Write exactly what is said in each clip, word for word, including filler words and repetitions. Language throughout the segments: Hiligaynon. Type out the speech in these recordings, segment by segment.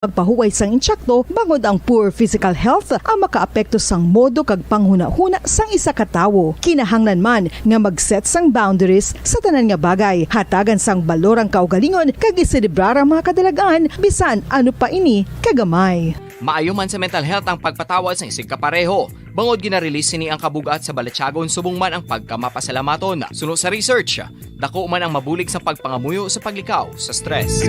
magpahuway sang intsakto, bangod ang poor physical health ang makaapekto sang modo kag panghunahuna sang isa ka tawo. Kinahanglan man nga mag-set sang boundaries sa tanan nga bagay, hatagan sang balor ang kaugalingon, kag iselebrar ang mga kadalagan, bisan ano pa ini kagamay. Maayo man sa mental health ang pagpatawad sang isigkapareho, bangod gina-release sini ang kabug-at sa balatyagon subong man ang pagkamapasalamaton. Suno sa research, dako man ang mabulig sa pagpangamuyo sa paglikaw sa stress.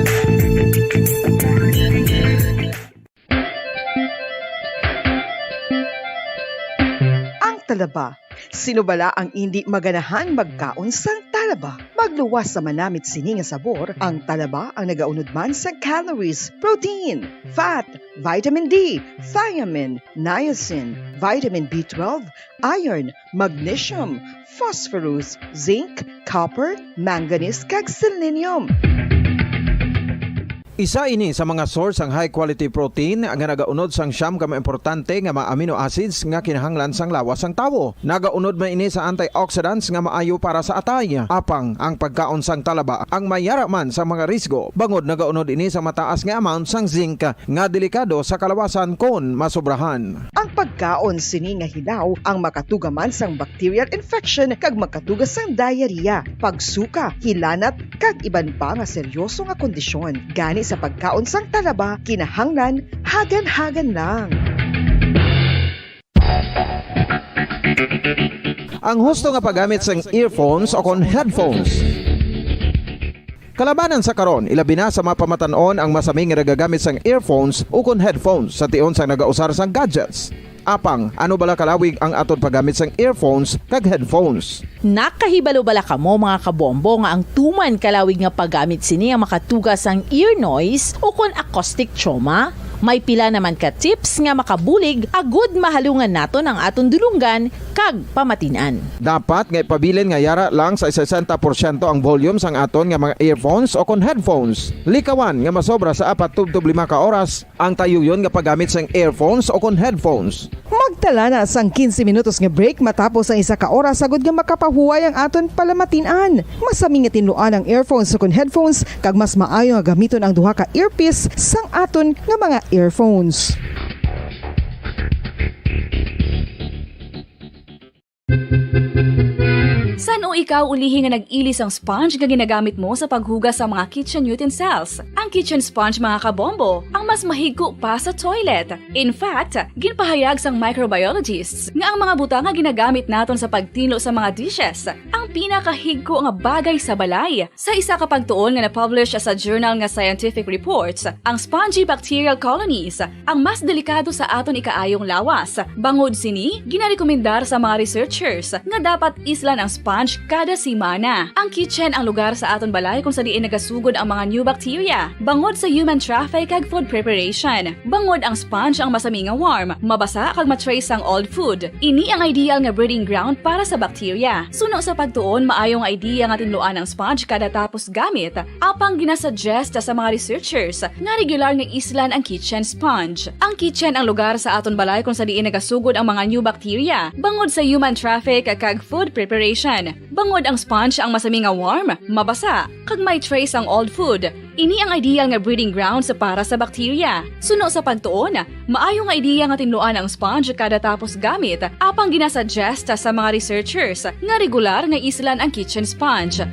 Ang talaba. Sino bala ang indi maganahan magkaon sang talaba? Magluwas sa manamit sini nga sabor, ang talaba ang nagaunod man sa calories, protein, fat, vitamin D, thiamine, niacin, vitamin B twelve, iron, magnesium, phosphorus, zinc, copper, manganese, kag selenium. Isa ini sa mga source sang high quality protein nga nagaunod sang siyam ka mga importante nga mga amino acids nga kinahanglan sang lawas sang tawo. Nagaunod man ini sa antioxidants nga maayo para sa atay. Apang ang pagkaon sang talaba ang may yara man sa mga risgo, bangod nagaunod ini sa mataas nga amount sang zinc nga delikado sa kalawasan kon masobrahan. Ang pagkaon sini nga hilaw ang makatuga man sang bacterial infection kag makatuga sang diarrhea, pagsuka, hilanat, kag iban pa nga seryoso nga kondisyon. Gani sa pagkaon sang talaba, kinahanglan hagan-hagan lang. Ang husto nga paggamit sang earphones o kon headphones. Kalabanan sa karon, ilabi na sa mga pamatan-on ang masami nga nagagamit sang earphones ukon headphones sa tion sang nagausar sang gadgets. Apang, ano bala kalawig ang aton paggamit sang earphones kag headphones? Nakahibalo bala kamo, mga kabombo, nga ang tuman kalawig nga paggamit sini ang makatuga sang ear noise ukon acoustic trauma? May pila naman ka tips nga makabulig agud mahalungan naton ang aton dulonggan kag pamatin-an. Dapat nga ipabilin nga yara lang sa sesenta porsyento ang volume sang aton nga mga earphones o kon headphones. Likawan nga masobra sa apat tubtob lima ka oras ang tayuyon nga paggamit sang earphones o kon headphones. Magtala na sang quince minutos nga break matapos ang isa ka oras, agud nga makapahuway ang aton palamatin-an. Masami nga tinluan ang earphones o kon headphones, kag mas maayo nga gamiton ang duha ka earpiece sang aton nga mga earphones. San-o ikaw ulihi nga nag-ili sang sponge nga ginagamit mo sa paghugas sa mga kitchen utensils? Ang kitchen sponge, mga kabombo, ang mas mahigko pa sa toilet. In fact, ginpahayag sang microbiologists nga ang mga butang nga ginagamit naton sa pagtinlo sa mga dishes ang pinakahigko nga bagay sa balay. Sa isa ka pagtuon nga na-publish sa journal nga Scientific Reports, ang spongy bacterial colonies ang mas delikado sa aton ikaayong lawas. Bangod sini, ginarekomendar sa mga researchers nga dapat islan ang sponge kada semana. Ang kitchen ang lugar sa aton balay kung sa diin nagasugod ang mga new bacteria, bangod sa human traffic kag food preparation. Bangod ang sponge ang masami nga warm, mabasa kag ma-trace ang old food. Ini ang ideal nga breeding ground para sa bacteria. Suno sa pagtuon, maayo nga idea nga tinluan ang sponge kada tapos gamit, apang ginasuggest sa mga researchers nga regular nga islan ang kitchen sponge. Ang kitchen ang lugar sa aton balay kung sa diin nagasugod ang mga new bacteria, bangod sa human traffic kag food preparation. Bangod ang sponge ang masami nga warm, mabasa, kag may trace ang old food. Ini ang ideal nga breeding grounds para sa bacteria. Suno sa pagtuon, maayo nga ideya nga tinluan ang sponge kada tapos gamit, apang ginasuggest sa mga researchers nga regular nga islan ang kitchen sponge.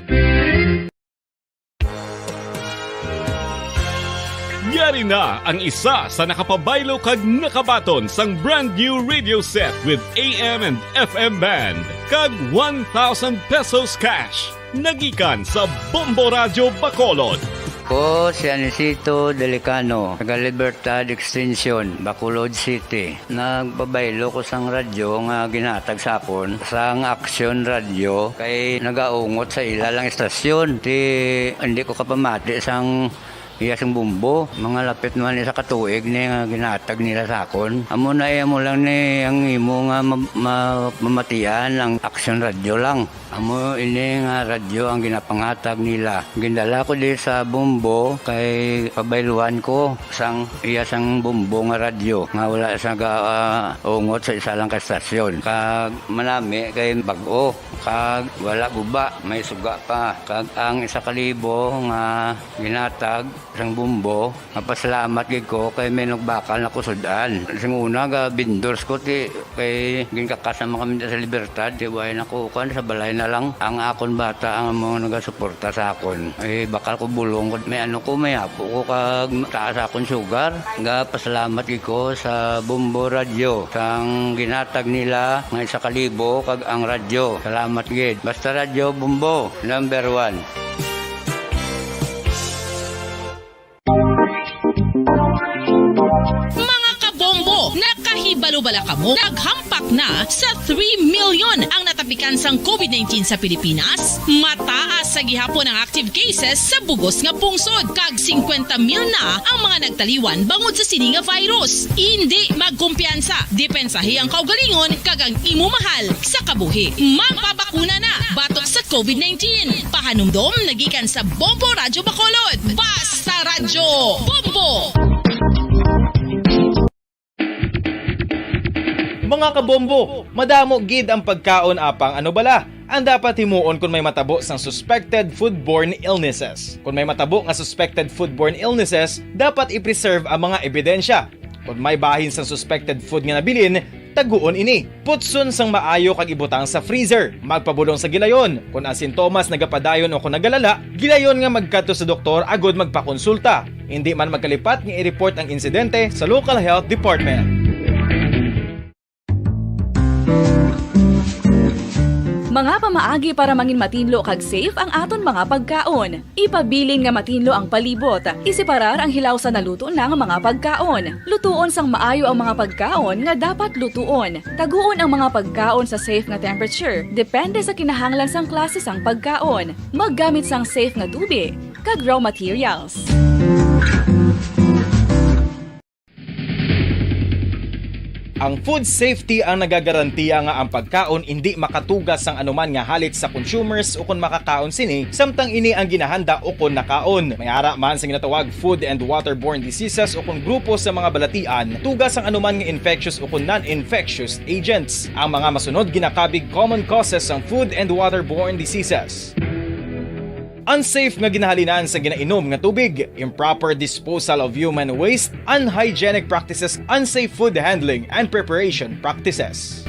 Yari na ang isa sa nakapabaylo kag nakabaton sang brand new radio set with A M and F M band kag one thousand pesos cash. Nagikan sa Bombo Radyo Bacolod. Ko si Anisito Delicano, taga Libertad Extension, Bacolod City. Nagpabaylo ko sang radyo nga ginhatag sa akon sang Action Radio kay nagaungot sa ila lang istasyon. Ti, hindi ko kapamati sang iya sing bombo. Mga lapit naman isa ka tuig ni nga ginhatag nila sa akon. Amo na iya mo lang ni ang imo nga ma-, ma-, mamatian ang Action Radio lang. Amo ini nga radyo ang ginapangatag nila. Gindala ko di sa Bombo kay pabayluhan ko sang iya sang Bombo nga radyo nga wala sa ga-, ah, ungot sa isa lang ka estasyon. Kag manami kay bag-o, kag wala guba, may suga pa. Kag ang isa ka libo nga ginatag sang Bombo, mapasalamat gid ko kay may nagbakal na ko sud-an. Sing una, ga vendors ko, ti, kay ginkakas naman kami sa Libertad, ti, way na ko, kuwan, sa balay na lang. Ang akon bata, ang mga nagasuporta sa akon. Eh, bakal ko bulong, may ano ko, may apo ko, kag taas akon sugar. Ga pasalamat gid ko sa Bombo Radyo, sang ginatag nila nga isa ka libo, kag ang radyo. Salamat gid. Basta Radyo Bombo, number one. Mga kabombo, nakahibalo bala kamo? Naghampak na sa three million ang natapikan sang covid nineteen sa Pilipinas. Mataas sa gihapon ang active cases sa bugos nga pungsod, kag singkwenta mil na ang mga nagtaliwan bangod sa sini nga virus. Indi magkumpiyansa, depensahi ang kaugalingon kag ang imo mahal sa kabuhi. Magpabakuna na batok sa covid nineteen. Pahanumdom na gikan sa Bombo Radyo Bacolod. Basta Radyo Bombo! Mga kabombo, madamo gid ang pagkaon apang ano bala ang dapat himuon kon may matabo sang suspected foodborne illnesses. Kon may matabo nga suspected foodborne illnesses, dapat i-preserve ang mga ebidensya. Kon may bahin sang suspected food nga nabilin, taguon ini. Putson sang maayo kag ibutang sa freezer. Magpabulong sa gilayon. Kon ang sintomas nagapadayon o kon nagalala, gilayon nga magkadto sa doktor agud magpakonsulta. Indi man magkalipat nga i-report ang insidente sa local health department. Mga pamaagi para mangin matinlo kag safe ang aton mga pagkaon. Ipabilin nga matinlo ang palibot. Iseparar ang hilaw sa naluto na nga mga pagkaon. Lutuon sang maayo ang mga pagkaon nga dapat lutuon. Taguon ang mga pagkaon sa safe nga temperature, depende sa kinahanglan sang klase sang pagkaon. Maggamit sang safe nga tubi kag raw materials. Ang food safety ang nagagarantiya nga ang pagkaon indi makatugas sang anuman nga halit sa consumers ukon makakaon sini, samtang ini ang ginahanda ukon nakaon. May ara man sa ginatawag food and waterborne diseases ukon grupo sa mga balatian, tugas sang anuman nga infectious ukon non-infectious agents. Ang mga masunod ginakabig common causes sang food and waterborne diseases. Unsafe nga ginahalinan sa ginainom nga tubig, improper disposal of human waste, unhygienic practices, unsafe food handling and preparation practices.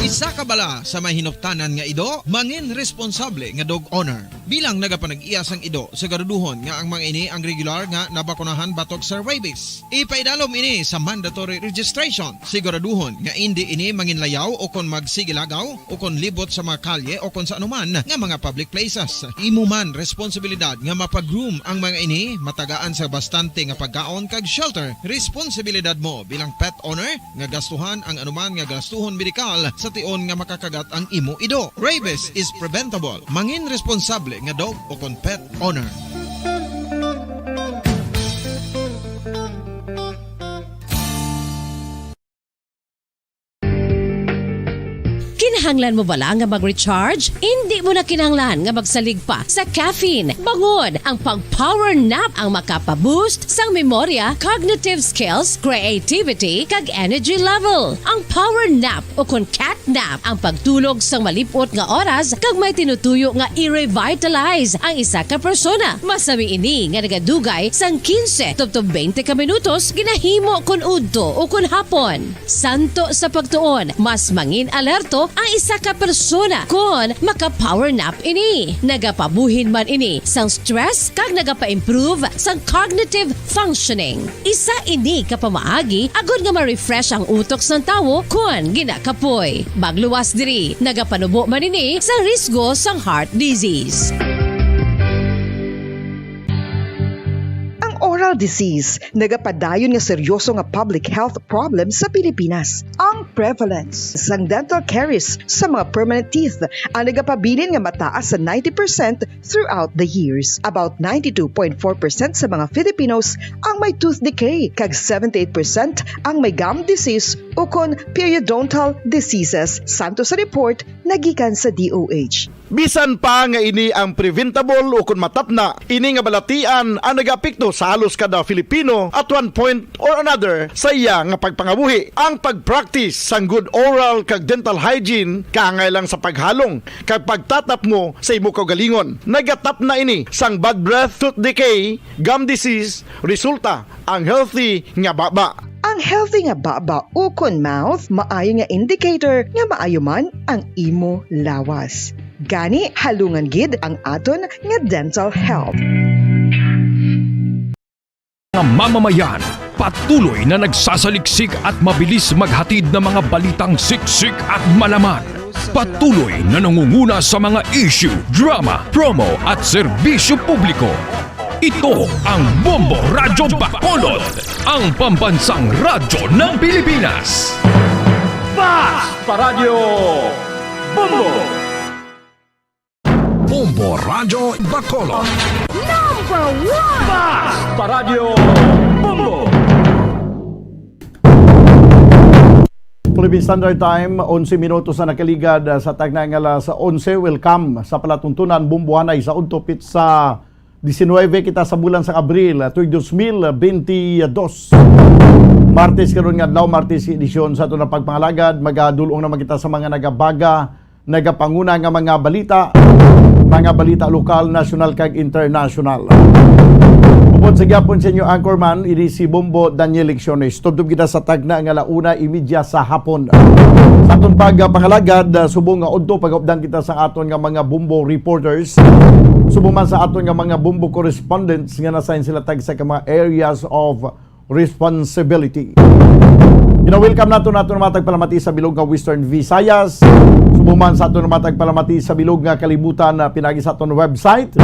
Isa ka bala sa may hinuptanan nga ido, mangin responsable nga dog owner. Bilang nagapanag-iya sang ido, siguraduhon nga ang mga ini ang regular nga nabakunahan batok sa rabies. Ipaidalom ini sa mandatory registration. Siguraduhon nga indi ini manginlayaw o kon magsigilagaw o kon libot sa mga kalye o kon sa anuman nga mga public places. Imo man responsibilidad nga mapagroom ang mga ini, matagaan sa bastante nga pagkaon kag shelter. Responsibilidad mo bilang pet owner nga gastuhan ang anuman nga gastuhon medikal sa tion nga makakagat ang imo ido. Rabies is preventable. Mangin responsable nga dog o kon pet owner. Kinahanglan mo bala nga mag-recharge? Indi mo na kinahanglan nga magsalig pa sa caffeine. Bangod ang pag-power nap ang makapa-boost sang memorya, cognitive skills, creativity, kag energy level. Ang power nap o kon cat nap ang pagtulog sang malip-ot nga oras kag may tinutuyo nga i-revitalize ang isa ka persona. Masami ini nga nagadugay sang quince tubtob twenty ka minutos ginahimo kon udto o kon hapon. Santo sa pagtuon, mas mangin-alerto ang isa ka persona kon maka-power nap ini. Nagapabuhin man ini sang stress kag nagapa-improve sang cognitive functioning. Isa ini ka pamaagi agod nga ma-refresh ang utok sang tawo kon ginakapoy. Magluwas diri, nagapanubo man ini sa risgo sang heart disease. Ang oral disease, nagapadayon nga seryoso nga public health problem sa Pilipinas. Ang prevalence sang dental caries sa mga permanent teeth ang nagapabilin nga mataas sa ninety percent throughout the years. About ninety-two point four percent sa mga Filipinos ang may tooth decay, kag seventy-eight percent ang may gum disease ukon periodontal diseases, santo sa report nga gikan sa D O H. Bisan pa nga ini ang preventable ukon matapna, ini nga balatian ang nagaapekto sa halos kada Filipino at one point or another sa iya nga pagpangabuhi. Ang pag-practice sang good oral kag dental hygiene kaangay lang sa paghalong kag pagtatapmo sa imo kaugalingon. Nagatapna ini sang bad breath, tooth decay, gum disease, resulta ang healthy nga baba. Ang healthy nga baba ukon mouth maayo nga indicator nga maayo man ang imo lawas. Gani, halungan gid ang aton nga dental health. Mga mamamayan, patuloy na nagsasaliksik at mabilis maghatid ng mga balitang siksik at malaman. Patuloy na nangunguna sa mga issue, drama, promo at serbisyo publiko. Ito ang Bombo Radyo Bacolod, ang pambansang radyo ng Pilipinas. Fast Paradyo Bombo! Bombo Radyo Bacolod. Number one! Fast Paradyo Bombo! Philippine Standard Time, onse minutos na nakaligad, ah, sa tagna nga alas onse. Welcome sa palatuntunan, Bombo Hanay sa udto, pitsa diecinueve kita sa bulan sang Abril, ah, tuig dos mil benti dos. Martes karon nga adlaw, Martes edisyon sa aton nga pagpangalagad. Magadul-ong naman kita sa mga nagabaga, nagapanguna nga mga balita, mga balita lokal, nasyonal, kag internasyonal. Upod sa gyapon sa inyo anchorman, ini si Bombo Daniel Lecciones. Tubtob kita sa tagna nga ala una imedya sa hapon. Sa aton pagpangalagad, ah, subong nga udto, pag-updan kita sa aton nga mga Bombo reporters, subong man sa aton nga mga Bombo correspondents nga nasign sila tagsa ka mga areas of responsibility. Gina-welcome nato nato nga mga tagpalamati sa bilog nga Western Visayas. Subong man sa aton nga mga tagpalamati sa bilog nga kalibutan, na pinagi sa aton website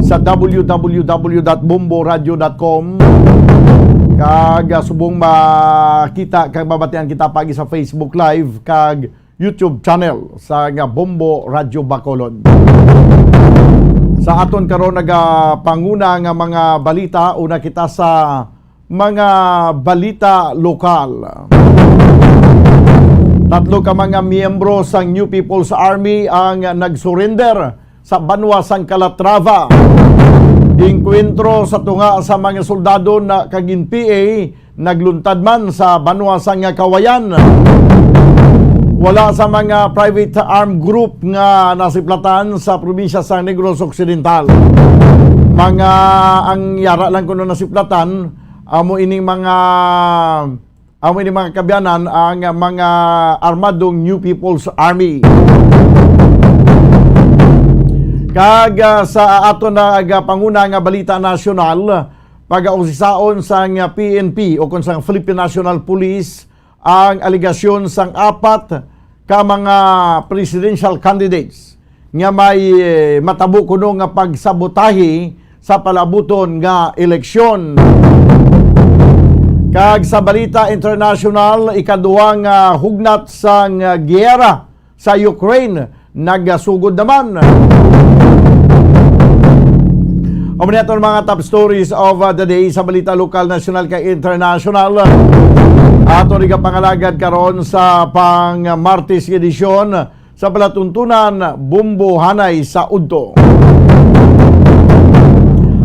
sa w w w dot bombo radio dot com. Kag, ah, subong makita kag mabatian kita pagi sa Facebook Live kag YouTube channel sa nga Bombo Radyo Bacolod. Sa aton karon nagapanguna nga mga balita, una kita sa mga balita lokal. Tatlo ka mga miyembro sang New People's Army ang nagsurrender sa banwa sang Calatrava. Engkwentro sa tunga sa mga soldado na kag N P A nagluntad man sa banwa sang Cauayan. Wala sa mga private armed group nga nasiplatan sa probinsya sa Negros Occidental. Mga ang yara lang kuno nasiplatan, amo ining mga, amo ining mga kaabyanan ang mga armadong New People's Army. Kag, ah, sa aton nagapanguna nga balita nasyonal, pagausisaon sang P N P o kon sang Philippine National Police ang alegasyon sang apat ka mga presidential candidates nga may, eh, matabo kuno nga pagsabotahe sa palaabuton nga eleksyon. Kag sa balita international, ikaduha nga hugnat sang giyera sa Ukraine nagasugod naman. Amo ni aton mga top stories of, uh, the day sa balita lokal, nasyonal, kag international. Ato ni kapangalagad karon sa pang Martes edisyon sa palatuntunan, Bombo Hanay sa Udto.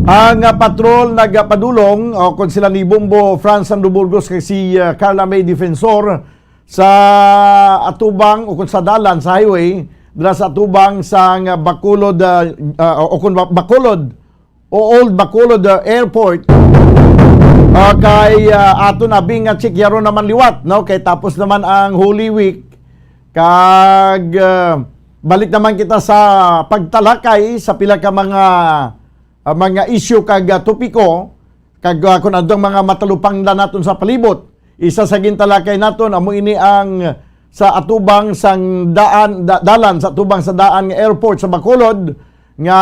Ang, uh, patrol nagapadulong, o kon sila ni Bombo Franz Sando Burgos kag si, uh, Carla May Defensor, sa atubang o kung sa dalan sa highway, dira sa atubang sang Bacolod, ah, ah, o kung Ba-, Bacolod o Old Bacolod, ah, Airport. Ah, kay, ah, ato na bing nga chikyaron naman liwat, no? Kay tapos naman ang Holy Week, kag, ah, balik naman kita sa pagtalakay sa pila ka mga, ah, mga isyu kag, ah, topiko. Kag, ah, kun ano ang mga matalupangdan naton sa palibot, isa sa gintalakay naton amo ini ang sa atubang sang daan, da-, dalan sa atubang sa daan nga airport sa Bacolod, nga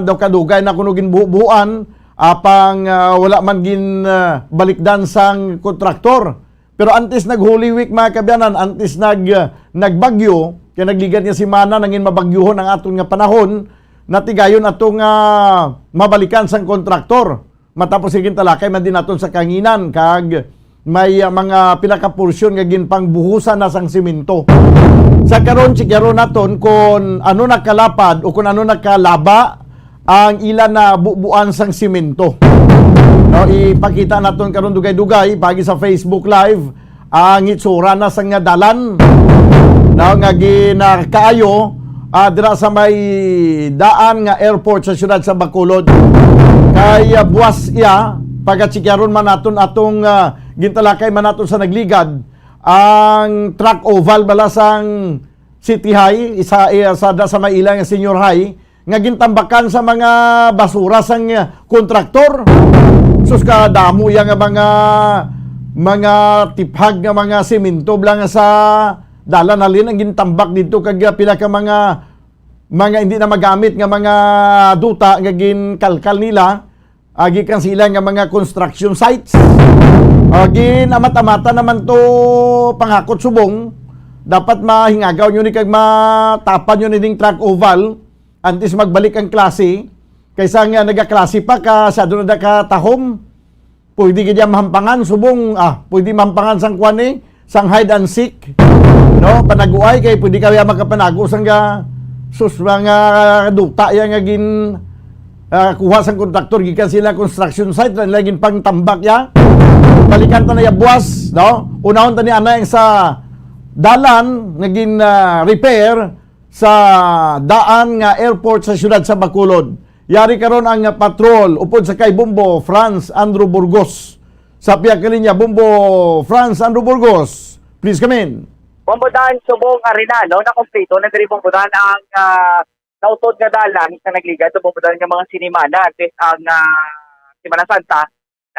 daw kadugay na kuno ginbubuan apang, ah, wala man gin, ah, balikdan sang kontraktor. Pero antes nag Holy Week, mga kaabyanan, antes nag, ah, nagbagyo, kay nagligad nga semana nangin mabagyuhon ang aton nga panahon, natigayon ato nga mabalikan sang kontraktor. Matapos nga gintalakay man din naton sa kanginan, kag may, ah, mga pila ka porsyon nga ginpangbuhusan na sang semento. Sa karon, tsikyaron naton kon ano nakalapad o kon ano nakalaba ang ila na bubuan sang semento. No, ipakita naton karon dugay-dugay pagi sa Facebook Live ang itsura na sang dalan, no, nga ginakaayo, ah, dira sa may daan nga airport sa siyudad sa Bacolod. Kay, ah, buwas iya, pagatsikyaron man naton atong, ah, gintalakay man naton sa nagligad, ang track oval bala sang City High, isa, eh, sa, sa may ila nga senior high, nga gintambakan sa mga basura sang, eh, kontraktor. Sus, kadamo iya nga mga, mga tiphag nga mga semento bala nga sa dalan halin ang gintambak dito, kag, ah, pila ka mga, mga hindi na magamit nga mga duta nga ginkalkal nila, ah, gikan sa ila nga mga construction sites. Ah, ginamat-amatan naman to pangakot subong. Dapat mahingagaw nyo ni kag matapan nyo ni ding track oval antes magbalik ang klase. Kaysa nga nagaklase pa ka, sa doon na ka tahom. Pwede ka dyan mahampangan, subong, ah, pwede mahampangan sang kwan eh, sang hide and seek. No? Panaguay kay pwede ka ya makapanago sang ga-, sus, mga duta ya nga gin, ah, kuha sang kontraktor, gikan sila construction site, na nila ginpangtambak ya. Balikan ta na ya buwas, no? Unahon ta ni anay ang sa dalan nga gin, ah, repair sa daan nga airport sa siyudad sa Bacolod. Yari karon ang patrol upod sa kay Bombo Franz Andrew Burgos. Sa pihak nga linya, Bombo Franz Andrew Burgos, please come in. Bombo Dan, subong arena, no? Nakompleto na diri, Bombo Dan, ang, ah, nautod nga dalan sa nagligad sa, Bombo Dan, nga mga sinimana, antes ang, ah, Semana Santa.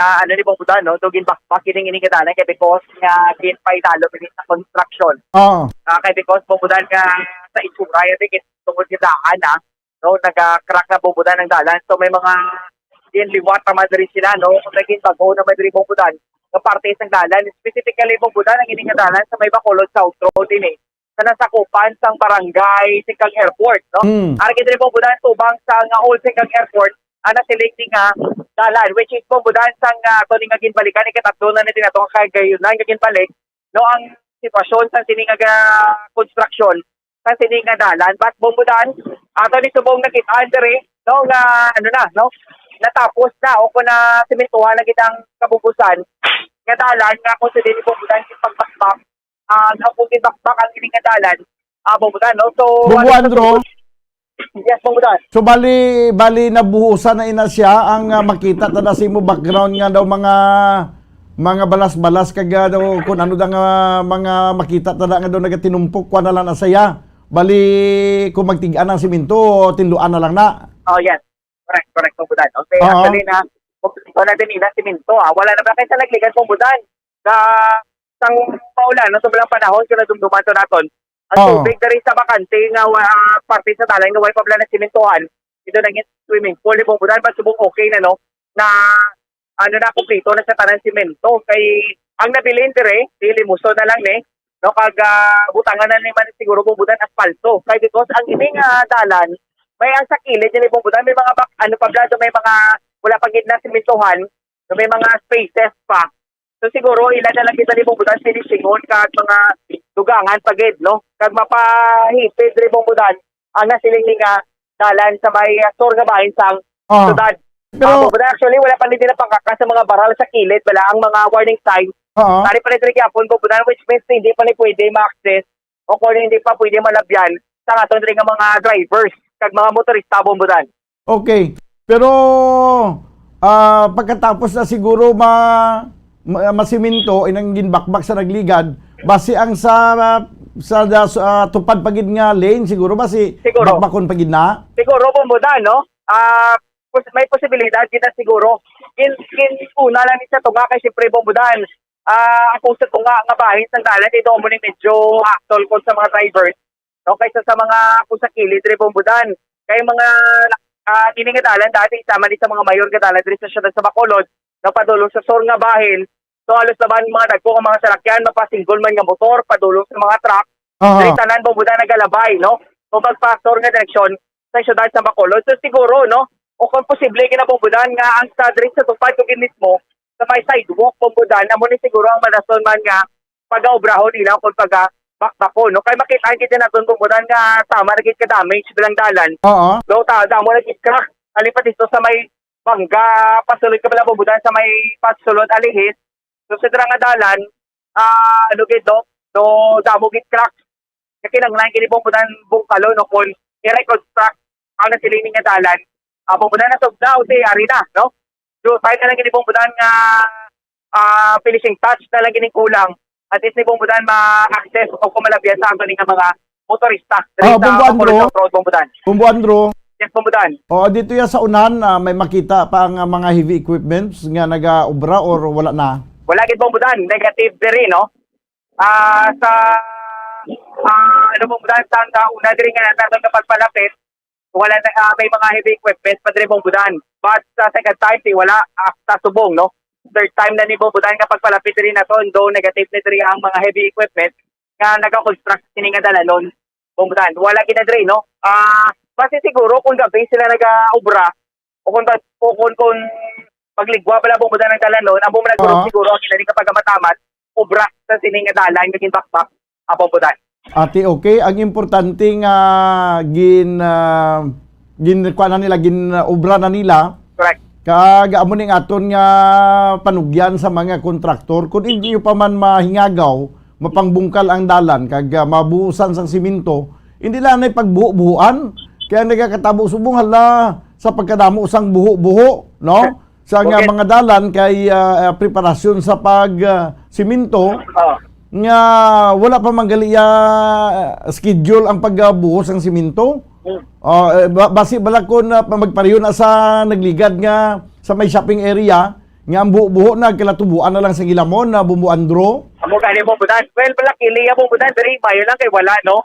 Ah, ano ni, Bombo Dan, no? So, ginbakbak ini, ini nga dalan kay because nga ginpaidalo ini sa construction. Oo. Ah, kay because, Bombo Dan, nga sa itsura, yan, kay tungod sa daan, ah, no? Naga-crack na, Bombo Dan, ang dalan. So, may mga ginliwat naman diri sila, no? Kung naging bago naman diri, Bombo Dan, nga parte sang dalan, specifically, Bombo Dan, ang ini nga dalan sa may Bacolod South Road ini, sa nasakupan sang barangay Singkang Airport, no? Mm. Ari diri, Bombo Dan, tubang sa nga old Singkang Airport, ang nasiling ni nga dalan, which is, Bombo Dan, sang, ah, ato ni nga ginbalikan, ikatatlo na ni nato nga kagayunan nga ginbalik, no, ang sitwasyon sa sini nga ga-, construction sa sini nga dalan. But, Bombo Dan, ato ni subong nakit-an diri, no, nga, ano na, no, natapos na o kung na simentuhan na gid ang kabubusan nga dalan nga kung sa dili, Bombo Dan, yung pagbakbak, ah, nga kung gibakbak ang ini nga dalan, ah, Bombo Dan, no? So, Bombo ano sa Andro? Yes, Bombo Dan. So, bali, bali, nabuhusan na ina siya ang, ah, makita ta na sa imo background nga daw mga, mga balas-balas kag, ah, daw kung ano da nga mga makita ta na nga daw nagatinumpok, kuha na lang na saya. Bali, kung magtigaan ang simento, tinluan na lang na. Oh, yes. Correct, correct, Bombo Dan. Okay, Oo. Actually na, ito na din ina simento, ah. Wala na ba kayo sa nagligan, Bombo Dan? Sa, sang paulan, no, sa walang panahon, kung nadumduman to naton, ang Oo. tubig diri sa bakante nga, ah, parte sa dalan nga way pa bala na simentohan, ito na yung swimming pool, di, Bombo Dan, but subong okay na, no? Na, ano na, kumpleto na sa tanan simento. Kay, ang nabilin dire, di limuso na lang ni, no? Kag, ah, butangan na ni man siguro, Bombo Dan, aspalto. Kay because ang ini nga dalan, may ang sa kilid ni, Bombo Dan, may mga bak-, ano pa bala, may mga, wala pa gid na simentohan, so may mga spaces pa. So siguro, ila na lang kita ni, Bombo Dan, sinisingon kag mga dugangan pa gid, no? Kag mapahipid diri, Bombo Dan, ang nasiling ni nga dalan sa may, ah, sur nga bahin sang Oo. syudad. Pero Ah, Bombo Dan, actually, wala pa ni din napangkaka sa mga baral sa kilid, wala ang mga warning sign. Oo. Ari pa rin diri gyapon, Bombo Dan, which means hindi pa ni pwede ma-access o kung hindi pa pwede malabyan sa aton diri nga mga drivers kag mga motorista, Bombo Dan. Okay. Pero, ah, pagkatapos na siguro ma-, ma-, masiminto inang ginbakbak sa nagligad, basi ang sa, sa, sa, ah, tupad pa gid nga lane, siguro basi Siguro. bakbakon pa gid na? Siguro, Bombo Dan, no? Ah, pos-, may posibilidad kita siguro. Gin-, gin-, una lang ni sa tunga kay siyempre, Bombo Dan, ah, ako sa tunga nga bahin sang dalan, ito mo ni medyo hassle ko sa mga drivers, no? Kaysa sa mga ako sa kilid, diri, Bombo Dan. Kay mga ah, kini nga dalan dati, isa man ni sa mga mayor nga dalan diri sa siyudad sa Bacolod, nga padulong sa sur nga bahin. So, halos laban mga dagko nga mga salakyan, mapasinggol man nga motor, padulong sa mga truck. Aha. Diri tanan, Bong Budan, nagalabay, no? Kung magpa-sur nga direksyon sa siyudad sa Bacolod. So, siguro, no? O kung posible, gid na, Bong Budan, nga ang sa diri sa tupad ko gid mismo, sa may sidewalk, Bong Budan, amo ni siguro ang madason man nga pag-aubrahon nila kung pag-bakbakon, no? Kay makita gid naton, Bong Budan, nga tama na gid ka damage bilang dalan. Oo. Daw ta, damo na gid crack. Halin pa dito sa may Banga, pasulod ka pala, Bong Budan, sa may pasulod Alihis. So, sa dira nga dalan, ah, ano gid, no? So, damo gid crack. Kaya kinahanglan gid, Bong Budan, bungkalon, no? Kung i-reconstruct ang nasiling nga dalan. Ah, Bong Budan, na tugnaw si Arena, no? So, tayo na lang gid, Bong Budan, nga, ah, finishing touch na lang gid kulang. At least ni, Bong Budan, ma-access o kung malabyan sa ato nga mga motorista diri Ah, sa Bong Budan, Bacolod bro. South Road, Bong Budan. Bong Budan, bro. Yes, Bong Budan. Oo, dito ya sa unahan, ah, may makita pa ang, ah, mga heavy equipments nga nagaobra or wala na? Wala gid, Bong Budan. Negative diri, no? Ah, sa, ah, ano, Bong Budan, sa, sa una diri nga natatag na pagpalapit, wala na, ah, may mga heavy equipment pa diri, Bong Budan. But sa second time, di wala, ah, sa subong, no? Third time na ni, Bong Budan, nga pagpalapit diri naton, though negative na diri ang mga heavy equipment nga nagakonstruct sini nga dalanon, Bong Budan. Wala gid na diri, no? Ah, basi siguro kung gabi sila nagaobra, o kung, o kung, kung pagligwa pala, Bong Budan, ang dalanon, amo man nagkurog Ah. siguro ang kinaling kapag matamat, obra sa sini nga dalan nga ginbakbak, ah, Bong Budan. Ate, okay. Ang importante nga gin, ah, gin, kuha na nila, gin, ah, obra na nila. Correct. Kag amo ning aton nga panugyan sa mga kontraktor, kung inyo pa man mahingagaw, mapangbungkal ang dalan, kag, ah, mabuhusan sang simento, hindi lang na pagbuho-buhoan. Kaya nagakatabo subong, hala, sa pagkadamo sang buho-buho, no? Sa nga Okay. mga dalan kay, ah, ah, preparasyon sa pag, ah, simento, Ah. nga wala pa man gali, ah, schedule ang pagbuhos sang simento. Hmm. Ah, eh, ba-, basi bala kon, ah, pa-, magpareho na sa nagligad nga sa may shopping area, nga ang buho-buho na, kalatubuan na lang sa gilamon na, Bumbo Andro. Amo gani, Bong Budan. Well, pala, kiliya, Bong Budan, diri, mayo lang kay wala, no?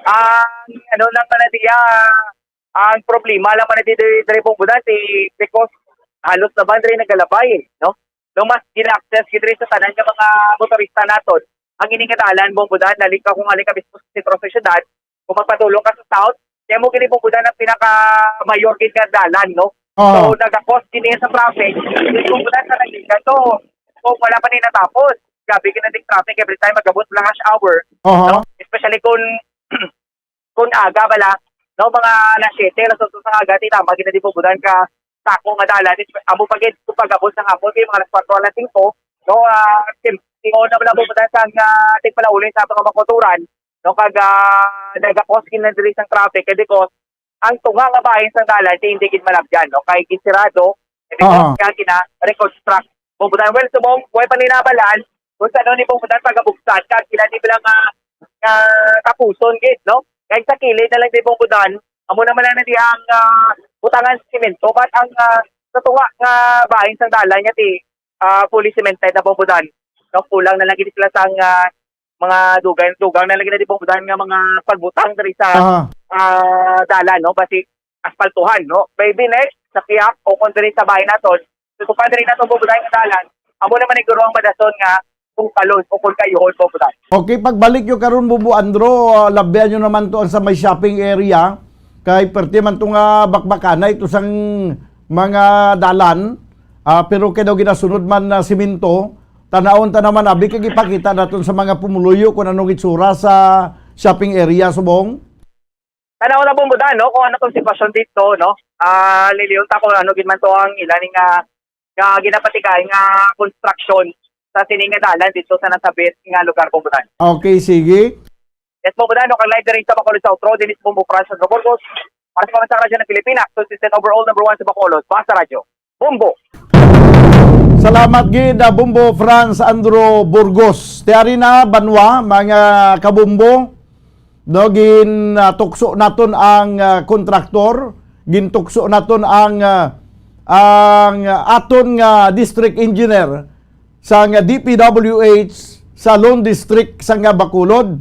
Ang, ano lang pala diya, ang problema lang man diri, diri, Bong Budan, si, because halos na ba diri nagalabay, no? No, mas gina-access gid diri sa tanan nga mga motorista naton. Ang ini nga dalan, Bong Budan, nalika ko nga lika mismo sa sentro sa syudad, kung magpadulong ka sa south, kaya mo gini, Bong Budan, ang pinaka mayor gid nga dalan, no? Oo. So, nagakos gini sa traffic. Bong Budan, sa nagika to, kung wala pa ni natapos, grabe gid ang traffic every time magabot lang rush hour, Aha. no? Especially kung kung aga bala, no, mga alas siyete, alas otso sa aga, ti tama gid na di pubudan ka sako nga dalan. Is-, amo pa gid kung pag-abot sa hapon, kay mga alas kwatro, alas singko, no, ah, sim-, tingog na bala pubudan sa nga tigpalauli sa mga makuturan, no, kag, ah, nagakos gid na diri sang traffic, kay because ang tunga nga bahin sang dalan, di, hindi gid malabyan, no, kay gisirado, kay because Aha. nga gina-reconstruct. Pubudan, well, subong, way pa nila balaan, kung sa ano ni Bong Budan pagabugsan, kag sila di bilang, ah, nga tapuson gid, no? Kay sa kilid na lang di Bong Budan, amo naman lang na di ang, ah, butangan sa semento, but ang, ah, sa tunga nga bahin sang dalan nga ti, ah, fully cemented na Bong Budan, no? Kulang na lang gid sila sang, ah, mga dugang, dugang na lang gid na di Bong Budan nga mga pagbutang diri sa, Aha. ah, dalan, no? Basi aspaltuhan, no? Maybe next, sa Quiapo o kung diri sa bahin naton, so, kung pa diri naton Bong Budan nga dalan, amo naman ni guro ang madason nga kung kalon o kung kayuhon Bong Budan. Okay, pagbalik nyo karon, Bumbo Andro, ah, labihan nyo naman to ang sa may shopping area. Kay perte man to nga bakbakanay ito sang mga dalan, ah, pero kay daw ginasunod man na simento, tanawon ta naman, abi, kay ipakita naton sa mga pumuluyo kung anong itsura sa shopping area, subong. Tanaw na, Bong Budan, no, kung ano tong sitwasyon dito, no? Ah, liliyon ta kung ano gid man to ang ila ni nga, nga ginapatikay nga construction sa sini nga dalan dito sa nasabit nga lugar, Bong Budan. Okay, sige. Yes, Bong Budan, no, kang live diri sa Bacolod South Road, dinis Bumbo Francis Roborgos. Para sa mga sa Radyo ng Pilipinas, consistent overall number one sa Bacolod. Basta Radyo. Bumbo. Salamat gid, ah, Bumbo Franz Andro Burgos. Tiari na, banwa, mga kabumbo, no, gin, ah, tukso naton ang, ah, kontraktor, gintukso naton ang, ah, ang aton nga district engineer sa nga D P W H sa Lone District sa nga Bacolod.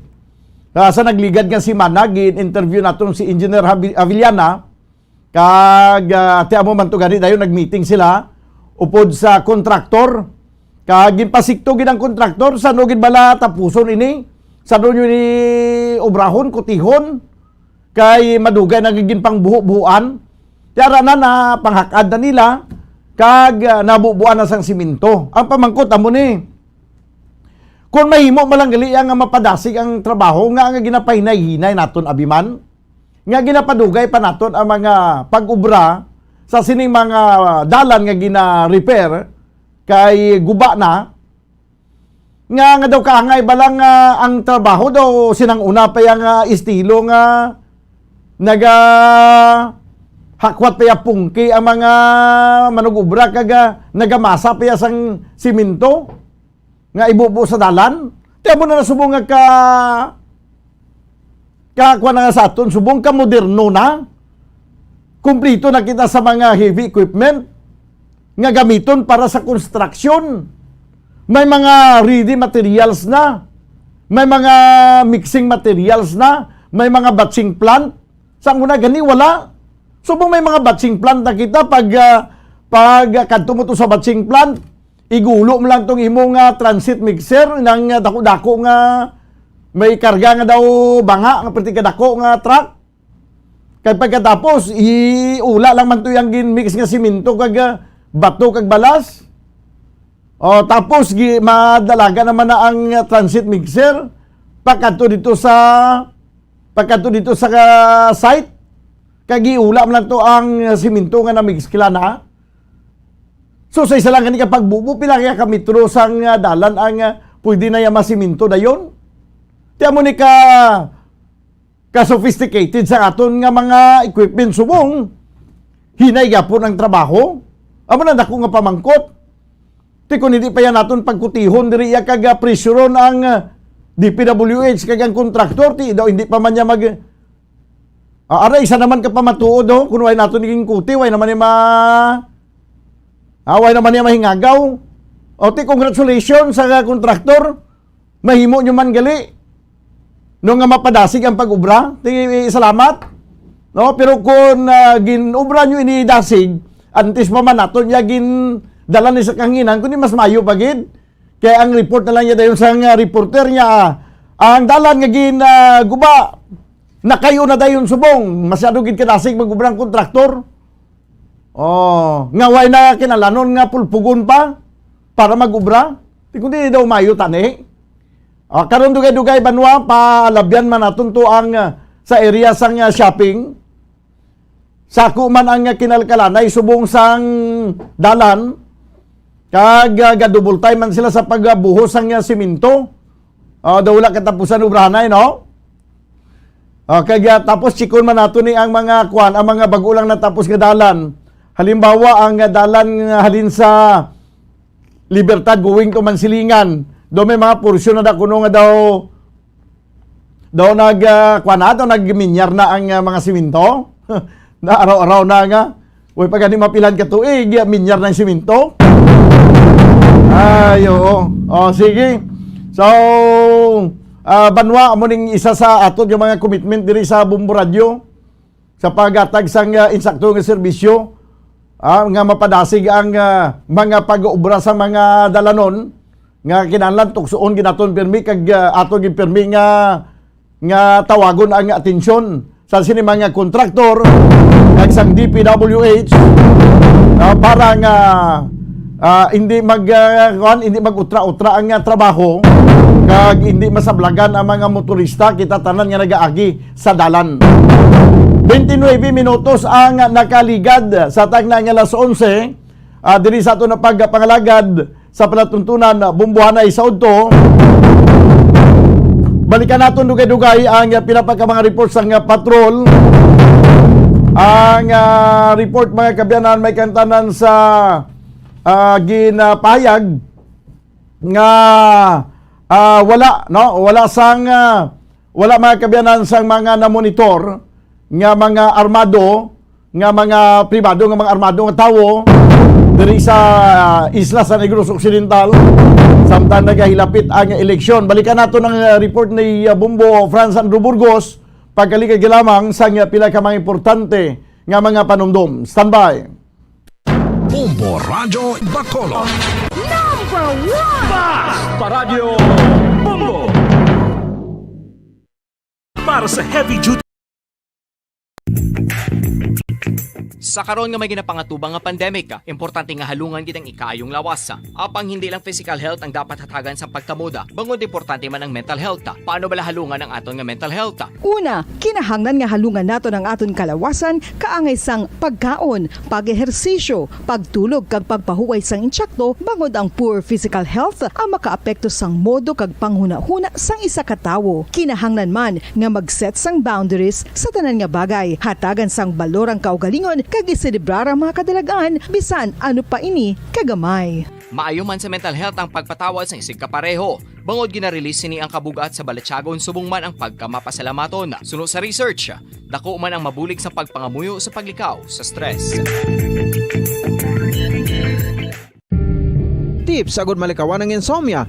Ah, sa nagligad nga semana, gin-interview naton si Engineer Javi-, Javillana, Kag, ah, ti amo man to gani dayon nag-meeting sila upod sa kontraktor. Kag ginpasikto gid ang kontraktor, "San-o gid bala tapuson ini? San-o nyo ini obrahon, kutihon? Kay madugay na gid ginpangbuho-buhoan." Ti ara na, napanghak-ad na nila, kag, ah, nabubuan na sang simento. Ang pamangkot amo ni, kung mahimo man lang gali nga mapadasig ang trabaho nga, nga ginapahinay-hinay naton abi man, nga ginapadugay pa naton ang mga pag-obra sa sining mga dalan nga gina-repair kay guba na, nga, nga daw kaangay ba lang, ah, ang trabaho daw sinang una pa yang, ah, estilo nga naga hakwat pa ya pungki ang mga manug-obra kag, ah, nagamasa pa ya sang simento nga ibubo sa dalan. Ti amo na subong nga ka, ka, kuwan na nga sa aton, subong ka moderno na. Kumpleto na kita sa mga heavy equipment nga gamiton para sa construction. May mga ready materials na. May mga mixing materials na. May mga batching plant. Sa una gani, wala. Subong may mga batching plant na kita, pag, ah, pag, ah, kadto mo to sa batching plant, igulo mo lang tong imo nga transit mixer, nang, ah, dako-dako nga may karga nga daw banga, nga perti kadako nga truck. Kay pagkatapos, iula lang man to yang gin-mix nga simento kag, ah, bato kag balas. O, tapos gi-, madalaga naman na ang, ah, transit mixer, pakadto dito sa, pakadto dito sa, ah, site, kag giula man lang to ang, ah, simento nga namigskila na. So, sa isa lang gani ka pagbubo, pila kaya ka metro sang, ah, dalan ang, ah, pwede na ya masimento dayon? Ti amo ni ka, ka-sophisticated sa aton nga mga equipment subong. Hinay gyapon ang trabaho. Amo na dako nga pamangkot. Ti kun hindi pa yan naton pagkutihon diri ya kag, ah, pressuron ang, ah, D P W H kag ang kontraktor, ti daw hindi pa man niya mag, ah, aray, isa naman ka pamatuod, oh, kun way naton iging kuti, way naman niya ma-, ah, way naman niya mahingagaw. O, ti congratulations sa, ah, kontraktor. Mahimo nyo man gali, no, nga mapadasig ang pag-obra, ti salamat. No, pero kung, ah, gin-obra nyo ini dasig, antes pa man naton ya gin-dala ni sa kahanginan, kundi mas mayo pa gid. Kay ang report na lang niya dayon sang, ah, reporter niya, ah, ang dalan nga gin, ah, guba, nakayo na dayon subong, masyado gid kadasig mag-obra ang kontraktor. Oh, nga way na kinalanon nga pulpugon pa para mag-obra. Ti kundi daw mayo tani. Ah, karon dugay-dugay banwa, palabyan man naton to ang, ah, sa area sang, ah, shopping. Sako man ang, ah, kinalkalanay subong sang dalan. Kag, ah, ga-double time man sila sa pagbuhos sang, ah, simento. Ah, daw wala katapusan obrahanay, no? Ah, kag, ah, tapos chikon man nato ni ang mga kuan, ang mga bag-o lang natapos nga dalan. Halimbawa, ang, ah, dalan nga halin sa Libertad going to Mansilingan. Daw may mga porsyon na da kuno nga daw, daw nag, ah, kuan na, daw nagminyar na ang, ah, mga simento. Naaraw-araw na nga. Uy, pa gani mapilan ka tuig, ya, minyar ng simento. Ay, oo. O, sige. So, ah, banwa, amo ning isa sa aton nga mga commitment diri sa Bombo Radio, sa paghatag sang, ah, insakto nga serbisyo, ah, nga mapadasig ang, ah, mga pag-obra sa mga dalanon nga kinahanglan tuksoon gid naton pirmi kag, ah, aton gid pirmi nga nga tawagon ang atensyon sa sini mga kontraktor kag sang D P W H, ah, para nga, ah, hindi mag, ah, kuwan, hindi mag-utra-utra ang, ah, trabaho kag hindi masablagan ang mga motorista, kita tanan nga nagaagi sa dalan. Twenty-nine minutos ang nakaligad sa tagna nga alas onse. Ah, diri sa aton na pagpangalagad sa palatuntunan, ah, Bumbuhanay sa udto. Balikan naton dugay-dugay ang, ah, pila pa ka mga report sang, ah, patrol. Ang, ah, report, mga kabyanan, may kantanan sa, ah, ginapahayag nga, ah, wala, no? Wala sang, ah, wala, mga kabyanan, sang mga namonitor nga mga armado nga mga pribado nga mga armado nga tawo diri sa, ah, isla sa Negros Occidental, samtang nagahilapit ang eleksyon. Balikan nato ang, ah, report ni, ah, Bombo Franz Andrew Burgos, pagkaligay lamang sa, ah, pila ka mga importante nga mga panumdom. Standby! Bombo Radyo Bacolod. Number one! Basta Radyo Bombo! Para sa heavy duty. Sa karon nga may ginapangatubang nga pandemic, importante nga halungan gid ang ikaayong lawas. Apang hindi lang physical health ang dapat hatagan sang pagkamoda, bangod importante man ang mental health. Paano bala halungan ang aton nga mental health? Una, kinahanglan nga halungan naton ang aton kalawasan kaangay sang pagkaon, pag-ehersisyo, pagtulog kag pagpahuway sang insakto, bangod ang poor physical health ang makaapekto sang modo kag panghunahuna sang isa ka tawo. Kinahanglan man nga mag-set sang boundaries sa tanan nga bagay, hatagan sang balor ang kaugalingon kag iselebrar ang mga kadalag-an bisan ano pa ini kagamay. Maayo man sa mental health ang pagpatawad sang isigkapareho, bangod gina-release sini ang kabug-at sa balatyagon subong man ang pagkamapasalamaton. Suno sa research, dako man ang mabulig sa pagpangamuyo sa paglikaw sa stress. Tips agud malikawan ang insomnia.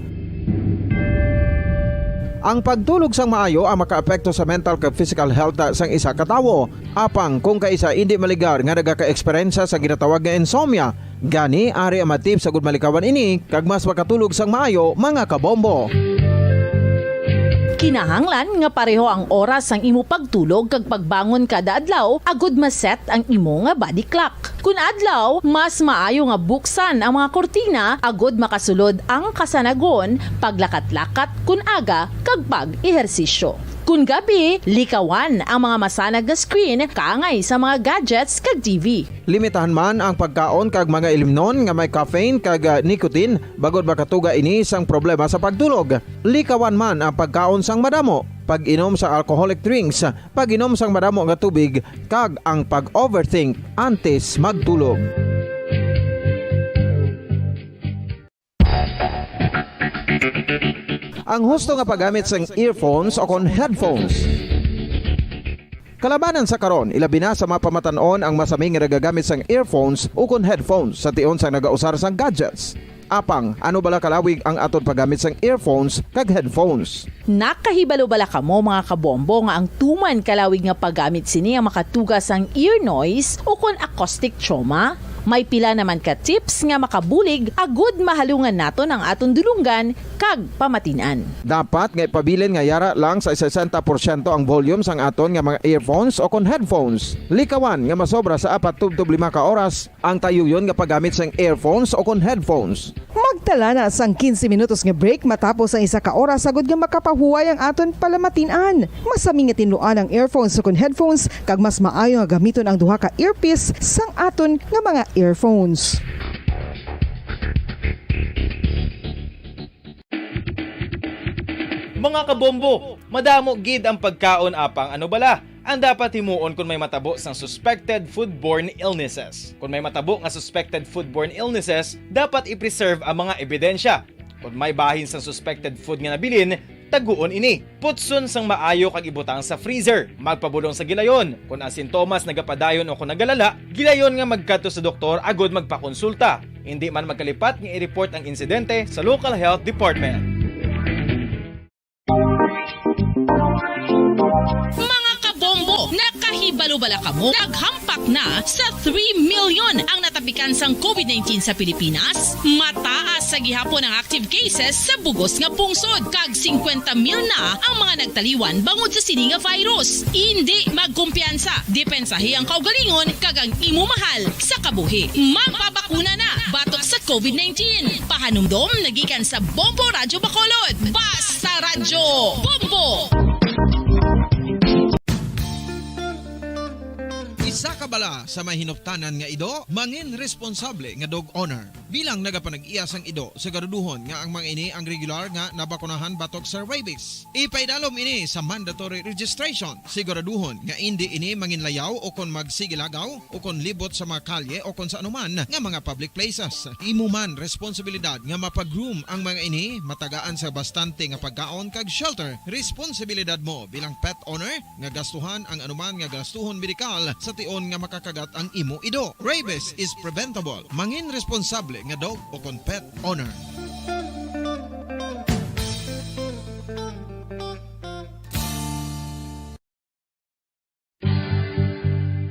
Ang pagtulog sang maayo ang makaapekto sa mental kag physical health sang isa ka tawo. Apang kung kaisa indi maligar nga nagaka-eksperyensya sa ginatawag nga insomnia, gani ari ang mga tips agud malikawan ini kag mas makatulog sang maayo, mga kabombo. Kinahanglan nga pareho ang oras sang imo pagtulog kag pagbangon kada adlaw agud ma-set ang imo nga body clock. Kun adlaw, mas maayo nga buksan ang mga kurtina agud makasulod ang kasanagon, paglakat-lakat kun aga, kag pag-ehersisyo. Kun gabi, likawan ang mga masanag nga screen kaangay sa mga gadgets kag T V. Limitahan man ang pagkaon kag mga ilimnon nga may caffeine kag, ah, nicotine, bangod makatuga ini sang problema sa pagtulog. Likawan man ang pagkaon sang madamo, pag-inom sa alcoholic drinks, pag-inom sang madamo nga tubig, kag ang pag-overthink antes magtulog. Ang husto nga paggamit sang earphones o kon headphones. Kalabanan sa karon, ilabi na sa mga pamatan-on ang masami nga nagagamit sang earphones o kon headphones sa tion sang nagausar sang gadgets. Apang, ano bala kalawig ang aton paggamit sang earphones kag headphones? Nakahibalo bala kamo, mga kabombo, nga ang tuman kalawig nga paggamit sini ang makatuga sang ear noise o kon acoustic trauma? May pila naman ka tips nga makabulig agud mahalungan naton ang aton dulonggan kag pamatin-an. Dapat nga ipabilin nga yara lang sa sesenta porsyento ang volume sang aton nga mga earphones o kon headphones. Likawan nga masobra sa apat tubtob lima ka oras ang tayuyon nga paggamit sang earphones o kon headphones. Magtala na sang quince minutos nga break matapos ang isa ka oras agud nga makapahuway ang aton palamatin-an. Masami nga tinluan ang earphones o kon headphones, kag mas maayo nga gamiton ang duha ka earpiece sang aton nga mga earphones. Mga kabombo, madamo gid ang pagkaon, apang ano bala ang dapat himuon kon may matabo sang suspected foodborne illnesses? Kon may matabo nga suspected foodborne illnesses, dapat i-preserve ang mga ebidensya. Kon may bahin sang suspected food nga nabilin, taguon ini. Putson sang maayo kag ibutang sa freezer. Magpabulong sa gilayon. Kon ang sintomas nagapadayon o kon nagalala, gilayon nga magkadto sa doktor agud magpakonsulta. Indi man magkalipat nga i-report ang insidente sa local health department. Mga kabombo, nakahibalo bala kamo? Naghampak na sa three million ang natapikan sang covid nineteen sa Pilipinas. Mataas sa gihapon ang active cases sa bugos nga pungsod, kag singkwenta mil na ang mga nagtaliwan bangod sa sini nga virus. Indi magkumpiyansa, depensahi ang kaugalingon kag ang imo mahal sa kabuhi. Magpabakuna na batok sa covid nineteen. Pahanumdom nagikan sa Bombo Radyo Bacolod. Basta Radyo Bombo! Isa ka bala sa may hinuptanan nga ido, mangin responsable nga dog owner. Bilang nagapanag-iya sang ido, siguraduhon nga ang mga ini ang regular nga nabakunahan batok sa rabies. Ipaidalom ini sa mandatory registration. Siguraduhon nga indi ini manginlayaw o kon magsigilagaw o kon libot sa mga kalye o kon sa anuman nga mga public places. Imo man responsibilidad nga mapa-groom ang mga ini, matagaan sa bastante nga pagkaon kag shelter. Responsibilidad mo bilang pet owner nga gastuhan ang anuman nga gastuhon medikal sa tion nga makakagat ang imo ido. Rabies is preventable. Mangin responsable nga dog o kon pet owner.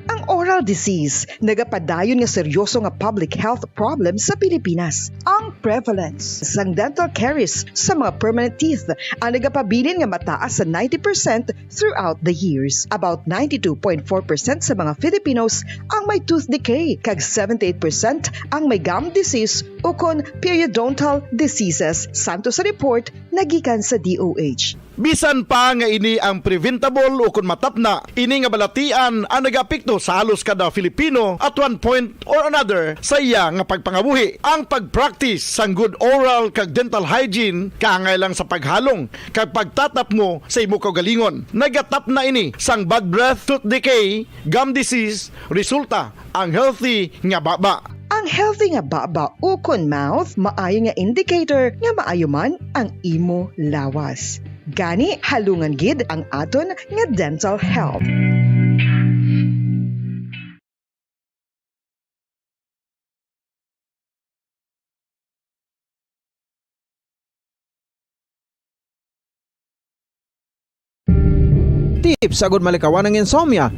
Ang oral disease, nagapadayon nga seryoso nga public health problem sa Pilipinas. Ang prevalence sang dental caries sa mga permanent teeth ang nagapabilin nga mataas sa ninety percent throughout the years. About ninety-two point four percent sa mga Filipinos ang may tooth decay, kag seventy-eight percent ang may gum disease ukon periodontal diseases, santo sa report nga gikan sa D O H. Bisan pa nga ini ang preventable ukon matapna, ini nga balatian ang nagaapekto sa halos kada Filipino at one point or another sa iya nga pagpangabuhi. Ang pag-practice sang good oral kag dental hygiene kaangay lang sa paghalong kag pagtatapmo sa imo kaugalingon. Nagatapna ini sang bad breath, tooth decay, gum disease, resulta ang healthy nga baba. Ang healthy nga baba ukon mouth maayo nga indicator nga maayo man ang imo lawas. Gani, halungan gid ang aton nga dental health. Tips agud malikawan ang insomnia.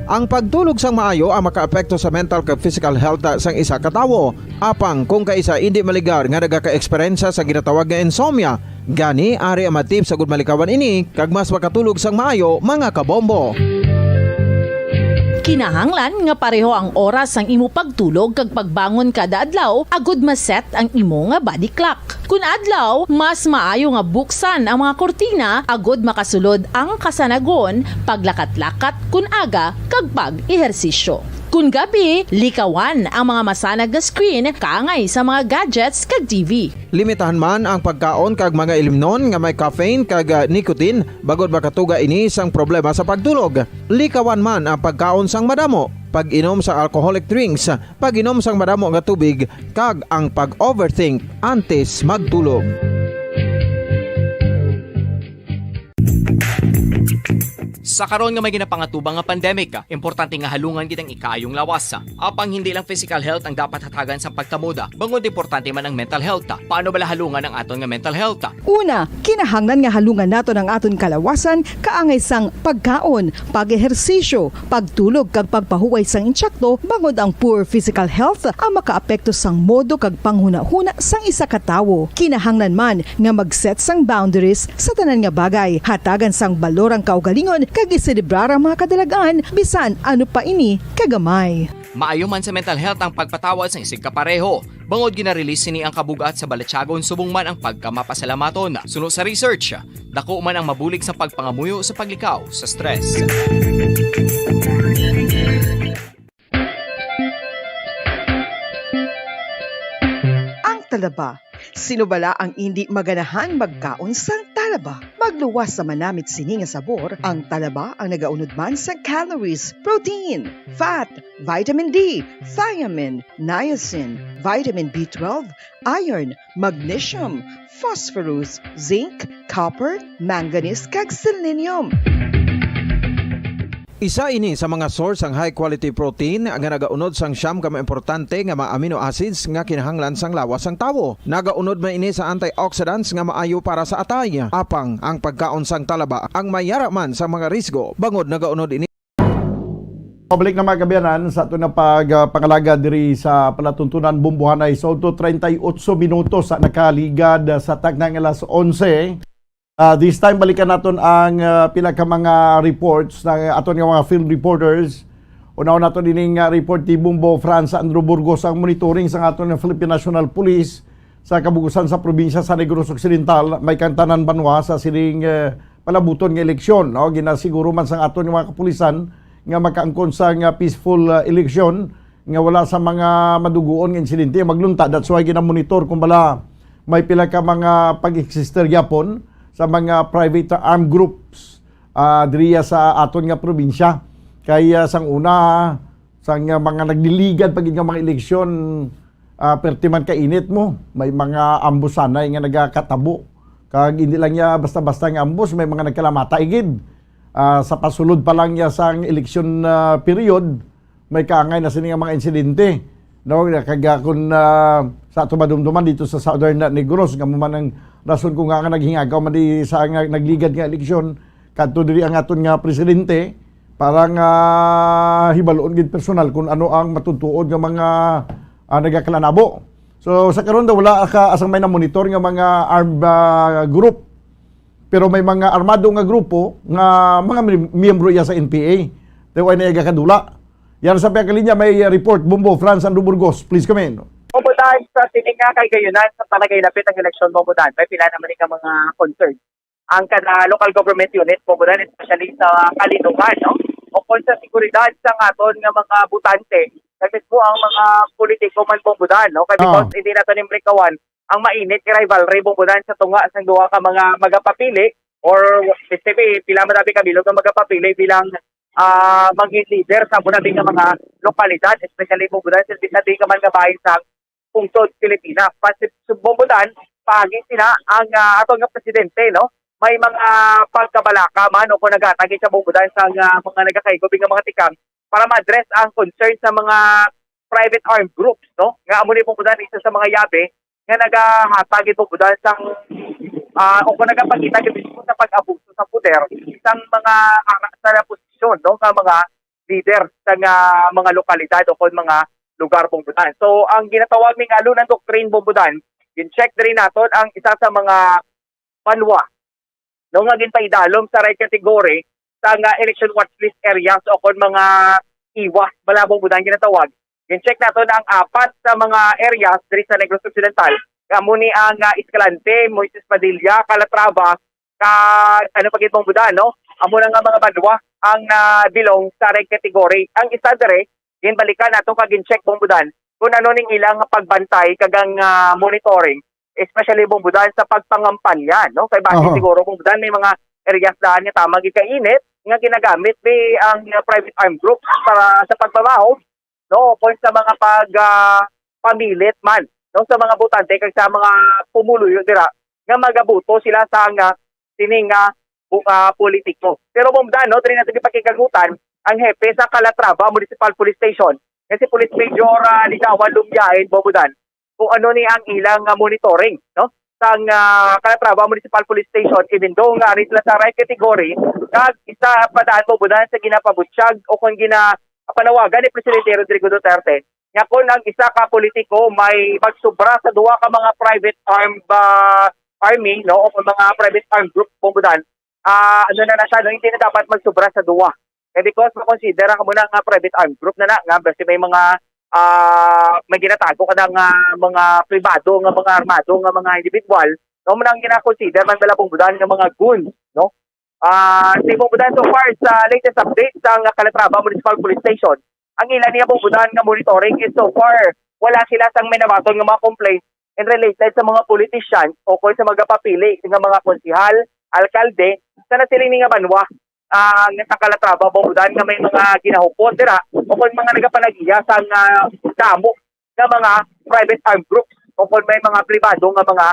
Ang pagtulog sang maayo ang makaapekto sa mental kag physical health sang isa ka tawo. Apang kung kaisa indi maligar nga nagaka-eksperyensya sa ginatawag nga insomnia, gani ari ang mga tips agud malikawan ini kag mas makatulog sang maayo, mga kabombo. Kinahanglan nga pareho ang oras sang imo pagtulog kag pagbangon kada adlaw agud ma-set ang imo nga body clock. Kun adlaw, mas maayo nga buksan ang mga kurtina agud makasulod ang kasanagon, paglakat-lakat kun aga, kag pag-ehersisyo. Kun gabi, likawan ang mga masanag nga screen kaangay sa mga gadgets kag T V. Limitahan man ang pagkaon kag mga ilimnon nga may caffeine kag, ah, nicotine, bangod makatuga ini sang problema sa pagtulog. Likawan man ang pagkaon sang madamo, pag-inom sa alcoholic drinks, pag-inom sang madamo nga tubig, kag ang pag-overthink antes magtulog. Sa karon nga may ginapangatubang nga pandemic, importante nga halungan gid ang ikaayong lawas. Apang hindi lang physical health ang dapat hatagan sang pagkamoda, bangod importante man ang mental health. Paano bala halungan ang aton nga mental health? Una, kinahanglan nga halungan naton ang aton kalawasan kaangay sang pagkaon, pag-ehersisyo, pagtulog kag pagpahuway sang insakto, bangod ang poor physical health ang makaapekto sang modo kag panghunahuna sang isa ka tawo. Kinahanglan man nga mag-set sang boundaries sa tanan nga bagay, hatagan sang balor ang kaugalingon kag iselebrar ang mga kadalag-an bisan ano pa ini kagamay. Maayo man sa mental health ang pagpatawad sang isigg kapareho. Bangod gina-release sini ang kabug-at sa balatyagon subong man ang pagkamapasalamaton. Suno sa research, dako man ang mabulig sa pagpangamuyo sa paglikaw sa stress. Ang talaba. Sino bala ang indi maganahang magkaon sang talaba? Magluwas sa manamit sini nga sabor, ang talaba ang nagaunod man sa calories, protein, fat, vitamin D, thiamine, niacin, vitamin B twelve, iron, magnesium, phosphorus, zinc, copper, manganese, kag selenium. Isa ini sa mga source sang high quality protein nga nagaunod sang siyam ka mga importante nga mga amino acids nga kinahanglan sang lawas sang tawo. Nagaunod man ini sa antioxidants nga maayo para sa atay. Apang ang pagkaon sang talaba ang may yara man sa mga risgo, bangod nagaunod ini Pabalik na, mga kaabyanan, sa aton nga pag, ah, pangalaga diri sa palatuntunan, Bumbuhanay. So, to treinta y ocho minutos sa nakaligad, ah, sa takna nga alas onse. Ah, this time, balikan naton ang, ah, pila ka mga reports na aton nga mga field reporters. Unahon naton ining, ah, report ni Bumbo Franz Andrew Burgos, ang monitoring sa aton nga Philippine National Police sa kabugusan sa probinsya sa Negros Occidental, may kaangtanan banwa sa sining, eh, palabuton nga eleksyon, no? Ginasiguro man sang aton nga mga kapulisan nga makaangkon sang, ah, peaceful, ah, eleksyon nga wala sa mga madugoon nga insidente maglunta. That's why ginamonitor kung bala may pila ka mga pag-existe gyapon sa mga private armed groups, ah, diriya sa aton nga probinsya. Kay, ah, sang una, sang, ah, mga nagliligad pa gid nga mga eleksyon, ah, perti man kainit mo, may mga ambush anay nga nagakatabo. Kag hindi lang niya basta-basta nga ambush, may mga nagkalamatay gid. Ah, sa pasulod pa lang niya sang election, ah, period, may kaangay na sini nga mga insidente. No, kag, ah, kun, ah, sa ato madumduman dito sa Southern Negros, nga mo man ang rason kung nga, nga naghingagaw man di sa nga nagligad nga eleksyon, kadto diri ang aton nga presidente, para nga hibaluon gid personal kung ano ang matutuod nga mga, ah, nagakalanabo. So, sa karon daw, wala ka asang may na-monitor nga mga armed, ah, group. Pero may mga armado nga grupo nga mga mi-, miyembro iya sa N P A. Daw ay nagakadula. Yan sa pagkalinya, may report, Bombo, Franz Andrew Burgos. Please come in. Bombo Dan, sa sining nga kay gayunan sa palagay lapit ang eleksyon, Bombo Dan, may pila naman nga mga concern ang kada local government unit, Bombo Dan, especially sa Kalinungan, no? O kung sa seguridad sa aton nga mga botante, kag mismo ang mga politiko man, Bombo Dan, no? Kay, ah, because hindi nato nimlikawan ang mainit nga rivalry, Bombo Dan, sa tunga sang duha ka mga magapapili, or, let's say, pila man abi ka bilog nga magapapili bilang, ah, maging leader sa amo na nga mga lokalidad, especially, Bombo Dan, sa bisan di ka man nga bahin sa pungsod Pilipinas. Pati, Bombo Dan, paagi sina ang, ah, ato nga presidente, no? May mga pagkabalaka man o kung naghatag siya, Bombo Dan, sa, ah, mga nagakaigo nga mga tikang para ma-address ang concern sa mga private armed groups, no? Nga amo ni, Bombo Dan, isa sa mga yabi nga nagahatag, Bombo Dan, sang, ah, o kung nagapakita gid mismo sa pag-abuso sa poder sang mga ara sa posisyon, no, nga mga leader sa nga mga lokalidad o kon mga lugar, Bombo Dan. So, ang ginatawag ning Alunan Doctrine, Bombo Dan, gin-check diri naton ang isa sa mga banwa, no, nga ginpaidalom sa red category sa nga election watch list areas o kon mga iwas, bala, Bombo Dan, ginatawag. Gin-check naton ang apat sa mga areas diri sa Negros Occidental. Amo ni ang, ah, Escalante, Moises Padilla, Calatrava, kag ano pa gid, Bombo Dan, no? Amo na nga mga banwa ang na-belong sa red category. Ang isa diri, ginbalikan nato kag gin-check, Bombo Dan, kung ano ning ilang pagbantay kag ang, ah, monitoring, especially, Bombo Dan, sa pagpangampanya, no? Kay base, aha, siguro, Bombo Dan, may mga areas daan nga tama gid kainit nga ginagamit ni ang, ah, private armed groups para sa pagpamahog, no, o kon sa mga pag, ah, pamilit man, no, sa mga botante kag sa mga pumuluyo dira nga magaboto sila sa nga sini nga bu-, ah, politiko. Pero, Bombo Dan, no, diri nato gipakigkagutan ang hepe sa Calatrava Municipal Police Station, nga si Police Major, ah, Ligawan Lumyain, Bombo Dan, kung ano ni ang ilang, ah, monitoring, no, sang, ah, Calatrava Municipal Police Station, even though nga ari sila sa red category, kag isa pa daan, Bombo Dan, sa ginapabutyag o kung gina-, panawagan ni Presidente Rodrigo Duterte, nga kung ang isa ka politiko may magsubra sa duha ka mga private armed, ah, army, no, o kung mga private armed group, Bombo Dan, ah, ano na na siya, no, hindi na dapat magsubra sa duha. Kay because ma-consider ang amo na nga private armed group na na, nga basi may mga, ah, may ginatago ka na nga mga pribado, nga mga armado, nga mga individual, no, amo na ang gina-consider man nila, Bombo Dan, nga mga goons, no? Ah, si Bombo Dan, so far sa latest update sa nga Calatrava Municipal Police Station, ang ila niya, Bombo Dan, nga monitoring is so far wala sila sang may nabaton nga mga complaint in related sa mga politicians o kon sa mga papili nga mga konsehal, alkalde sa nasiling ni nga banwa, ah, nga sa Calatrava, Bombo Dan, nga may mga ginahupot dira o kon mga nagapanagiya sang, ah, damo nga mga private armed groups o kon may mga pribado nga mga,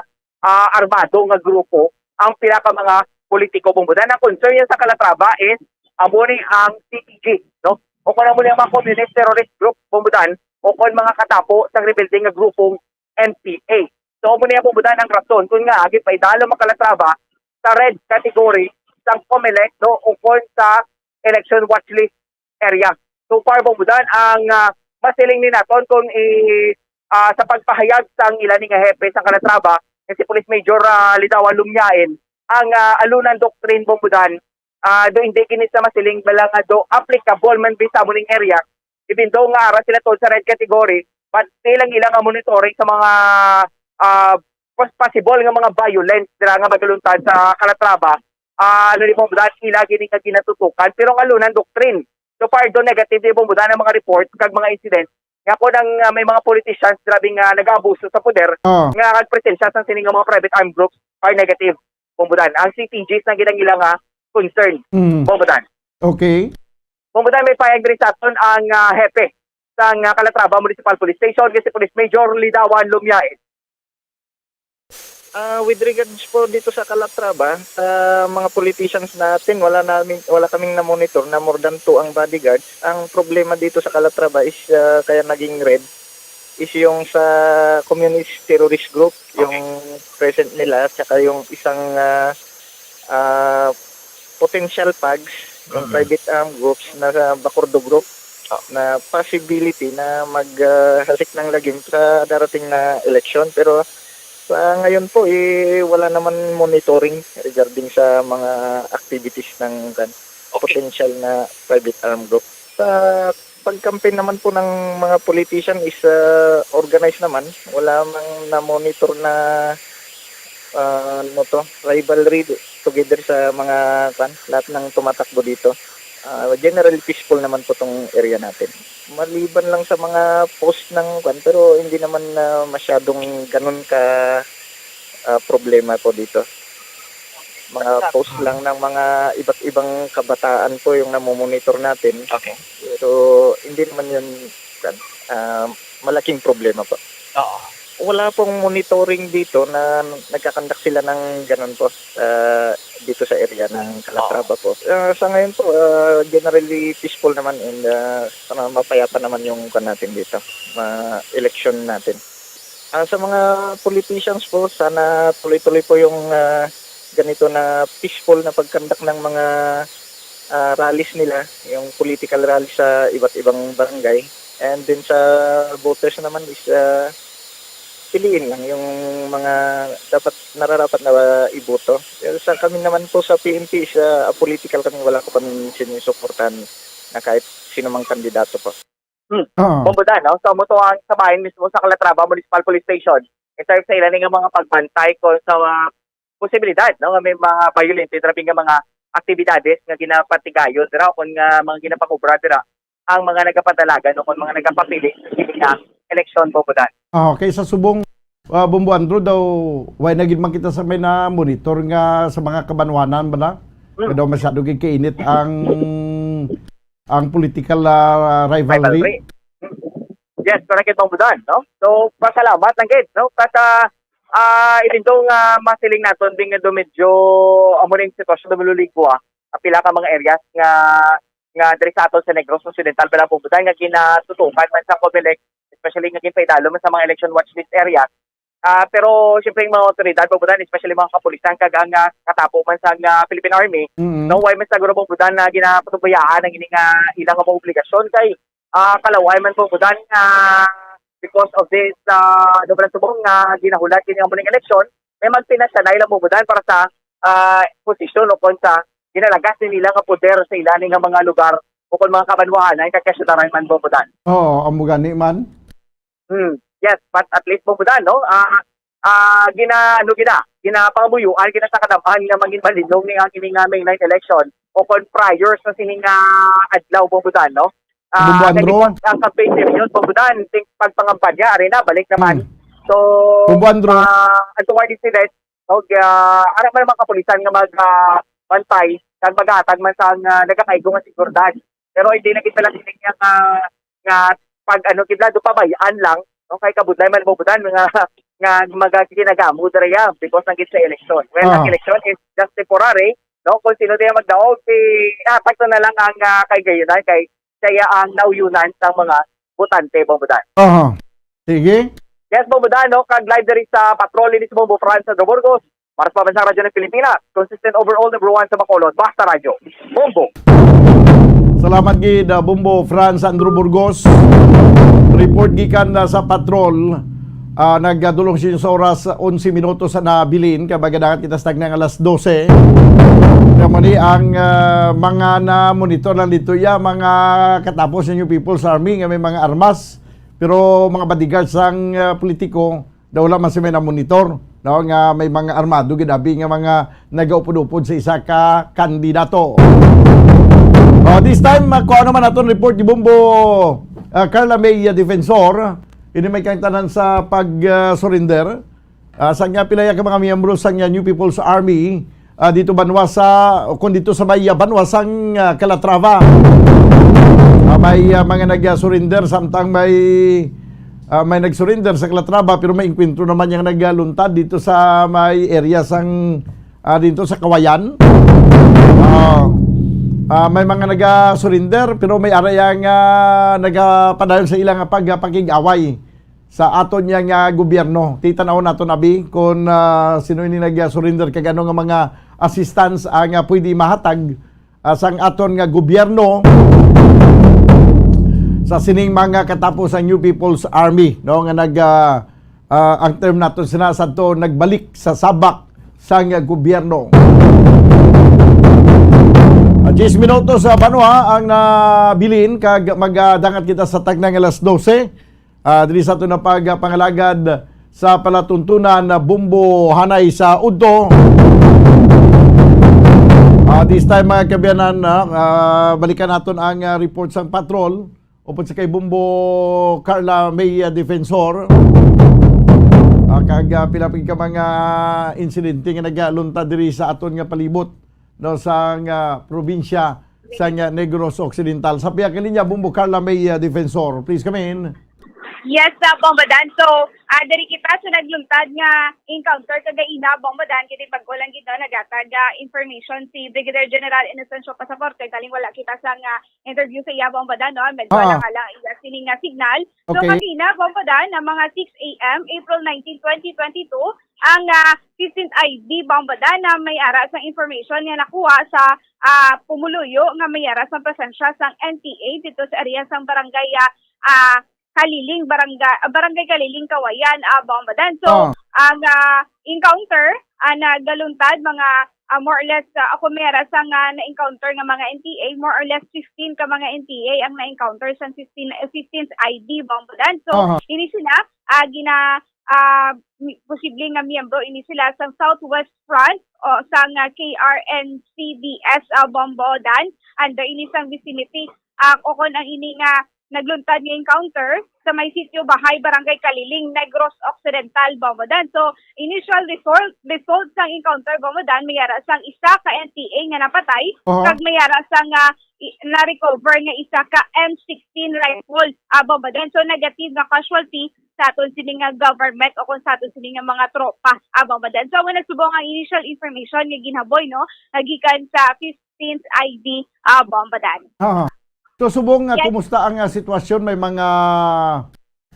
ah, armado nga grupo ang pila ka mga politiko, Bombo Dan. Ang concern niya sa Calatrava is amo ni ang C T G, no? O kon amo ni ang mga communist terrorist group, Bombo Dan, o kon mga katapo sang rebelde nga grupong N P A. So, amo ni ang, Bombo Dan, ang rason kung ngaa ginpaidalom ang Calatrava sa red category sang Comelec, no, o kon sa election watch list area. So far, Bombo Dan, ang, ah, masiling ni naton kung i-, ah, sa pagpahayag sang ila ni nga hepe sa Calatrava, nga si Police Major, ah, Lidawan Lumyain, ang, ah, Alunan Doctrine, Bombo Dan, ah, do hindi kini sa masiling bala nga do applicable man bi sa amo ning area, even though nga ara sila tod sa red category, but still ang ilang monitoring sa mga, ah, pos-, possible nga mga violence dira nga magaluntad sa Calatrava, ah, ano ni, Bombo Dan, ila gini nga ginatutukan. Pero ang Alunan Doctrine, so far do negative ni, Bombo Dan, ang mga report kag mga incident nga kon ang, ah, may mga politicians grabe nga nag-aabuso sa poder, ah, nga nagpresensya sa sini nga mga private armed groups are negative, Bombo Dan. Ang C T Gs na ginangila nga concern, mm, Bombo Dan. Okay. Bombo Dan, may pahayag diri sa aton ang, ah, hepe sang, ah, Calatrava Municipal Police Station, nga si Police Major Lidawan Lumyain. Ah, with regards po dito sa Calatrava, sa mga politicians natin, wala namin, wala kaming na-monitor na more than two ang bodyguards. Ang problema dito sa Calatrava is, ah, kaya naging red is yung sa communist terrorist group, yung present nila, at saka yung isang, ah, ah, potential PAGS yung Mm. private armed groups na sa Bakurdo Group Ah. na possibility na mag, ah, hasik ng lagim sa darating na eleksyon. Pero sa ngayon po, eh, wala naman monitoring regarding sa mga activities ng kan, Okay. potential na private armed group. Sa pag-campaign naman po ng mga politician is, ah, organized naman. Wala mang na-monitor na, ah, ano to, rivalry together sa mga, kan, lahat ng tumatakbo dito. Ah, generally peaceful naman po tong area natin. Maliban lang sa mga post ng, kan, pero hindi naman na masyadong ganun ka, ah, problema po dito. Mga Basta post lang ng mga iba't ibang kabataan po yung namomonitor natin. Okay. So, hindi naman yun, kan, ah, malaking problema po. Oo. Wala pong monitoring dito na nagkakandak sila ng ganun po, ah, dito sa area ng Calatrava po. Ah, sa ngayon po, ah, generally peaceful naman and, ah, sana mapayapa naman yung kan natin dito, ma-, election natin. Ah, sa mga politicians po, sana tuloy-tuloy po yung, ah, ganito na peaceful na pagkandak ng mga, ah, rallies nila, yung political rally sa iba't ibang barangay. And then sa voters naman is, ah, piliin lang yung mga dapat, nararapat na iboto. Pero sa kami naman po sa P N P is, ah, apolitical kami, wala ko kami sinusuportahan na kahit sino mang kandidato po. Hmm. Ah. Bombo Dan, no? So, amo to ang sa bahin mismo sa Calatrava Municipal Police Station. In terms sa ila nga mga pagbantay ko sa, ah, posibilidad, no, nga may mga violent, grabe nga mga aktibidades nga ginapatigayon dira o kon nga mga ginapakubra dira ang mga nagapadalagan o kon mga nagapapili sa nga eleksyon, Bombo Dan. Ah, okay, sa subong, ah, Bombo Andrew daw, why na gid man kita sa may na-monitor nga sa mga kabanwanan ba na? Hmm. Nga daw masyado gid kainit ang, ang political, ah, rivalry. Rivalry. Hmm. Yes, correct it, Bombo Dan, no? So, pasalamat lang gid, no? But, ah, ah, even though nga masiling naton din nga do medyo amo ning sitwasyon, do maluligwa ang pila ka mga areas nga, nga diri sa aton sa Negros Occidental, bala, Bombo Dan, nga ginatutukan man sa Comelec, especially nga ginpaidalo man sa mga election watch list areas. Ah, pero siyempre, yung mga otoridad, Bombo Dan, especially mga kapulisan, kag ang, ah, katapo man sa, ah, Philippine Army, Mm. no, why man siguro, Bombo Dan, na ginapatubayaan ang ini nga ilang mga obligasyon kay, ah, kalaway man, Bombo Dan, nga because of this, ah, ano ba lang subong nga ginahulat kini nga muning eleksyon, may magpinasyanay lang, Bombo Dan, para sa, ah, posisyon o kon sa ginalagas ni nila nga poder sa ila ni nga mga lugar o kon mga kabanwahanan kag kasyudaran man, Bombo Dan. Oo, amo gani man. Hmm. Yes, but at least, Bombo Dan, no? Ah, ah, gina-, ano, gina-, ginapangabuyuan, gina sa kadam-an nga mangin malinong ni ang ining, ah, May nine election o kon prior sa sining, ah, adlaw, Bombo Dan, no? Ah, Bombo Andro. Nag-, ang campaign period, Bombo Dan, ting-, pagpangampanya, ari na, balik naman. Hmm. So, Bombo Andro. Ah, ang tungod din sila, no, ah, ara man ang mga kapulisan nga mag, ah, bantay, kag maghatag man sa, ah, nagakaigo nga seguridad. Pero hindi na kita lang sining nga, nga pag, ano, kita do pabayaan lang, no? Kay kabudlay man, Bombo Dan, nga, nga magaginagamo dira ya because nang sa eleksyon. Well, ang Ah. eleksyon is just temporary, no? Kung sino diya magdaog, si, ah, pagto na lang ang, ah, kay gayunan, kay siya ang nauyunan sa mga botante, Bombo Dan. Aha. Sige. Yes, Bombo Dan, no? Kag live diri sa patrol ni si Bombo Franz Andro Burgos. Para sa Pambansang Radyo ng Pilipinas, consistent overall, number one sa Bacolod. Basta Radyo. Bombo! Salamat gid, ah, Bombo Franz Andrew Burgos. Report gikan na sa patrol. Ah, nagdulong siya sa oras, onse minutos na nabilin, kay magadangat kita sa tagna nga alas dose. Kamo ni ang, ah, mga na-monitor lang dito, ya, mga katapos ninyo People's Army nga may mga armas, pero mga bodyguards ang, ah, politiko, daw wala man si may na-monitor, no, nga may mga armado gid abi nga mga nagaupod-upod sa isa ka kandidato. Oh, this time, makuha naman naton report ni Bombo, ah, Carla May, ah, Defensor. Ini may kaangtanan sa pag, ah, surrender. Ah, sa nga pilaya ka mga miyembro sa nga New People's Army, ah, dito banwa sa, o kung dito sa may, ah, banwa sang, ah, Calatrava. Ah, may, ah, mga nag-surrender, samtang may, ah, may nag-surrender sa Calatrava, pero may engkwentro naman yang nagluntad dito sa may area sang, ah, dito sa Kawayan. Ah, ah, may mga nag-surrender, pero may ara yang, ah, nagapadayon sa ilang pag-, pakig-away sa aton niya nga gobyerno. Titan-awon naton abi kung, ah, sino ini nag-surrender kag ano nga mga assistance ang, ah, pwede mahatag ah, sang aton nga gobyerno sa sining mga katapos ang New People's Army, no, nga nag, ah, ah, ang term nato sina sadto nagbalik sa sabak sang gobyerno. Ah, diyes minutos sa banwa ang nabilin kag magadangat kita sa tagna nga alas dose. Ah, diri sa aton na pagpangalagad sa palatuntunan na Bombo Hanay sa Udto. Ah, this time, mga kaabyanan, ah, ah, balikan naton ang, ah, report sang patrol upod sa kay Bombo Carla May, ah, Defensor. Ah, kag, ah, pila pa gid ka mga insidente nga nagaluntad diri sa aton nga palibot, no, sang, ah, probinsya sang, ah, Negros Occidental. Sa pihak nga linya, Bombo Carla May, ah, Defensor. Please come in. Yes, uh, Bombo Dan. So, ah, diri kita sa nagluntad nga encounter kagaina, Bombo Dan, kay bag-o lang gid, no, nagatag, ah, information si Brigadier General Inocencio Pasaporte, kaling wala kita sa nga interview sa iya, Bombo Dan, no? Medyo Ah. wala nga lang iya sining nga signal. So, Okay. kagaina, Bombo Dan, na mga six a m, April nineteen, twenty twenty-two, ang, ah, fifteenth I D, Bombo Dan, na may ara sa information nga nakuha sa, ah, pumuluyo nga may ara sa presensya sang N P A dito sa area sang barangay, ah, ah, Kaliling, barangay, barangay Kaliling, Kawayan, ah, Bombo Dan. So, Ah. ang, ah, encounter, ah, nagaluntad mga, ah, more or less, ah, ako may ara sa nga na-encounter nga mga N P A, more or less fifteen ka mga N P A ang na-encounter sa fifteen, fifteenth I D, Bombo Dan. So, Aha. ini sila, ah, gina-, ah, mi-, posible nga miyembro ini sila sa Southwest Front o sa nga K R N C D S, ah, Bombo Dan, under ini sang vicinity, ah, o kon ang ini nga nagluntad nga encounter sa may Sitio Bahay, Barangay Kaliling, Negros Occidental, Bombo Dan. So, initial result, result sang encounter, Bombo Dan, may ara sang isa ka N P A nga napatay, Aha. kag may ara sang, ah, i-, na-recover nga isa ka M sixteen rifle, ah, Bombo Dan. So, negative nga casualty sa aton sini nga government o kung sa aton sini nga mga tropa, ah, Bombo Dan. So, ang nagsubong ang initial information nga ginhaboy, no, nagikan sa fifteenth I D, ah, Bombo Dan. Aha. So, subong nga, Yes. kumusta ang, ah, sitwasyon? May mga,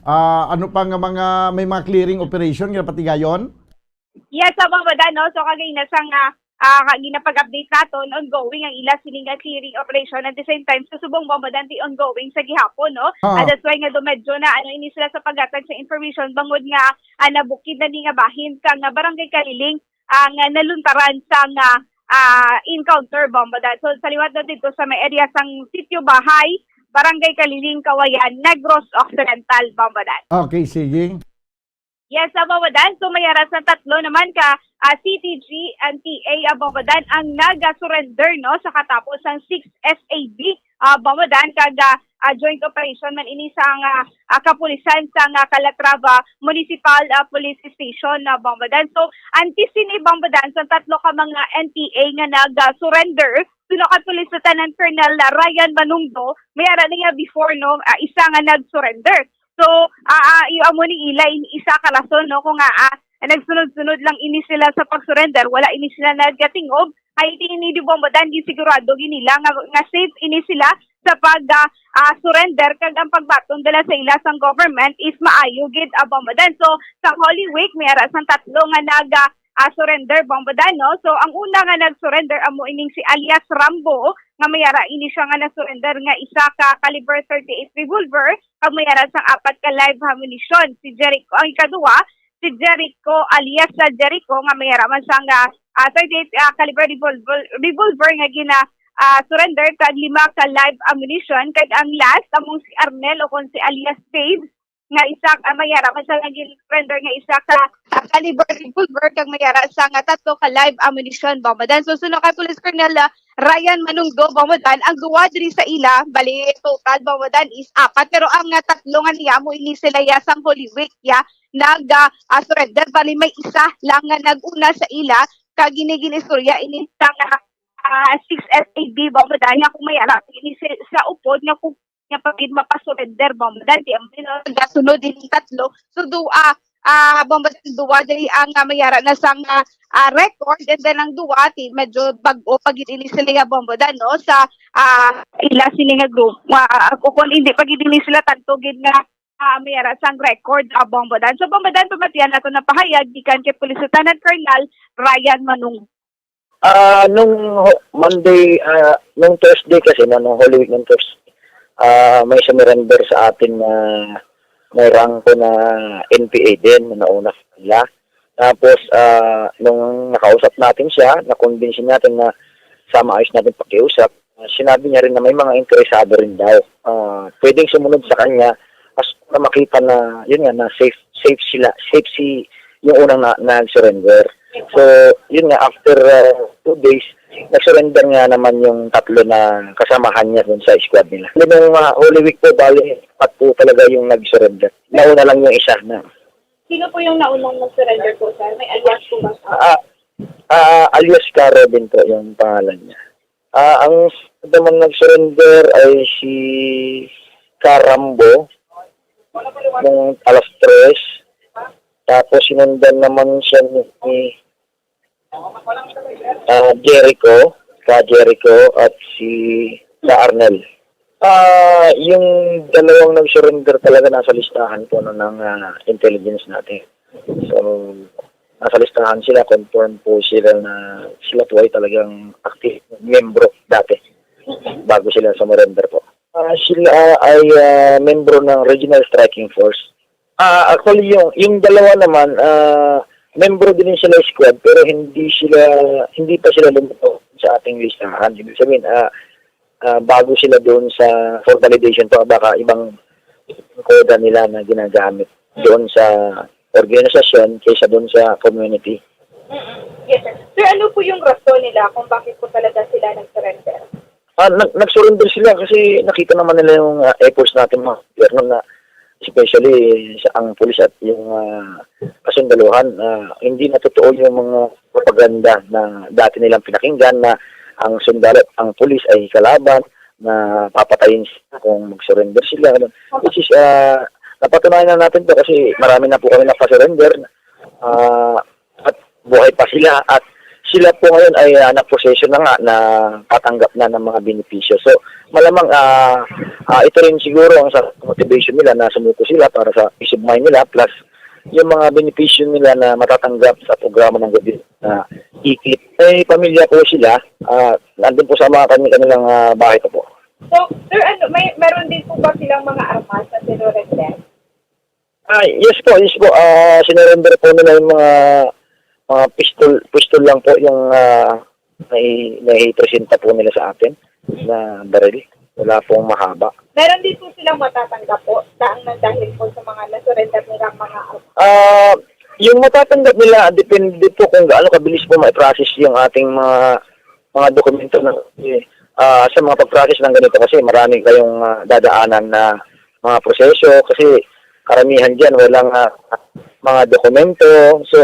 ah, ano pa nga mga, may mga clearing operation nga patigayon? Yes, sa Bombo Dan, no? So, kagaina sa nga, ah, ka-, ginapag-update naton, ongoing ang ila sini nga clearing operation. At the same time, sa subong, Bombo Dan, di ongoing sa gihapon, no? Ah. Ah, that's why nga dumedyo na, ano, ini sila sa paghatag sa information, bangod nga, ah, nabukid na ni nga bahin sa nga barangay Kaliling, ang, ah, naluntaran sa nga, ah, encounter, Bombo Dan. So, sa liwat na dito sa may area sang Sitio Bahay, Barangay Kaliling, Kawayan, Negros Occidental, Bombo Dan. Okay, sige. Yes, ah, Bombo Dan. So, may ara sa tatlo naman ka, ah, C T G and T A, ah, Bombo Dan, ang nag-surrender, no, sa katapos sang six S A B, ah, Bombo Dan, kag, ah, ah, joint operation man ini sa nga, ah, kapulisan sa nga Calatrava Municipal, ah, Police Station, ah, Bombo Dan. So, antes sini, Bombo Dan, sa tatlo ka mga N P A nga nag-surrender, suno kay Police Lieutenant Colonel Ryan Manungdo, may ara niya before, no, ah, isa nga nag-surrender. So, ah, ah, iyo amo ni ila in isa ka rason, no, kung, ah, ah, nagsunod-sunod lang ini sila sa pag-surrender, wala ini sila nagatingob, ay di ini, di, Bombo Dan, ginsigurado gid nila nga, nga safe ini sila sa pag, ah, ah, surrender, kag ang pagbaton dala sa ila sang government is maayo gid, ah, Bombo Dan. So, sa Holy Week, may ara sang tatlo nga nag, ah, ah, surrender, Bombo Dan, no? So, ang una nga nag-surrender amo ining si alias Rambo, nga may ara ini siya nga na-surrender nga isa ka caliber thirty-eight revolver, kag may ara sang apat ka live ammunition. Si Jericho, ang ikaduha, si Jericho alias sa Jericho, nga may ara man siya nga, ah, thirty-eight, ah, caliber revolver, revolver nga gina, ah, surrender, kag lima ka live ammunition, kag ang last among si Arnel o kon si alias Babes, nga isa, ah, may ara man siya nga gin-surrender nga isa ka, ah, caliber revolver, kag may ara siya nga tatlo ka live ammunition, Bombo Dan. So, suno kay Police Colonel, ah, Ryan Manungdo, Bombo Dan, ang duwa diri sa ila, bali, total, Bombo Dan, is apat. Pero ang, ah, tatlo nga niya amo ini sila ya sang Holy Week, ya, nag, ah, ah, surrender. Bali, may isa lang nga nag-una sa ila, kag ini ginistorya ini sa nga, ah, six S A B, Bombo Dan, nga kung may ara ini si-, sa upod nga kung nga pa gid mapasurrender, Bombo Dan, di ang pino-, gasunod ining tatlo. So, duwa, ah, Bombo Dan, duwa diri ang, ah, may ara na sang, ah, ah, record, and then ang duwa, ti, medyo bag-o pa gid ini sila ya, Bombo Dan, no? Sa, ah, ila sini nga group. Ah, ah, kung hindi pa gid ini sila tanto gid nga, ah, may ara sang record, ah, Bombo Dan. So, Bombo Dan, pamatian nato na pahayag gikan kay Police Lieutenant Colonel Ryan Manung. Ah, nung ho Monday, ah, nung Thursday kasi, no, nung Holy Week nung Thursday, ah, may sumurrender sa atin na may rangko na N P A din na nauna sa kanila. Tapos, ah, nung nakausap natin siya, na-convince natin na sa maayos natin pakiusap, ah, sinabi niya rin na may mga interesado rin daw. Ah, pwedeng sumunod sa kanya as na makita na, yun nga, na safe, safe sila, safe si, yung unang na, nag-surrender. So, yun nga, after, ah, two days, nag-surrender nga naman yung tatlo na kasamahan niya dun sa squad nila. Nung, ah, Holy Week po, bali, apat po talaga yung nag-surrender. Nauna lang yung isa na Sino po yung naunang nag-surrender po, sir? May alias po ba siya? Ah, ah, alias Caro din po yung pangalan niya. Ah, ang naman nag-surrender ay si Karambo nung alas tres. Tapos sinundan naman siya ni, ah, Jericho, ka Jericho at si ka Arnel. Ah, yung dalawang nag-surrender talaga nasa listahan po, no, ng, ah, intelligence natin. So, nasa listahan sila, confirm po sila na sila po ay talagang active membro dati bago sila sumurrender po. Ah, sila ay, ah, membro ng Regional Striking Force. Ah, actually, yung, yung dalawa naman, ah, membro din sila sa squad, pero hindi sila, hindi pa sila lumitaw sa ating listahan. Ibig sabihin, ah, ah, bago sila doon sa, for validation pa, baka ibang koda nila na ginagamit doon sa organisasyon kaysa doon sa community. Mm-mm. Yes, sir. Sir, ano po yung rason nila kung bakit po talaga sila nag-surrender? Ah, nag-, nag-surrender sila kasi nakita naman nila yung, ah, efforts natin mga gobyerno na especially sa ang pulis at yung, ah, kasundaluhan, ah, hindi na totoo yung mga propaganda na dati nilang pinakinggan na ang sundalo at ang pulis ay kalaban, na papatayin sila kung mag-surrender sila, ganun. Which is, ah, napatunayan na natin to kasi marami na po kami napa-surrender. Ah, at buhay pa sila at sila po ngayon ay, ah, naproseso na nga na tatanggap na ng mga benepisyo. So, malamang, ah, ah, ito rin siguro ang sa motivation nila na sumuko sila para sa peace of mind nila plus yung mga benepisyo nila na matatanggap sa programa ng gobyerno na ikit. May pamilya po sila, ah, nandun po sa mga kani-, kanilang, ah, bahay pa po. So, sir, ano, may, meron din po ba silang mga armas na sinurrender? Ah, yes po, yes po. Ah, sinurrender po nila yung mga, mga pistol, pistol lang po yung, ah, nai-, naipresenta po nila sa atin na baril. Wala pong mahaba. Meron din po silang matatanggap po, saang nang dahil po sa mga nasurrender nilang mga armas? Ah, yung matatanggap nila, depende po kung gaano kabilis po ma-process yung ating mga, mga dokumento na, eh, ah, sa mga pag-process ng ganito kasi marami kayong, ah, dadaanan na mga proseso kasi karamihan diyan walang, ah, mga dokumento. So,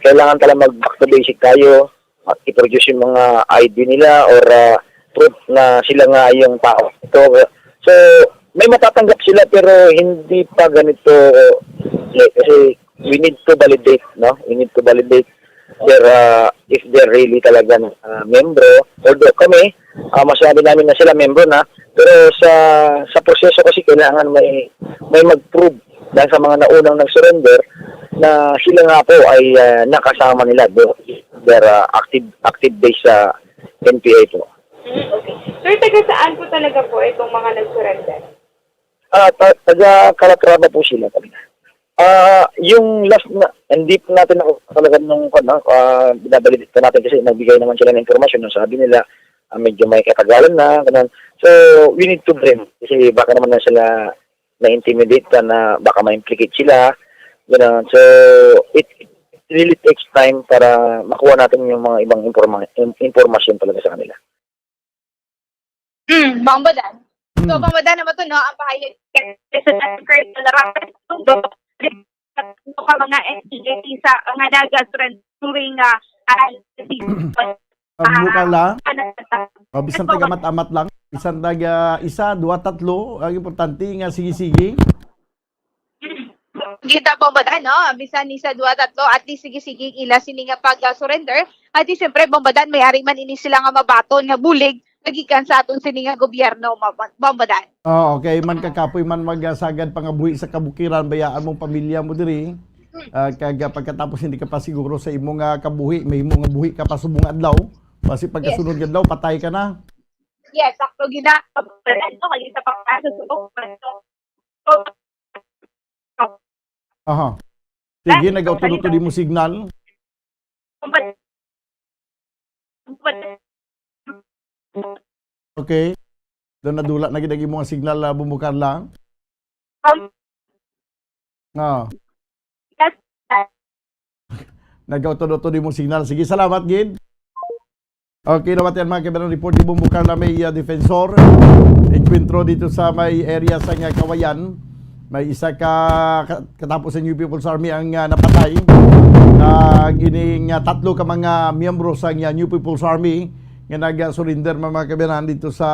kailangan talaga mag back to basic tayo, ah, i-produce yung mga I D nila or, ah, proof na sila nga yung tao. So, so, may matatanggap sila pero hindi pa ganito, eh, kasi we need to validate, no? We need to validate their, ah, if they're really talaga, ah, membro. Although kami, ah, masabi namin na sila membro na, pero sa, sa proseso kasi kailangan may, may mag-prove dahil sa mga naunang nag-surrender na sila nga po ay, ah, nakasama nila, do-, their, ah, active, active base sa N P A po. Hmm, okay. Sir, taga saan po talaga po itong mga nag-surrender? Ah, ta-, taga Calatrava po sila talaga. Ah, yung last na, hindi po natin ako talaga nung, ano, ah, binabalita natin kasi nagbigay naman sila ng impormasyon. Ang sabi nila, ah, medyo may katagalan na, ganun. So, we need to bring kasi baka naman na sila na-intimidate ka na baka ma-implicate sila, ganun. So, it, it really takes time para makuha natin yung mga ibang informa-, im-, impormasyon talaga sa kanila. Mm, Bombo Dan. So, Mm. Bombo Dan naman to, no? Ang pahayag sa Christian Larang, ano ka mga N P A sa, nga nag-surrender during, ah, ah, Amo ka lang. Ano, O, bisan Yes, taga Bombo. Amat-amat lang. Bisan taga isa, dua, tatlo. Ang importante nga, sige-sige. Kita, Bombo Dan, no? Bisan isa, dua, tatlo, at least sige-sige ila sini nga pag-surrender. At least, siyempre, Bombo Dan, may ari man ini sila nga mabaton nga bulig nagikan sa aton sini nga gobyerno, Bombo, Bombo Dan. Oh, okay. Man kakapoy man magasagad pangabuhi sa kabukiran, bayaan mong pamilya mo diri. Ah, kag, ah, pagkatapos hindi ka pa siguro sa imo nga kabuhi, may imo nga buhi ka pa subong adlaw, basi pagkasunod nga adlaw patay ka na. Yes, sakto gina. Pagkasunod, no, kag sa pagkasunod, so, Aha. Sige, nag-utod-utod imo signal. Okay. Daw nadula na gid ang imo nga signal, ah, Bombo Carla. Um, Ah. Yes, sir. Nag-utod-utod imo signal. Sige, salamat gid. Okay, nawat yan, mga kaibigan, report ni Bombo Carla, may, ah, defensor. Enkwentro dito sa may area sa nga Kawayan. May isa ka, ka-, katapos sa New People's Army ang, ah, napatay. Kag ining, ah, tatlo ka mga miyembro sa, ah, New People's Army nga nag-surrender, mga kaibigan, dito sa,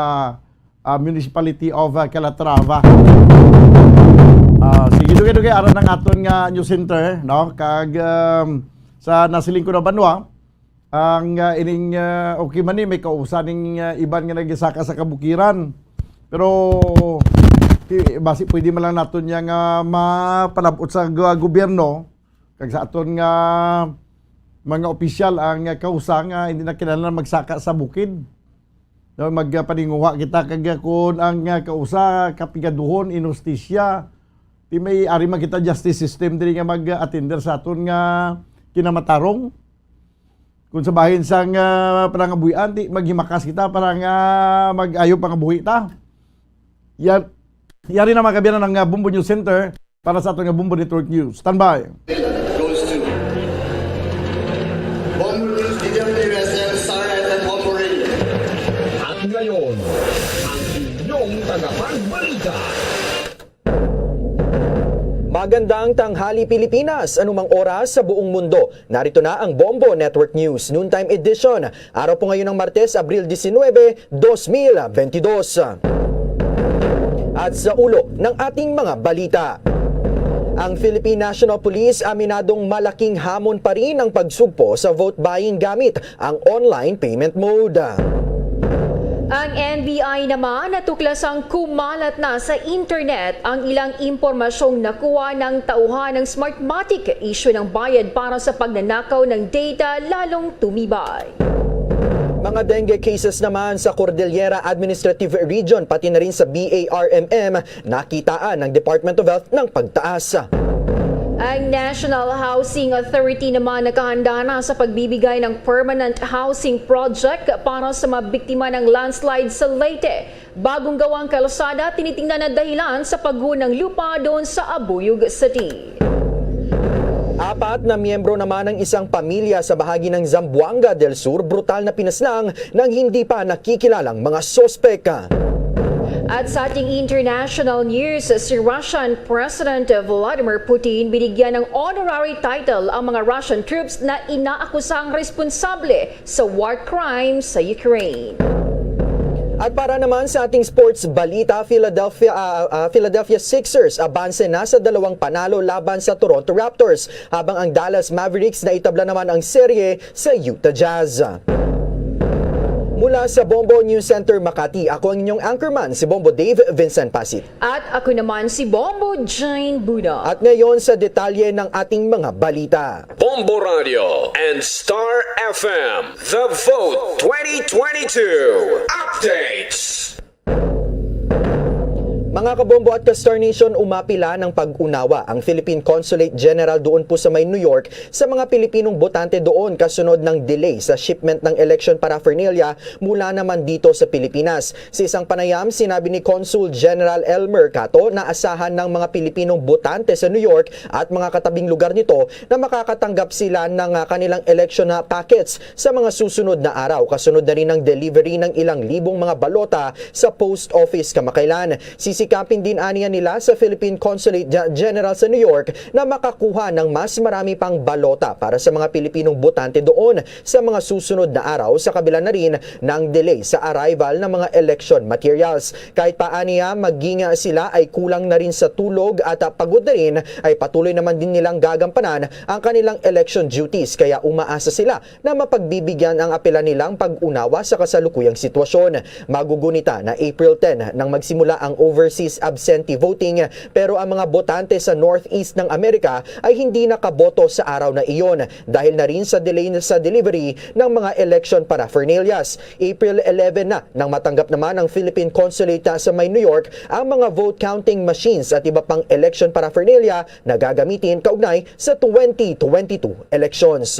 ah, Municipality of, ah, Calatrava. Ah, sige, dugay-dugay, aron ang aton nga news center, no? Kag, um, sa nasiling ko na banwa, ang, ah, ining, ah, okay man ni, may kausa ning, ah, iban nga nagisaka sa kabukiran. Pero, ti-, basi pwede man lang naton niya nga mapalabot sa gu-, gobyerno, kag sa aton nga mga opisyal ang, ah, kausa nga hindi na kinahanglan magsaka sa bukid. No, magpaninguha kita kag, ah, kun ang, ah, kausa kapigaduhon, inustisya, ti may ari man kita justice system diri nga mag-attender sa aton nga kinamatarong. Kung sa bahin sang, ah, panangabuhian, ti maghimakas kita para nga mag-ayo pangabuhi ta. Yar-, yari na, mga kabiyanan, ang, ah, Bombo News Center para sa aton nga Bombo Network News. Standby. Goes to Bombo News, D W S M, Star F M, Bombo Radio. At ngayon, ang inyong tagapagbalita. Magandang tanghali, Pilipinas. Anumang oras sa buong mundo, narito na ang Bombo Network News Noontime Edition. Araw po ngayon ng Martes, Abril diecinuebe, dos mil veintidos. At sa ulo ng ating mga balita, ang Philippine National Police aminadong malaking hamon pa rin ang pagsugpo sa vote buying gamit ang online payment mode. Ang N B I naman natuklasang kumalat na sa internet ang ilang impormasyong nakuha ng tauhan ng Smartmatic. Isyu ng bayad para sa pagnanakaw ng data lalong tumibay. Mga dengue cases naman sa Cordillera Administrative Region, pati na rin sa B A R M M, nakitaan ng Department of Health ng pagtaas. Ang National Housing Authority naman nakahanda na sa pagbibigay ng permanent housing project para sa mga biktima ng landslide sa Leyte. Bagong gawang kalsada tinitingnan na dahilan sa pagguho ng lupa doon sa Abuyog City. Apat na miyembro naman ng isang pamilya sa bahagi ng Zamboanga del Sur brutal na pinaslang ng hindi pa nakikilalang mga sospek. At sa ating international news, si Russian President Vladimir Putin binigyan ng honorary title ang mga Russian troops na inaakusang responsable sa war crime sa Ukraine. At para naman sa ating sports balita, Philadelphia, ah, ah, Philadelphia Sixers abanse na sa dalawang panalo laban sa Toronto Raptors, habang ang Dallas Mavericks naitabla naman ang serye sa Utah Jazz. Mula sa Bombo News Center Makati, ako ang inyong anchorman, si Bombo Dave Vincent Pasit. At ako naman si Bombo Jane Buno. At ngayon sa detalye ng ating mga balita. Bombo Radio and Star F M, The Vote twenty twenty-two Updates. Mga kabombo at ka-Star Nation, umapila ng pag-unawa ang Philippine Consulate General doon po sa may New York sa mga Pilipinong botante doon kasunod ng delay sa shipment ng election paraphernalia mula naman dito sa Pilipinas. Sa isang panayam, sinabi ni Consul General Elmer Cato na asahan ng mga Pilipinong botante sa New York at mga katabing lugar nito na makakatanggap sila ng, ah, kanilang election, ah, packets sa mga susunod na araw, kasunod na rin ng delivery ng ilang libong mga balota sa post office kamakailan. Sisikapin din aniya nila sa Philippine Consulate Ge-, General sa New York na makakuha ng mas marami pang balota para sa mga Pilipinong botante doon sa mga susunod na araw, sa kabila na rin ng delay sa arrival ng mga election materials. Kahit pa aniya, maging sila ay kulang na rin sa tulog at, ah, pagod na rin, ay patuloy naman din nilang gagampanan ang kanilang election duties, kaya umaasa sila na mapagbibigyan ang apela nilang pag-unawa sa kasalukuyang sitwasyon. Magugunita na April ten nang magsimula ang overseas overseas absentee voting, pero ang mga botante sa Northeast ng Amerika ay hindi nakaboto sa araw na iyon dahil na rin sa delay sa delivery ng mga election paraphernalias. April eleven na nang matanggap naman ng Philippine Consulate sa may New York ang mga vote counting machines at iba pang election paraphernalia na gagamitin kaugnay sa twenty twenty-two elections.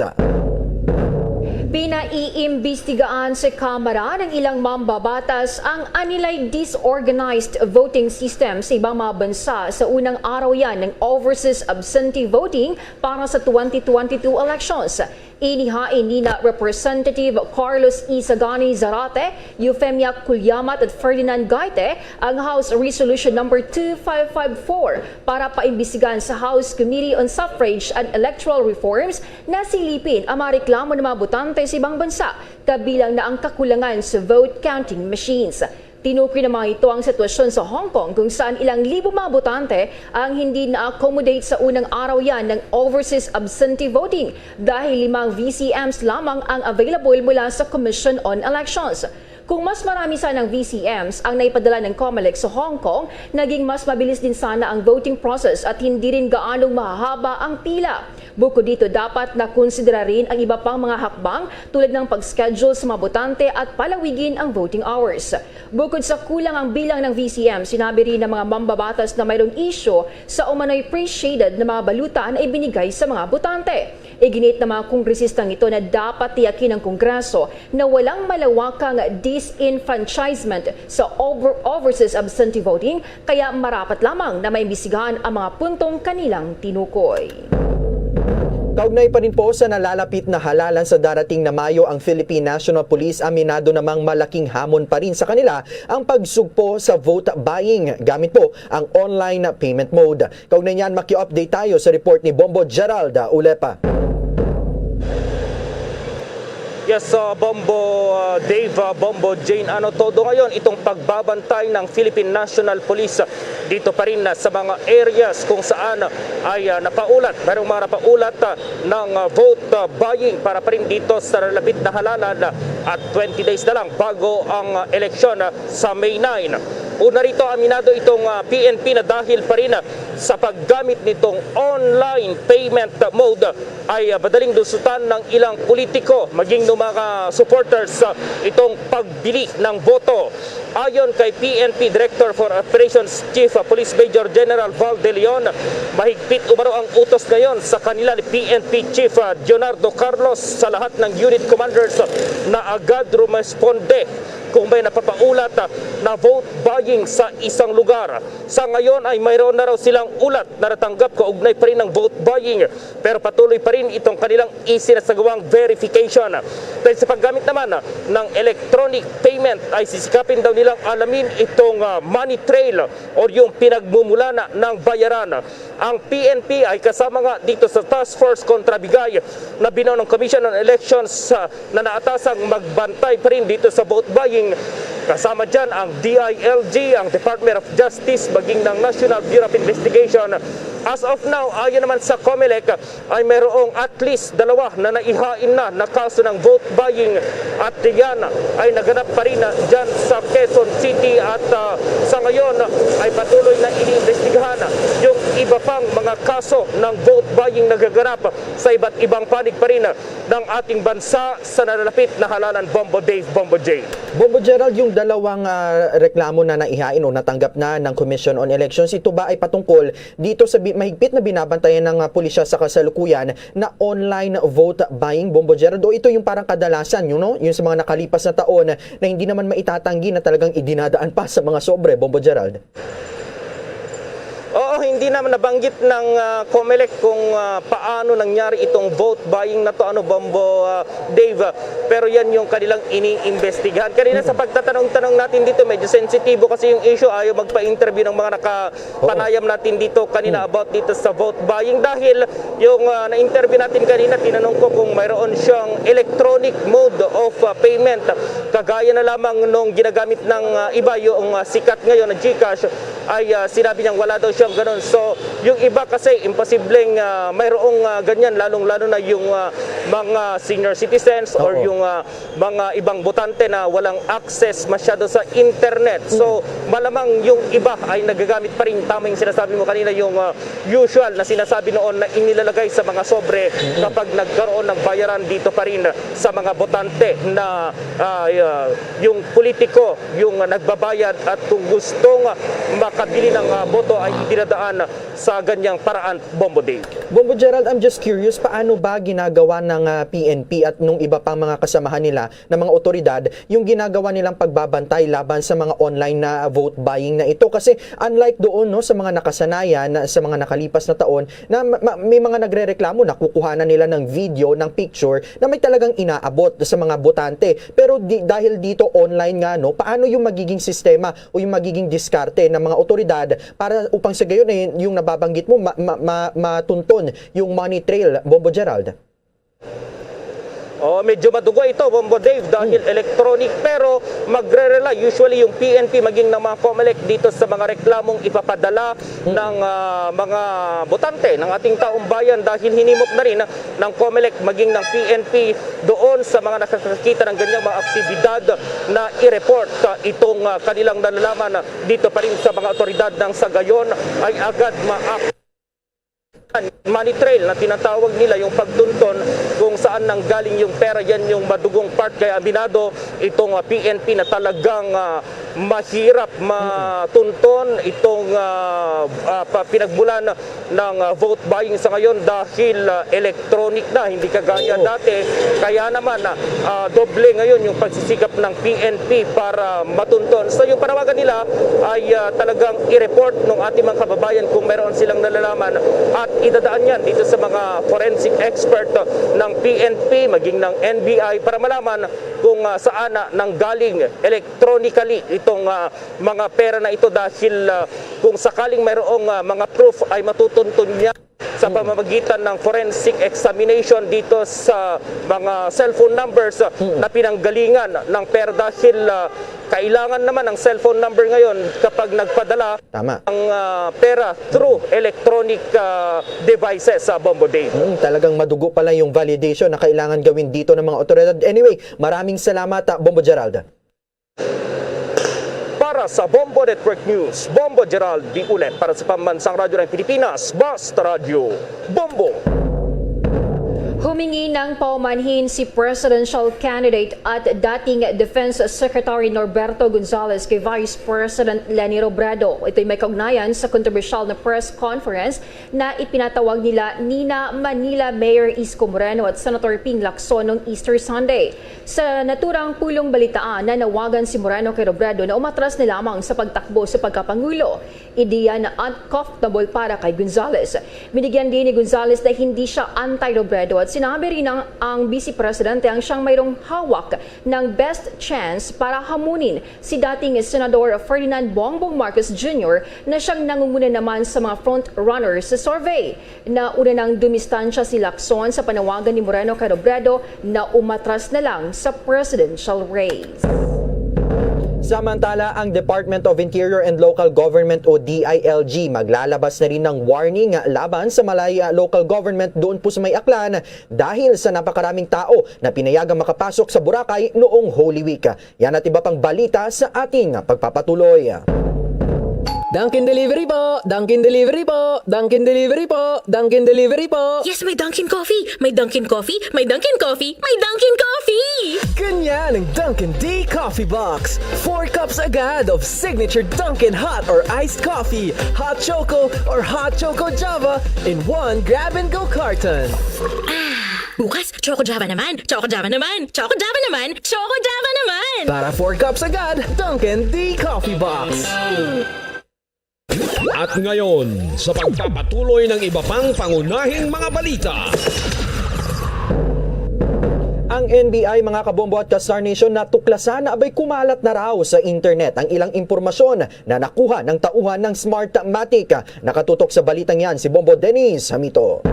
Pinaiimbestigahan sa Kamara ng ilang mambabatas ang anilay disorganized voting system sa ibang mga bansa sa unang araw yan ng overseas absentee voting para sa twenty twenty-two elections. Inihain nina Representative Carlos Isagani Zarate, Eufemia Cullamat at Ferdinand Gaite ang House Resolution Number two five five four para paimbestigahan sa House Committee on Suffrage and Electoral Reforms na silipin ang mga reklamo ng mga botante sa ibang bansa, kabilang na ang kakulangan sa vote counting machines. Tinukoy ng mga ito ang sitwasyon sa Hong Kong, kung saan ilang libong mga botante ang hindi na-accommodate sa unang araw yan ng overseas absentee voting dahil limang V C Ms lamang ang available mula sa Commission on Elections. Kung mas marami sanang V C Ms ang naipadala ng Comelec sa Hong Kong, naging mas mabilis din sana ang voting process at hindi rin gaanong mahahaba ang pila. Bukod dito, dapat na konsidera rin ang iba pang mga hakbang tulad ng pag-schedule sa mga botante at palawigin ang voting hours. Bukod sa kulang ang bilang ng V C M, sinabi rin ng mga mambabatas na mayroong isyu sa umano'y pre-shaded na mga balota na ibinigay sa mga botante. Iginit ng mga kongresistang ito na dapat tiyakin ng Kongreso na walang malawakang disenfranchisement sa over- overseas absentee voting, kaya marapat lamang na maimbestigahan ang mga puntong kanilang tinukoy. Kaugnay pa rin po sa nalalapit na halalan sa darating na Mayo, ang Philippine National Police aminado namang malaking hamon pa rin sa kanila ang pagsugpo sa vote buying gamit po ang online payment mode. Kaugnay niyan, maki-update tayo sa report ni Bombo Gerald Ulepa. Yes, uh, Bombo, uh, Dave, uh, Bombo Jane, ano todo ngayon itong pagbabantay ng Philippine National Police, uh, dito pa rin, uh, sa mga areas kung saan, uh, ay, uh, napaulat, merong mga napaulat, uh, ng, uh, vote, uh, buying para pa rin dito sa nalapit na halalan, uh, at twenty days na lang bago ang, uh, eleksyon, uh, sa May nine. Una rito, aminado itong, uh, P N P na dahil pa rin, uh, sa paggamit nitong online payment mode, ay, ah, madaling lusutan ng ilang politiko, maging ng mga supporters, ah, itong pagbili ng boto. Ayon kay P N P Director for Operations Chief, ah, Police Major General Val De Leon, mahigpit umano ang utos ngayon sa kanila ni P N P Chief, ah, Leonardo Carlos sa lahat ng unit commanders na agad rumisponde kung may napapaulat, ah, na vote buying sa isang lugar. Sa ngayon ay mayroon na raw silang ulat na natanggap kaugnay pa rin ng vote buying. Pero patuloy pa rin itong kanilang isinasagawang verification. Dahil sa paggamit naman, ah, ng electronic payment ay sisikapin daw nilang alamin itong, ah, money trail o yung pinagmumulana ng bayaran. Ang P N P ay kasama nga dito sa Task Force kontra bigay na binuo ng Commission on Elections, ah, na naatasang magbantay pa rin dito sa vote buying. Kasama dyan ang D I L G, ang Department of Justice, maging ng National Bureau of Investigation. As of now, ayon naman sa Comelec, ay mayroong at least dalawa na naihain na na kaso ng vote buying, at yan ay naganap pa rin dyan sa Quezon City at, ah, sa ngayon ay patuloy na iniimbestigahan yung iba pang mga kaso ng vote buying nagaganap sa iba't ibang panig pa rin ng ating bansa sa nalalapit na halalan. Bombo Dave, Bombo Jay. Bombo Gerald, yung dalawang, ah, reklamo na naihain o natanggap na ng Commission on Elections, ito ba ay patungkol dito sa bi-, mahigpit na binabantayan ng, ah, pulisya sa kasalukuyan na online vote buying, Bombo Gerald? O ito yung parang kadalasan, you know, yung sa mga nakalipas na taon na hindi naman maitatanggi na talagang idinadaan pa sa mga sobre, Bombo Gerald? Oo, hindi naman nabanggit ng, ah, Comelec kung, ah, paano nangyari itong vote buying na to, ano, Bombo, ah, Dave. Pero yan yung kanilang iniimbestigahan. Kanina sa pagtatanong-tanong natin dito, medyo sensitibo kasi yung issue. Ayaw magpa-interview ng mga nakapanayam natin dito kanina about dito sa vote buying. Dahil yung, ah, na-interview natin kanina, tinanong ko kung mayroon siyang electronic mode of, ah, payment. Kagaya na lamang nung ginagamit ng, ah, iba, yung, ah, sikat ngayon na GCash, ay, ah, sinabi niyang wala daw siyang ganun. So, yung iba kasi, imposibleng, ah, mayroong, ah, ganyan, lalong-lalo na yung, ah, mga senior citizens or Oo. yung ah, mga ibang botante na walang access masyado sa internet. So, malamang yung iba ay nagagamit pa rin, tama yung sinasabi mo kanina, yung ah, usual na sinasabi noon na inilalagay sa mga sobre kapag nagkaroon ng bayaran dito pa rin sa mga botante na ah, ah, yung politiko yung nagbabayad at kung gustong makabili ng ah, boto ay idinadaan sa ganyang paraan, Bombo Dave. Bombo Gerald, I'm just curious, paano ba ginagawa ng ah, P N P at nung iba pang mga kasamahan nila na mga otoridad yung ginagawa nilang pagbabantay laban sa mga online na vote buying na ito? Kasi unlike doon, no, sa mga nakasanayan, sa mga nakalipas na taon, na ma- ma- may mga nagrereklamo na kukuhanan nila ng video, ng picture na may talagang inaabot sa mga botante. Pero di, dahil dito online nga, no, paano yung magiging sistema o yung magiging diskarte ng mga otoridad para upang sa gayon, eh, yung nababanggit mo, ma- ma- ma- matunton yung money trail, Bombo Gerald? Oh, medyo madugo ito, Bombo Dave, dahil electronic, pero magre-rely usually yung P N P maging ng mga COMELEC dito sa mga reklamong ipapadala ng ah, mga botante, ng ating taong bayan, dahil hinimok na rin ng COMELEC maging ng P N P doon sa mga nakakakita ng ganyang mga aktibidad na i-report ah, itong ah, kanilang nalalaman dito pa rin sa mga otoridad, nang sa gayon ay agad ma money trail na tinatawag nila, yung pagtunton kung saan nanggaling yung pera. Yan yung madugong part, kaya aminado itong ah, P N P na talagang ah, mahirap matunton itong ah, ah, pa- pinagmulan ng ah, vote buying sa ngayon dahil ah, electronic na, hindi kagaya Oo. dati. Kaya naman ah, ah, doble ngayon yung pagsisikap ng P N P para matunton. So yung panawagan nila ay ah, talagang i-report ng ating mga kababayan kung meron silang nalalaman at idadaan yan dito sa mga forensic expert ng P N P, maging ng N B I, para malaman kung ah, saan na nanggaling electronically itong ah, mga pera na ito, dahil ah, kung sakaling mayroong ah, mga proof ay matutuntun niya sa pamamagitan ng forensic examination dito sa mga cellphone numbers ah, na pinanggalingan ng pera, dahil ah, kailangan naman ang cellphone number ngayon kapag nagpadala Tama. ng ah, pera through electronic ah, devices sa, Bombo Dave. Mm, talagang madugo pala yung validation na kailangan gawin dito ng mga otoridad. Anyway, maraming salamat, ah, Bombo Gerald. Para sa Bombo Network News, Bombo Gerald Diulen, para sa Pambansang Radyo ng Pilipinas, Basta Radyo, Bombo. Humingi ng paumanhin si presidential candidate at dating Defense Secretary Norberto Gonzales kay Vice President Leni Robredo. Ito'y may kaugnayan sa kontrobersyal na press conference na ipinatawag nila nina Manila Mayor Isko Moreno at Senator Ping Lacson noong Easter Sunday. Sa naturang pulong balitaan, nanawagan si Moreno kay Robredo na umatras na lamang sa pagtakbo sa pagkapangulo. Ideya na uncomfortable para kay Gonzales. Binigyan din ni Gonzales na hindi siya anti-Robredo at sinabi rin ng ang Vice Presidente ang siyang mayroong hawak ng best chance para hamunin si dating Senador Ferdinand Bongbong Marcos Junior na siyang nangunguna naman sa mga front-runner sa survey. Nauna nang dumistansya si Lacson sa panawagan ni Moreno kay Robredo na umatras na lang sa presidential race. Samantala, ang Department of Interior and Local Government o D I L G maglalabas na rin ng warning laban sa Malaya Local Government doon po sa may Aklan dahil sa napakaraming tao na pinayagang makapasok sa Boracay noong Holy Week. Yan at iba pang balita sa ating pagpapatuloy. Dunkin Delivery po! Dunkin Delivery po! Dunkin Delivery po! Dunkin Delivery po! Yes, may Dunkin Coffee! May Dunkin Coffee! May Dunkin Coffee! May Dunkin Coffee! Ganyan ang Dunkin D Coffee Box. Four cups agad of signature Dunkin hot or iced coffee, hot choco, or hot choco java in one grab-and-go carton. Bukas, Choco Java naman! Choco Java naman! Choco Java naman! Choco Java naman! Para four cups agad, Dunkin D Coffee Box. At ngayon, sa pagpapatuloy ng iba pang pangunahing mga balita. Ang N B I, mga kabombo at ka-Star Nation, natuklasan na abay kumalat na raw sa internet ang ilang impormasyon na nakuha ng tauhan ng Smartmatic. Nakatutok sa balitang yan si Bombo Dennis Hamito.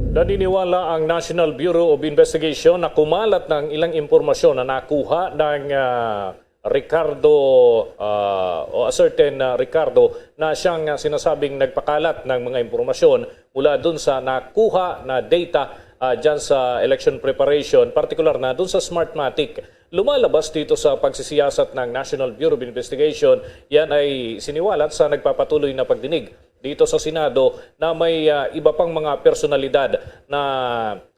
Naniniwala ang National Bureau of Investigation na kumalat na ang ilang impormasyon na nakuha ng ah, Ricardo ah, o a certain ah, Ricardo na siyang ah, sinasabing nagpakalat ng mga impormasyon mula dun sa nakuha na data ah, dyan sa election preparation, partikular na dun sa Smartmatic. Lumalabas dito sa pagsisiyasat ng National Bureau of Investigation, yan ay siniwalat sa nagpapatuloy na pagdinig dito sa Senado na may, ah, iba pang mga personalidad na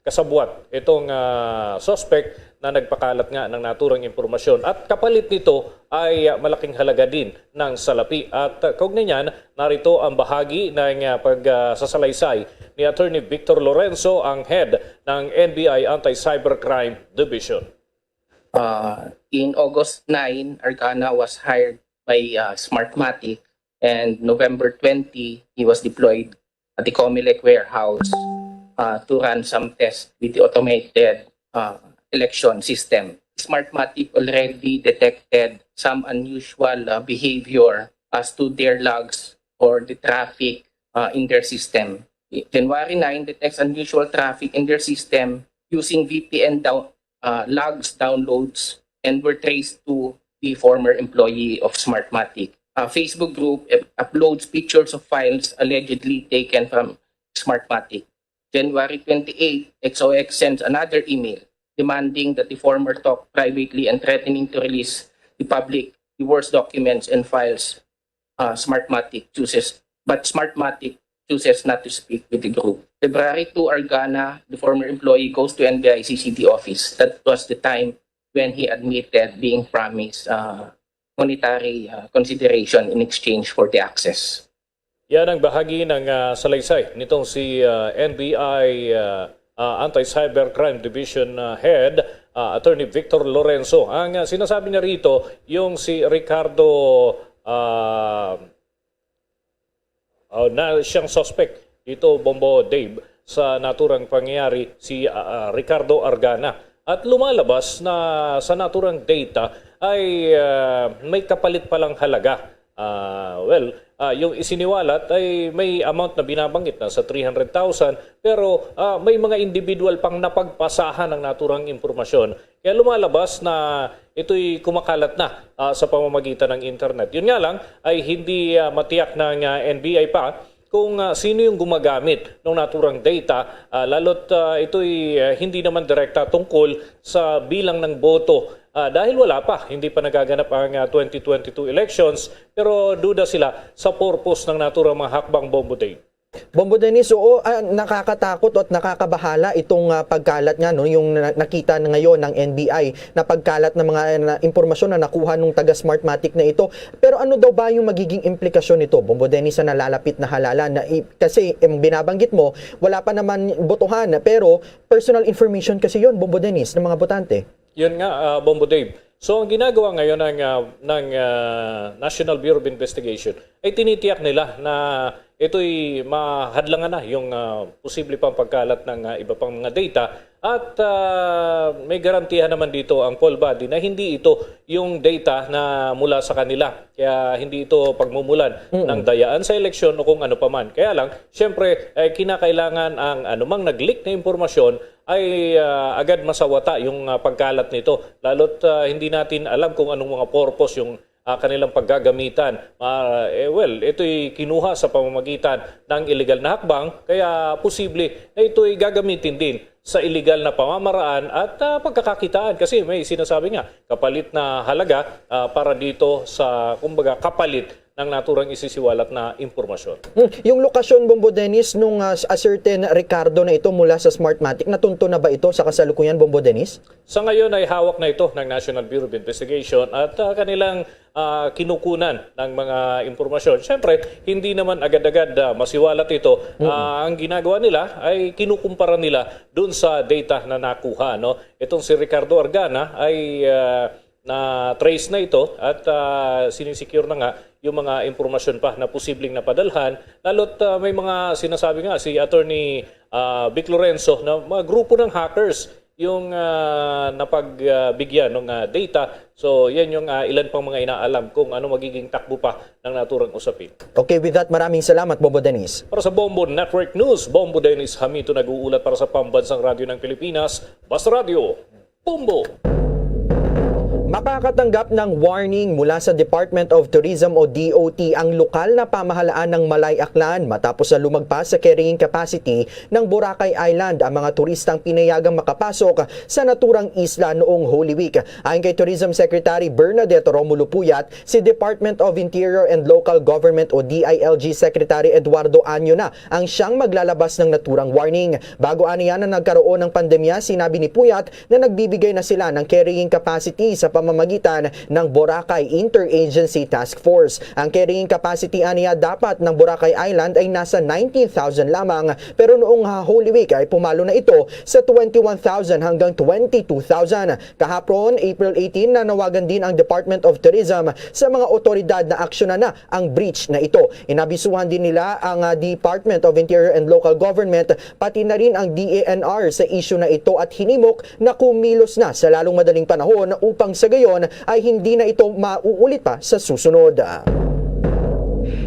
kasabwat itong, ah, suspect na nagpakalat nga ng naturang impormasyon. At kapalit nito ay, ah, malaking halaga din ng salapi. At, ah, kaugnay niyan, narito ang bahagi ng, ah, pag, ah, sasalaysay ni Attorney Victor Lorenzo, ang head ng N B I Anti-Cybercrime Division. Uh, in August nine, Argana was hired by uh, Smartmatic, and November twenty, he was deployed at the Comelec warehouse uh, to run some tests with the automated uh, election system. Smartmatic already detected some unusual uh, behavior as to their logs or the traffic uh, in their system. January nine detects unusual traffic in their system using V P N down, uh, logs downloads and were traced to the former employee of Smartmatic. A Facebook group up- uploads pictures of files allegedly taken from Smartmatic. January twenty-eight, X O X sends another email demanding that the former talk privately and threatening to release the public the worst documents and files uh, Smartmatic chooses, but Smartmatic chooses not to speak with the group. February two, Argana, the former employee, goes to N B I C C D office. That was the time when he admitted being promised uh, monetary uh, consideration in exchange for the access. Yan ang bahagi ng ah, salaysay nitong si ah, N B I ah, ah, Anti-Cybercrime Division ah, Head, ah, Attorney Victor Lorenzo. Ang ah, sinasabi niya rito, yung si Ricardo ah, oh, na siyang suspect dito, Bombo Dave, sa naturang pangyayari, si ah, ah, Ricardo Argana. At lumalabas na sa naturang data ay ah, may kapalit palang halaga. Ah, well, ah, yung isiniwalat ay may amount na binabanggit na sa three hundred thousand, pero ah, may mga individual pang napagpasahan ng naturang impormasyon. Kaya lumalabas na ito'y kumakalat na ah, sa pamamagitan ng internet. Yun nga lang, ay hindi ah, matiyak ng ah, N B I pa kung ah, sino yung gumagamit ng naturang data, ah, lalo't ah, ito'y ah, hindi naman direkta tungkol sa bilang ng boto. Ah, dahil wala pa, hindi pa nagaganap ang ah, twenty twenty-two elections, pero duda sila sa purpose ng naturang mga hakbang, Bombo Dave. Bombo Dennis, oo, ah, nakakatakot at nakakabahala itong ah, pagkalat nga, no, yung na- nakita na ngayon ng N B I na pagkalat ng mga ah, na, impormasyon na nakuha nung taga Smartmatic na ito. Pero ano daw ba yung magiging implikasyon nito, Bombo Dennis, sa nalalapit na halalan? Na, i- kasi em, binabanggit mo, wala pa naman botohan, pero personal information kasi yon, Bombo Dennis, ng mga botante. Yun nga, ah, Bombo Dave. So ang ginagawa ngayon ng, ah, ng ah, National Bureau of Investigation ay tinitiyak nila na ito'y mahadlangan na yung ah, posible pang pagkalat ng ah, iba pang mga data at ah, may garantiya naman dito ang poll body na hindi ito yung data na mula sa kanila. Kaya hindi ito pagmumulan ng dayaan sa eleksyon o kung ano pa man. Kaya lang, siyempre, eh, kinakailangan ang anumang nag-leak na impormasyon ay ah, agad masawata yung ah, pagkalat nito. Lalo't ah, hindi natin alam kung anong mga purpose yung ah, kanilang paggagamitan. Ma- eh, well, ito'y kinuha sa pamamagitan ng illegal na hakbang, kaya posible na ito'y gagamitin din sa illegal na pamamaraan at ah, pagkakakitaan kasi may sinasabi nga kapalit na halaga ah, para dito sa, kumbaga, kapalit ng naturang isisiwalat na impormasyon. Hmm, yung lokasyon, Bombo Dennis, nung ah, a certain Ricardo na ito mula sa Smartmatic, natunto na ba ito sa kasalukuyan, Bombo Dennis? Sa ngayon ay hawak na ito ng National Bureau of Investigation at ah, kanilang ah, kinukunan ng mga impormasyon. Siyempre, hindi naman agad-agad ah, masiwalat ito. Ah, ang ginagawa nila ay kinukumpara nila dun sa data na nakuha, no? Itong si Ricardo Argana ay ah, na-trace na ito at ah, sinisecure na nga yung mga impormasyon pa na posibleng napadalhan. Lalo't ah, may mga sinasabi nga si Attorney ah, Vic Lorenzo na mga grupo ng hackers yung ah, napagbigyan ng ah, data. So yan yung ah, ilan pang mga inaalam kung ano magiging takbo pa ng naturang usapin. Okay, with that, maraming salamat, Bombo Dennis. Para sa Bombo Network News, Bombo Dennis Hamito nag-uulat para sa Pambansang Radyo ng Pilipinas, Basta Radyo, Bombo! Nakatanggap ng warning mula sa Department of Tourism o D O T ang lokal na pamahalaan ng Malay Aklan matapos na lumagpas sa carrying capacity ng Boracay Island ang mga turistang pinayagang makapasok sa naturang isla noong Holy Week. Ayon kay Tourism Secretary Bernadette Romulo Puyat, si Department of Interior and Local Government o D I L G Secretary Eduardo Año na ang siyang maglalabas ng naturang warning. Bago aniya na nagkaroon ng pandemya, sinabi ni Puyat na nagbibigay na sila ng carrying capacity sa pamamagitan ng Boracay Interagency Task Force. Ang carrying capacity aniya dapat ng Boracay Island ay nasa nineteen thousand lamang, pero noong ha Holy Week ay pumalo na ito sa twenty-one thousand hanggang twenty-two thousand. Kahapon, April eighteen, nanawagan din ang Department of Tourism sa mga otoridad na aksyonan na ang breach na ito. Inabisuhan din nila ang, ah, Department of Interior and Local Government, pati na rin ang D E N R sa isyu na ito at hinimok na kumilos na sa lalong madaling panahon upang sa gayon ay hindi na ito mauulit pa sa susunod.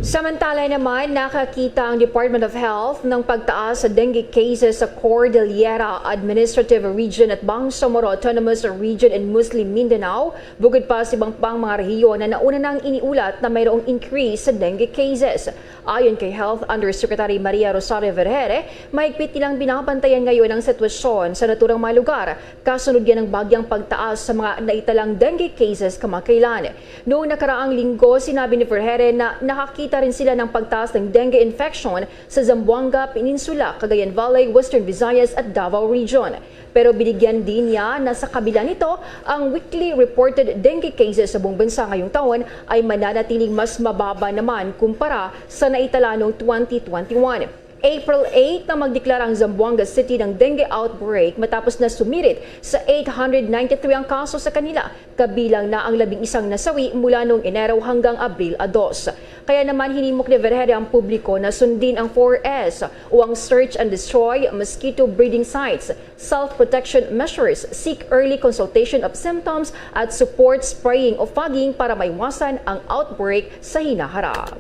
Samantala naman, nakakita ang Department of Health ng pagtaas sa dengue cases sa Cordillera Administrative Region at Bangsamoro Autonomous Region in Muslim Mindanao, bukod pa sa ibang pang mga rehiyon na nauna nang iniulat na mayroong increase sa dengue cases. Ayon kay Health Undersecretary Maria Rosario Vergere, mahigpit nilang binabantayan ngayon ang sitwasyon sa naturang mga lugar, kasunod yan ng bagyang pagtaas sa mga naitalang dengue cases kamakailan. Noong nakaraang linggo, sinabi ni Vergere na nakakita rin sila ng pagtaas ng dengue infection sa Zamboanga Peninsula, Cagayan Valley, Western Visayas at Davao Region. Pero binigyan din niya na sa kabila nito, ang weekly reported dengue cases sa buong bansa ngayong taon ay mananatiling mas mababa naman kumpara sa naitala noong twenty twenty-one. April eight na magdeklara ang Zamboanga City ng dengue outbreak matapos na sumirit sa eight hundred ninety-three ang kaso sa kanila, kabilang na ang labing isang nasawi mula noong Enero hanggang Abril a dos. Kaya naman hinimok ni Vergere ang publiko na sundin ang four S o ang search and destroy, mosquito breeding sites, self-protection measures, seek early consultation of symptoms, at support spraying o fogging para maiwasan ang outbreak sa hinaharap.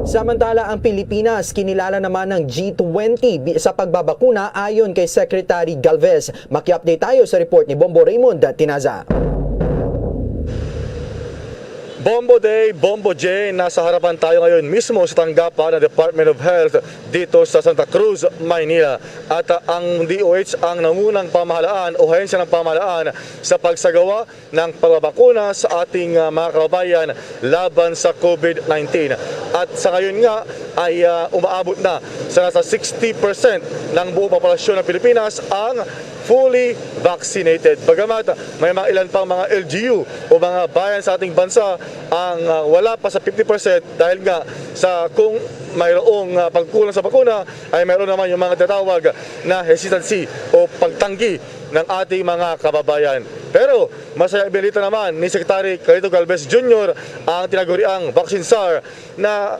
Samantala, ang Pilipinas kinilala naman ng G twenty bi-, sa pagbabakuna ayon kay Secretary Galvez. Maki-update tayo sa report ni Bombo Raymond Tinaza. Bombo Day, Bombo J, nasa harapan tayo ngayon mismo sa tanggapan ng Department of Health dito sa Santa Cruz, Maynila. At, ah, ang D O H ang nangunang pamahalaan o ahensya ng pamahalaan sa pagsagawa ng pagbabakuna sa ating, ah, mga kababayan laban sa COVID nineteen. At sa ngayon nga ay, ah, umaabot na sa nasa sixty percent ng buong populasyon ng Pilipinas ang fully vaccinated. Bagamat may mga ilan pang mga L G U o mga bayan sa ating bansa ang, ah, wala pa sa fifty percent dahil nga sa kung mayroong, ah, pagkulang sa bakuna ay mayroon naman yung mga tinatawag na hesitancy o pagtanggi ng ating mga kababayan. Pero masaya ibinalita naman ni Secretary Carlito Galvez Junior ang tinaguriang vaccine czar na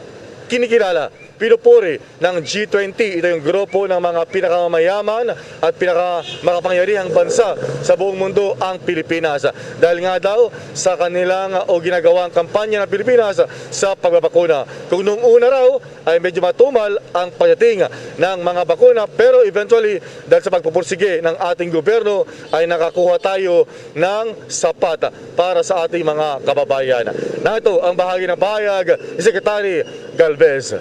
kinikilala, pinupuri ng G twenty. Ito yung grupo ng mga pinakamamayaman at pinakamakapangyarihang bansa sa buong mundo, ang Pilipinas. Dahil nga daw sa kanilang o ginagawang kampanya ng Pilipinas sa pagbabakuna. Kung nung una raw ay medyo matumal ang pagdating ng mga bakuna, pero eventually, dahil sa pagpupursige ng ating gobyerno, ay nakakuha tayo ng sapat para sa ating mga kababayan. Narito ang bahagi ng pahayag ni Secretary Galvez.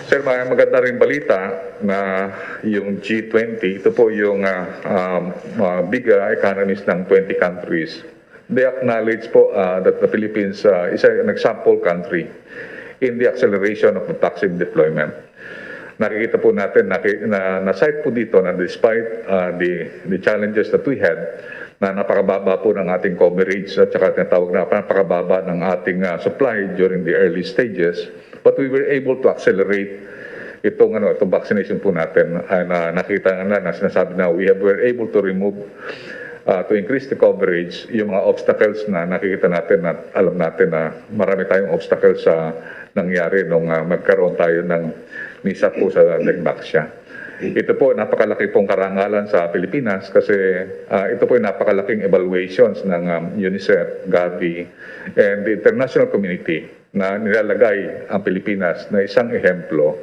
Sir, ma-, maganda ring balita na yung G twenty, ito po yung, ah, um, ah, big, ah, economies ng twenty countries. They acknowledge po, ah, that the Philippines, ah, is an example country in the acceleration of the vaccine deployment. Nakikita po natin, naki-, na, na-cite po dito na despite, ah, the, the challenges that we had, na napakababa po ng ating coverage at saka tinatawag na napakababa ng ating, ah, supply during the early stages, but we were able to accelerate itong, ano, itong vaccination po natin. Ah, na, nakita nga na, na sinasabi na we have, were able to remove, ah, to increase the coverage, yung mga obstacles na nakikita natin at alam natin na marami tayong obstacles sa nangyari nung, ah, magkaroon tayo ng misa po sa Dengvaxia. Ito po, napakalaki pong karangalan sa Pilipinas kasi, ah, ito po yung napakalaking evaluations ng, um, UNICEF, Gavi, and the international community na nilalagay ang Pilipinas na isang ehemplo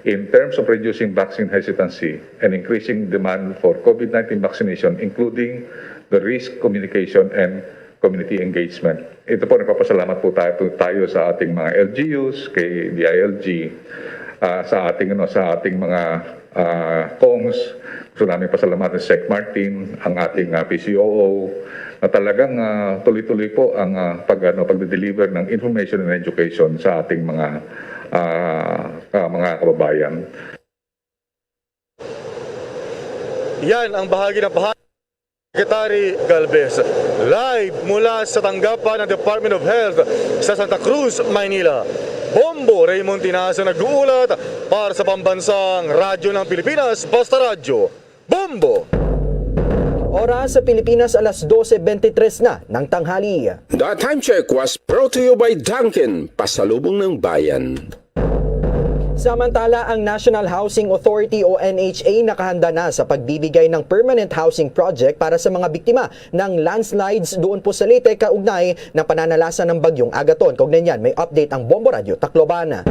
in terms of reducing vaccine hesitancy and increasing demand for COVID nineteen vaccination, including the risk communication and community engagement. Ito po, nagpapasalamat po tayo, tayo sa ating mga L G Us, kay D I L G, ah, sa ating, ano, sa ating mga, ah, congs. Gusto namin pasalamatan si Sec Martin, ang ating, ah, P C O O, na talagang, ah, tuloy-tuloy po ang, ah, pag, ano, pagde-deliver ng information and education sa ating mga, ah, ah, mga kababayan. Yan ang bahagi ng pahayag ni Secretary Galvez. Live mula sa tanggapan ng Department of Health sa Santa Cruz, Maynila. Bombo Raymond Tinazo nag-uulat para sa Pambansang Radyo ng Pilipinas, Basta Radyo. Bombo! Oras sa Pilipinas, alas dose bente tres na ng tanghali. The time check was brought to you by Dunkin, pasalubong ng bayan. Samantala, ang National Housing Authority o N H A nakahanda na sa pagbibigay ng permanent housing project para sa mga biktima ng landslides doon po sa Leyte kaugnay ng pananalasa ng Bagyong Agaton. Kaugnay niyan, may update ang Bombo Radyo Tacloban.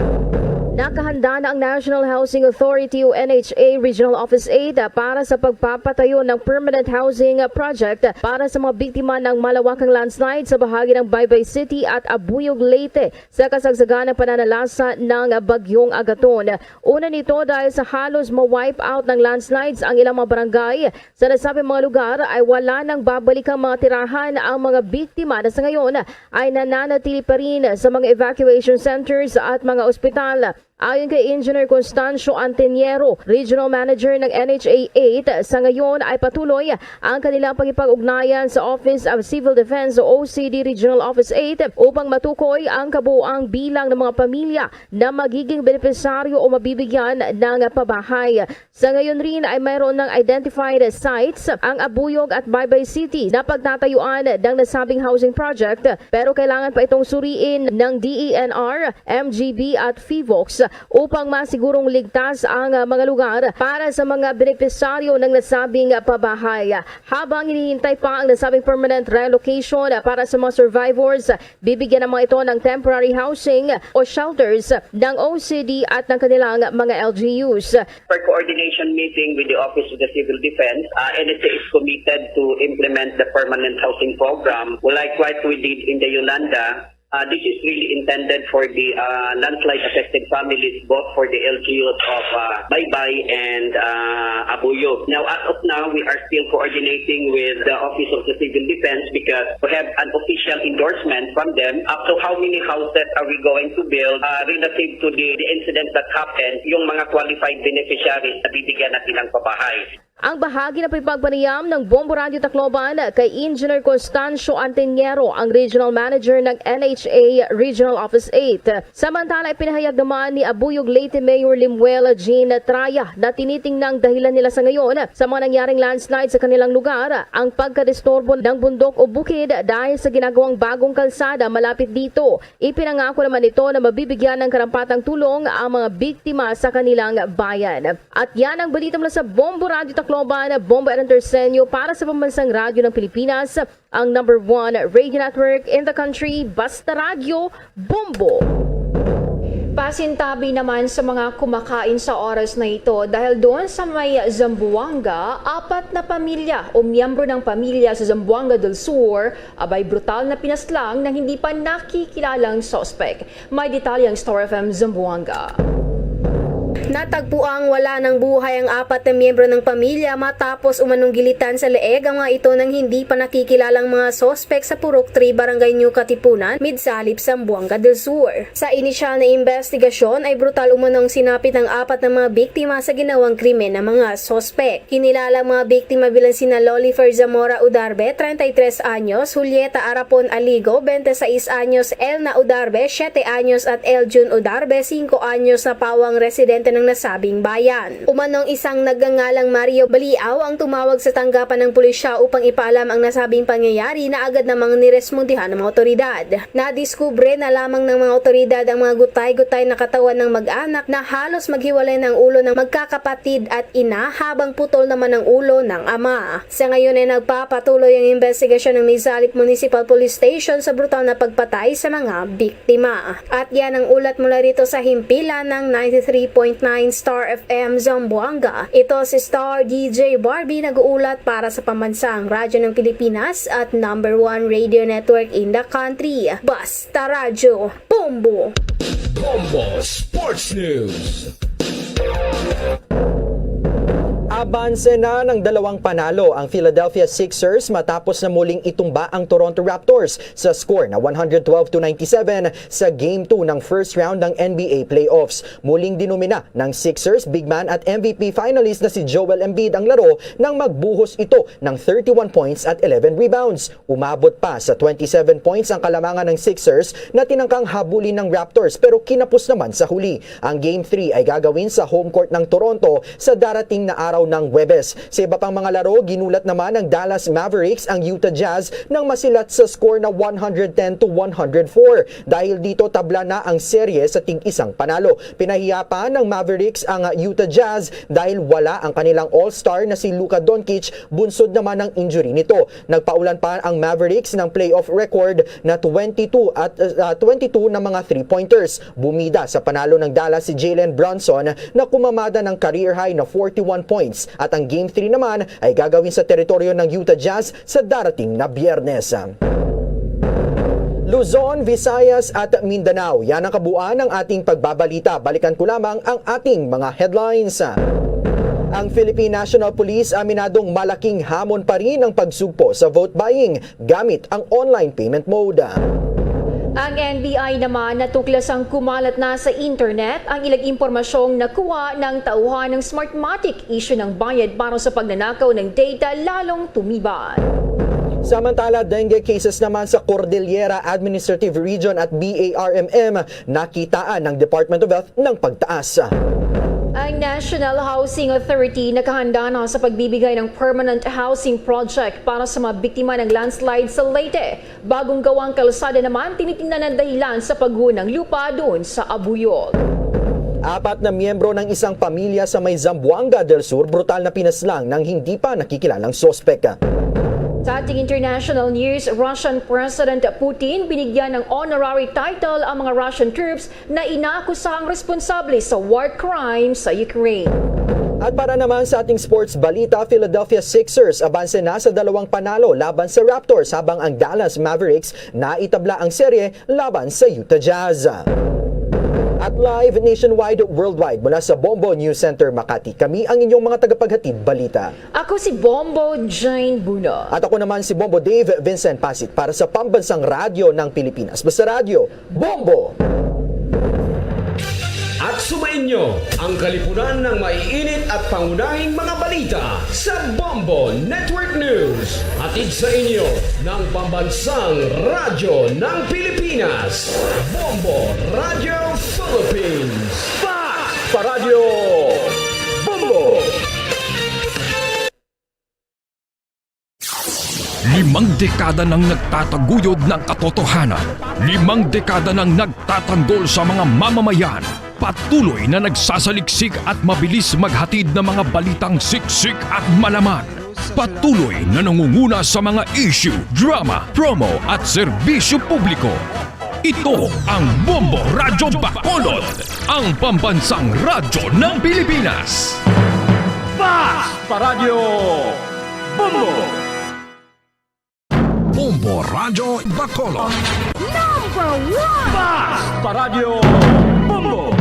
Nakahanda na ang National Housing Authority o N H A Regional Office eight para sa pagpapatayo ng permanent housing project para sa mga biktima ng malawakang landslide sa bahagi ng Baybay City at Abuyog, Leyte. Sa kasagsagan ng pananalasa ng Bagyong Agaton. Una nito, dahil sa halos ma-wipe out ng landslides ang ilang mga barangay, sa nasabing mga lugar ay wala nang babalikang mga tirahan ang mga biktima na sa ngayon ay nananatili pa rin sa mga evacuation centers at mga ospital. Ayon kay Engineer Constancio Anteñero, Regional Manager ng N H A eight, sa ngayon ay patuloy ang kanilang pakipag-ugnayan sa Office of Civil Defense o O C D Regional Office eight upang matukoy ang kabuoang bilang ng mga pamilya na magiging benepisaryo o mabibigyan ng pabahay. Sa ngayon rin ay mayroon ng identified sites ang Abuyog at Baybay City na pagtatayuan ng nasabing housing project, pero kailangan pa itong suriin ng D E N R, M G B at PHIVOLCS upang masigurong ligtas ang, ah, mga lugar para sa mga benepisaryo ng nasabing, ah, pabahay. Habang hinihintay pa ang nasabing permanent relocation, ah, para sa mga survivors, bibigyan ng mga ito ng temporary housing o shelters ng O C D at ng kanilang mga L G Us. Per coordination meeting with the Office of the Civil Defense, uh, N H A is committed to implement the permanent housing program. Likewise, we did in the Yolanda. Uh, this is really intended for the, uh, landslide affected families, both for the L G Us of, uh, Baybay and, uh, Abuyog. Now, as of now, we are still coordinating with the Office of the Civil Defense because we have an official endorsement from them. Up to how many houses are we going to build, uh, relative to the, the incident that happened, yung mga qualified beneficiaries na bibigyan ng ilang pabahay. Ang bahagi ng pagpagpanayam ng Bombo Radyo Tacloban kay Engineer Constancio Anteñero, ang Regional Manager ng N H A Regional Office eight. Samantala, ipinahayag naman ni Abuyog Leyte Mayor Limuel Jean Traya na tinitingnang dahilan nila sa ngayon sa mga nangyaring landslide sa kanilang lugar ang pagkadisturbo ng bundok o bukid dahil sa ginagawang bagong kalsada malapit dito. Ipinangako naman nito na mabibigyan ng karampatang tulong ang mga biktima sa kanilang bayan. At yan ang balita mula sa Bombo Radyo Tacloban, Bombo Aaron Terceño para sa Pambansang Radyo ng Pilipinas, ang number one radio network in the country, Basta Radyo, Bombo! Pasintabi naman sa mga kumakain sa oras na ito dahil doon sa may Zamboanga, apat na pamilya o miyembro ng pamilya sa Zamboanga del Sur abay brutal na pinaslang ng hindi pa nakikilalang suspek. May detalye ang Star F M Zamboanga. Natagpuang wala ng buhay ang apat na miyembro ng pamilya matapos umanong gilitan sa leeg ang mga ito ng hindi pa nakikilalang mga suspek sa Purok three, Barangay New Katipunan, Midsalip, Zamboanga del Sur. Sa inisyal na investigasyon ay brutal umanong sinapit ng apat na mga biktima sa ginawang krimen ng mga suspek. Kinilala ang mga biktima bilang sina Lolifer Zamora Udarbe, treinta y tres anyos, Julieta Arapon Aligo, veinte y seis anyos, Elna Udarbe, siete anyos, at Eljun Udarbe, cinco anyos, na pawang residente ng nasabing bayan. Umanong isang nagngangalang Mario Baliaw ang tumawag sa tanggapan ng pulisya upang ipaalam ang nasabing pangyayari na agad namang nirespondihan ng mga otoridad. Nadiskubre na lamang ng mga otoridad ang mga gutay-gutay na katawan ng mag-anak na halos maghiwalay na ang ulo ng magkakapatid at ina, habang putol naman ang ulo ng ama. Sa ngayon ay nagpapatuloy ang investigasyon ng Midsalip Municipal Police Station sa brutal na pagpatay sa mga biktima. At yan ang ulat mula rito sa himpilan ng ninety-three point nine Star F M Zamboanga. Ito si Star D J Barbie nag-uulat para sa Pambansang Radyo ng Pilipinas at number one radio network in the country. Basta Radyo, Bombo! Bombo Sports News. Abanse na ng dalawang panalo ang Philadelphia Sixers matapos na muling itumba ang Toronto Raptors sa score na one hundred twelve to ninety-seven sa Game two ng first round ng N B A playoffs. Muling dinumina ng Sixers big man at M V P finalist na si Joel Embiid ang laro nang magbuhos ito ng thirty-one points at eleven rebounds. Umabot pa sa twenty-seven points ang kalamangan ng Sixers na tinangkang habulin ng Raptors, pero kinapos naman sa huli. Ang Game three ay gagawin sa home court ng Toronto sa darating na araw ng Huwebes. Sa iba pang mga laro, ginulat naman ng Dallas Mavericks ang Utah Jazz nang masilat sa score na one hundred ten to one hundred four. Dahil dito, tabla na ang serye sa tig-isang panalo. Pinahiya pa ng Mavericks ang Utah Jazz dahil wala ang kanilang all-star na si Luka Doncic, bunsod naman ng injury nito. Nagpaulan pa ang Mavericks ng playoff record na twenty-two at, ah, twenty-two na mga three-pointers. Bumida sa panalo ng Dallas si Jalen Brunson na kumamada ng career high na forty-one points, at ang Game three naman ay gagawin sa teritoryo ng Utah Jazz sa darating na Biyernes. Luzon, Visayas at Mindanao. Yan ang kabuuan ng ating pagbabalita. Balikan ko lamang ang ating mga headlines. Ang Philippine National Police aminadong malaking hamon pa rin ang pagsugpo sa vote buying gamit ang online payment mode. Ang N B I naman natuklasang kumalat na sa internet ang ilang impormasyong nakuha ng tauhan ng Smartmatic, isyu ng bayad para sa pagnanakaw ng data lalong tumibad. Samantala, dengue cases naman sa Cordillera Administrative Region at B A R M M nakitaan ng Department of Health ng pagtaas. Ang National Housing Authority nakahanda na sa pagbibigay ng permanent housing project para sa mga biktima ng landslide sa Leyte. Bagong gawang kalsada naman tinitingnan na dahilan sa pagguho ng lupa doon sa Abuyog. Apat na miyembro ng isang pamilya sa may Zamboanga del Sur brutal na pinaslang ng hindi pa nakikilalang suspek. Sa ating international news, Russian President Putin binigyan ng honorary title ang mga Russian troops na inaakusahang responsable sa war crime sa Ukraine. At para naman sa ating sports balita, Philadelphia Sixers abanse na sa dalawang panalo laban sa Raptors, habang ang Dallas Mavericks naitabla ang serye laban sa Utah Jazz. At live nationwide, worldwide, mula sa Bombo News Center Makati, kami ang inyong mga tagapaghatid balita. Ako si Bombo Jane Buno. At ako naman si Bombo Dave Vincent Pasit para sa Pambansang Radyo ng Pilipinas. Basta Radyo, Bombo! At sumainyo ang kalipunan ng maiinit at pangunahing mga balita sa Bombo Network News. Hatid sa inyo ng Pambansang Radyo ng Pilipinas, Bombo Radyo Philippines. Fast pa Radyo Bombo! Limang dekada nang nagtataguyod ng katotohanan. Limang dekada nang nagtatanggol sa mga mamamayan. Patuloy na nagsasaliksik at mabilis maghatid ng mga balitang siksik at malaman. Patuloy na nangunguna sa mga issue, drama, promo at serbisyo publiko. Ito ang Bombo Radyo Bacolod, ang pambansang radyo ng Pilipinas. Fast pa Radyo Bombo! Bombo Radyo Bacolod. Number one! Fast pa Radyo Bombo!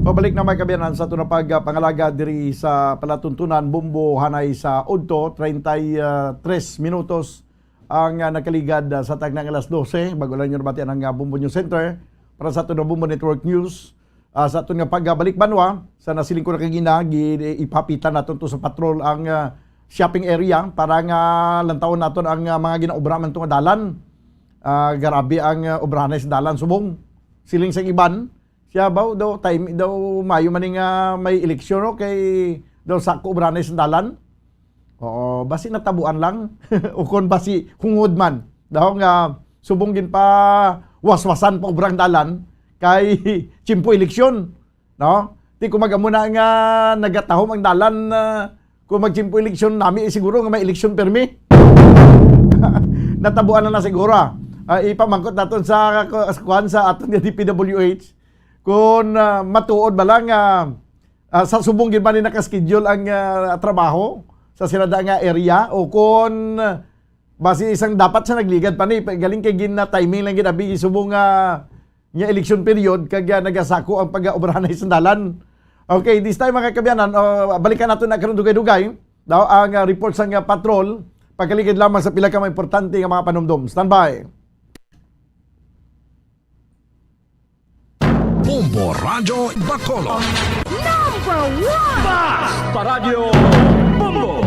Pabalik na, mga kaabyanan, sa aton nga pagpangalaga diri sa palatuntunan Bombo, hanay sa udto, treinta y tres minutos ang, ah, nakaligad, ah, sa tagna nga alas dose. Bag-o lang ninyo nabatian ang, ah, Bombo News Center. Para sa aton nga Bombo Network News, ah, sa aton nga pagabalik banwa, sa nasiling ko na kagina, gi-, ipahapit naton to sa patrol ang, ah, shopping area para nga lantawon naton ang, ah, mga ginaobra man to nga dalan. Ah, grabe ang, ah, obrahan sa dalan subong. Siling sa iban, siya ba daw, time, daw mayo man nga may eleksyon, no? Kay daw sa ko obrahan sa dalan. Oo, basi natabuan lang. O kon basi hungod man. Daw nga, subong ginpawaswasan pa obrang dalan kay tiyempo eleksyon, no? Ti kung mag-amo na nga nagatahom ang dalan, ah, kung magtiyempo eleksyon, nami, eh, siguro nga may eleksyon permi. Natabuan na na siguro, ah. Ah, ipamangkot naton sa, sa kuwan sa aton nga D P W H. Kung, ah, matuod bala nga, ah, sa subong gid ba ni naka-schedule ang, ah, trabaho sa sila da nga area, o kung, ah, basi isang dapat siya nagligad pa ni, pa-, galing kay gin-, na timing lang gid abi subong nga, nga election period, kag, ah, nagasako ang pag-obrahan sa dalan. Okay, this time, mga kabiyanan, oh, balikan nato na karon dugay-dugay daw ang, ah, report sa nga patrol, pagkaligid lamang sa pila ka mga importante nga mga panumdom. Standby. Bombo Radyo Bacolod. Number one! Bas! Paradyo Bombo!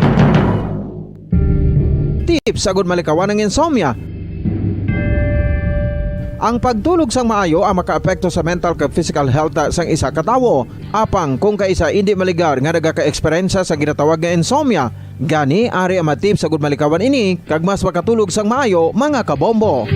Tips agud malikawan ang insomnia. Ang pagtulog sang maayo ang makaapekto sa mental kag physical health sang isa ka tawo. Apang kung kaisa indi maligar nga nagaka-eksperyensya sa ginatawag nga insomnia, gani ari ang mga tips agud malikawan ini kag mas makatulog sang maayo, mga kabombo.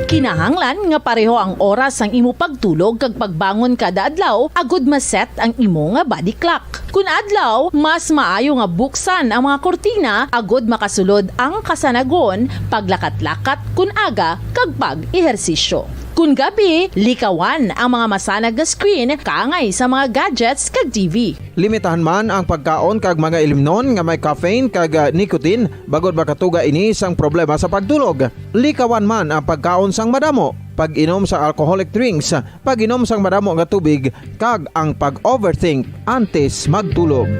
Kinahanglan nga pareho ang oras sang imo pagtulog kag pagbangon kada adlaw agud ma-set ang imo nga body clock. Kun adlaw, mas maayo nga buksan ang mga kurtina agud makasulod ang kasanagon, paglakat-lakat kun aga, kag pag-ehersisyo. Kun gabi, likawan ang mga masanag nga screen kaangay sa mga gadgets kag T V. Limitahan man ang pagkaon kag mga ilimnon nga may caffeine kag, ah, nicotine, bangod makatuga ini sang problema sa pagtulog. Likawan man ang pagkaon sang madamo, pag-inom sa alcoholic drinks, pag-inom sang madamo nga tubig, kag ang pag-overthink antes magtulog.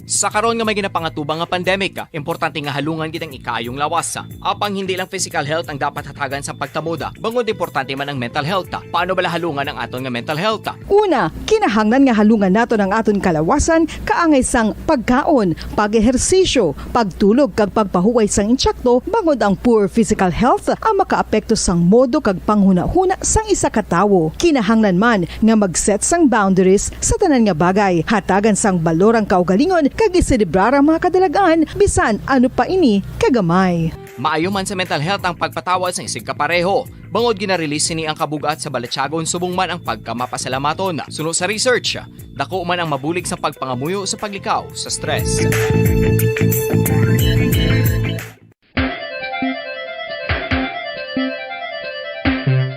Sa karon nga may ginapangatubang nga pandemic, importante nga halungan gid ang ikaayong lawas. Apang hindi lang physical health ang dapat hatagan sa pagtamod, bangod importante man ang mental health. Paano bala halungan ang aton nga mental health? Una, kinahanglan nga halungan naton ang aton kalawasan kaangay sang pagkaon, pag-ehersisyo, pagtulog kag pagpahuway sang insakto, bangod ang poor physical health ang makaapekto sang modo kag panghunahuna sang isa ka tawo. Kinahanglan man nga mag-set sang boundaries sa tanan nga bagay, hatagan sang balor ang kaugalingon kag iselebrar ang mga kadalagan, bisan ano pa ini kagamay. Maayo man sa mental health ang pagpatawad sang isigkapareho, bangod gina-release sini ang kabug-at sa balatyagon subong man ang pagkamapasalamaton. Suno sa research, dako man ang mabulig sa pagpangamuyo sa paglikaw sa stress.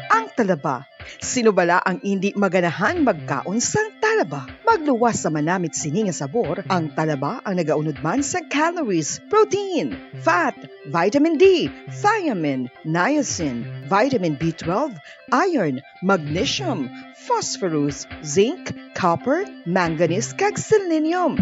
Ang talaba. Sino bala ang indi maganahan magkaon sang talaba? Magluwas sa manamit sini nga sabor, ang talaba ang nagaunod man sa calories, protein, fat, vitamin D, thiamine, niacin, vitamin B twelve, iron, magnesium, phosphorus, zinc, copper, manganese, kag selenium.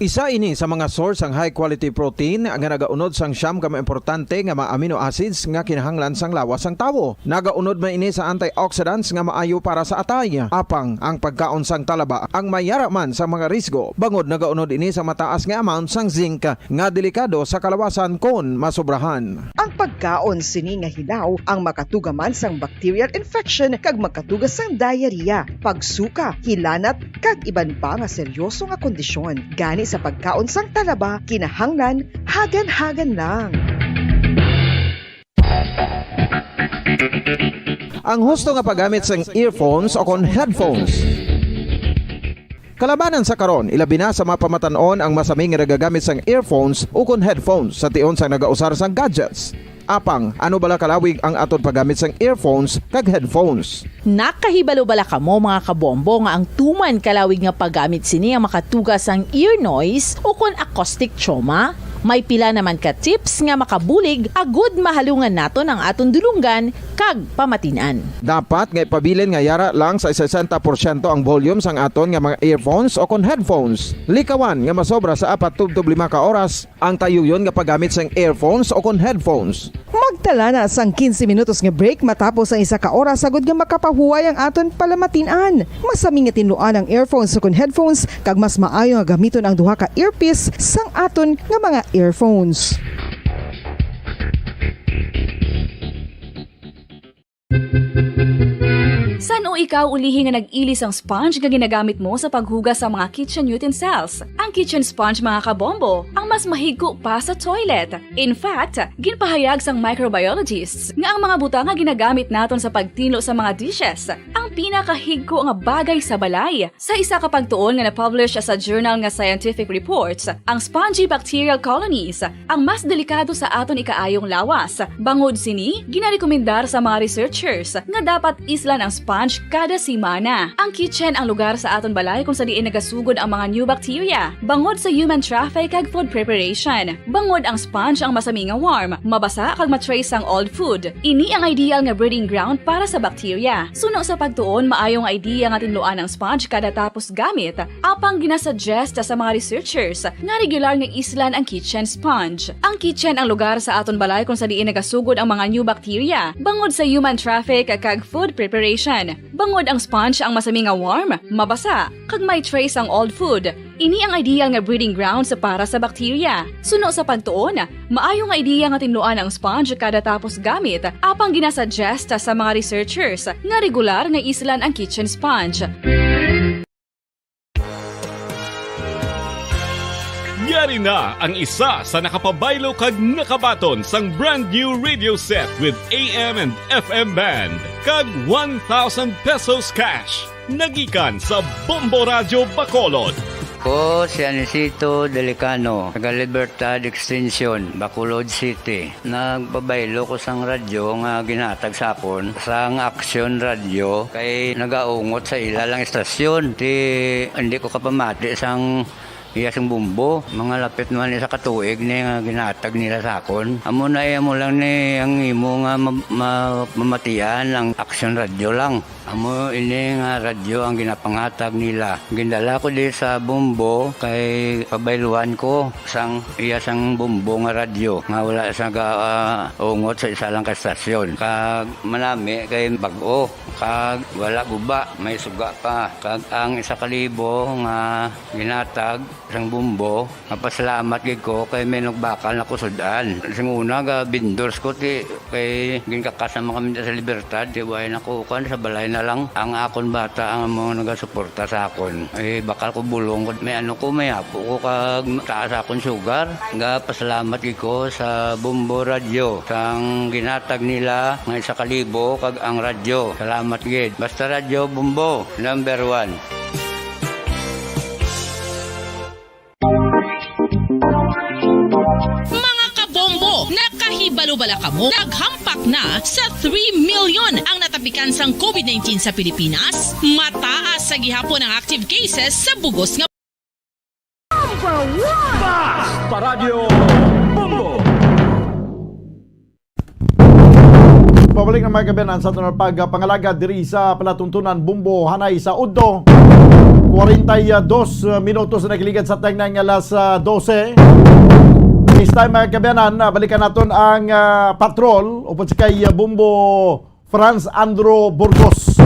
Isa ini sa mga source sang high quality protein nga nagaunod sang siyam ka mga importante nga mga amino acids nga kinahanglan sang lawas sang tawo. Nagaunod man ini sa antioxidants nga maayo para sa atay. Apang ang pagkaon sang talaba ang may yara man sa mga risgo, bangod nagaunod ini sa mataas nga amount sang zinc nga delikado sa kalawasan kon masobrahan. Ang pagkaon sini nga hilaw ang makatuga man sang bacterial infection kag makatuga sang diarrhea, pagsuka, hilanat, kag iban pa nga seryoso nga kondisyon. Gani sa pagkaon sang talaba, kinahanglan hagan-hagan lang. Ang husto nga paggamit sang earphones o kon headphones. Kalabanan sa karon, ilabi na sa mga pamatan-on ang masami nga nagagamit sang earphones ukon headphones sa tion sang nagausar sang gadgets. Apang, ano bala kalawig ang aton paggamit sang earphones kag headphones? Nakahibalo bala kamo, mga kabombo, nga ang tuman kalawig nga paggamit sini ang makatuga sang ear noise ukon acoustic trauma? May pila naman ka tips nga makabulig agud mahalungan naton ang aton dulonggan kag pamatin-an. Dapat nga ipabilin nga yara lang sa sesenta porsyento ang volume sang aton nga mga earphones o kon headphones. Likawan nga masobra sa apat tubtob lima ka oras ang tayuyon nga paggamit sang earphones o kon headphones. Magtala na sang quince minutos nga break matapos ang isa ka oras agud nga makapahuway ang aton palamatin-an. Masami nga tinluan ang earphones o kon headphones, kag mas maayo nga gamiton ang duha ka earpiece sang aton nga mga earphones. San-o Ikaw ulihi nga nag-ili sang sponge nga ginagamit mo sa paghugas sa mga kitchen utensils. Ang kitchen sponge, mga kabombo, ang mas mahigko pa sa toilet. In fact, ginpahayag sang microbiologists nga ang mga butang nga ginagamit naton sa pagtinlo sa mga dishes ang pinakahigko nga bagay sa balay. Sa isa ka pagtuon nga na-publish sa journal nga Scientific Reports, ang spongy bacterial colonies ang mas delikado sa aton ikaayong lawas. Bangod sini, ginarekomendar sa mga researchers nga dapat islan ang sponge kada semana. Ang kitchen ang lugar sa aton balay kung sa diin nagasugod ang mga new bacteria, bangod sa human traffic kag food preparation. Bangod ang sponge ang masami nga warm, mabasa kag ma-trace ang old food. Ini ang ideal nga breeding ground para sa bacteria. Suno sa pagtuon, maayo nga idea nga tinluan ang sponge kada tapos gamit, apang ginasuggest sa mga researchers nga regular nga islan ang kitchen sponge. Ang kitchen ang lugar sa aton balay kung sa diin nagasugod ang mga new bacteria, bangod sa human traffic kag food preparation. Bangod ang sponge ang masami nga warm, mabasa, kag may trace ang old food. Ini ang ideal nga breeding grounds para sa bacteria. Suno sa pagtuon, maayo nga ideya nga tinluan ang sponge kada tapos gamit, apang ginasuggest sa mga researchers nga regular nga islan ang kitchen sponge. Yari na ang isa sa nakapabaylo kag nakabaton sang brand new radio set with A M and F M band kag one thousand pesos cash. Nagikan sa Bombo Radyo Bacolod. Ko si Anisito Delicano, taga Libertad Extension, Bacolod City. Nagpabaylo ko sang radyo nga ginhatag sa akon sang Action Radio kay nagaungot sa ila lang istasyon. Ti hindi ko kapamati sang iya sing bumbo. Mga lapit naman isa ka tuig ni nga ginhatag nila sa akon. Amo na iya mo lang ni ang imo nga ma- ma- mamatian ang Action Radio lang. Amo ini nga radyo ang ginapangatag nila. Gindala ko di sa Bombo kay pabayluan ko sang iya sang Bombo nga radyo nga wala sa ga ah, ungot sa isa lang ka estasyon. Kag manami kay bag-o kag wala guba, may suga pa. Kag ang isa ka libo nga ginatag sang Bombo, mapasalamat gid ko kay may nagbakal na ko sud-an. Sing una ga vendors ko ti kay ginkakas naman kami sa Libertad, ti way na ko kan sa balay na lang ang akon bata ang mga nagasuporta sa akon. Eh bakal ko bulong ko may ano ko may apo ko kag taas akon sugar. Ga pasalamat gid ko sa Bombo Radio sang ginatag nila nga isa ka libo kag ang radyo. Salamat gid. Basta Radyo Bombo, number one. Mga kabombo, nakahibalo bala kamo? Naghampak na sa three million ang natapikan sang COVID nineteen sa Pilipinas. Mataas sa gihapon ang active cases sa bugos nga Basta Radyo Bombo! Pabalik na mga kabayanan sa aton pagpangalagad diri sa palatuntunan Bombo Hanay sa Udto. Kwarenta y dos minutos na nagligad sa tagna nga alas ah, dose. This time mga kabayanan, ah, balikan naton ang ah, patrol upod si kay ah, Bombo Franz Andro Burgos.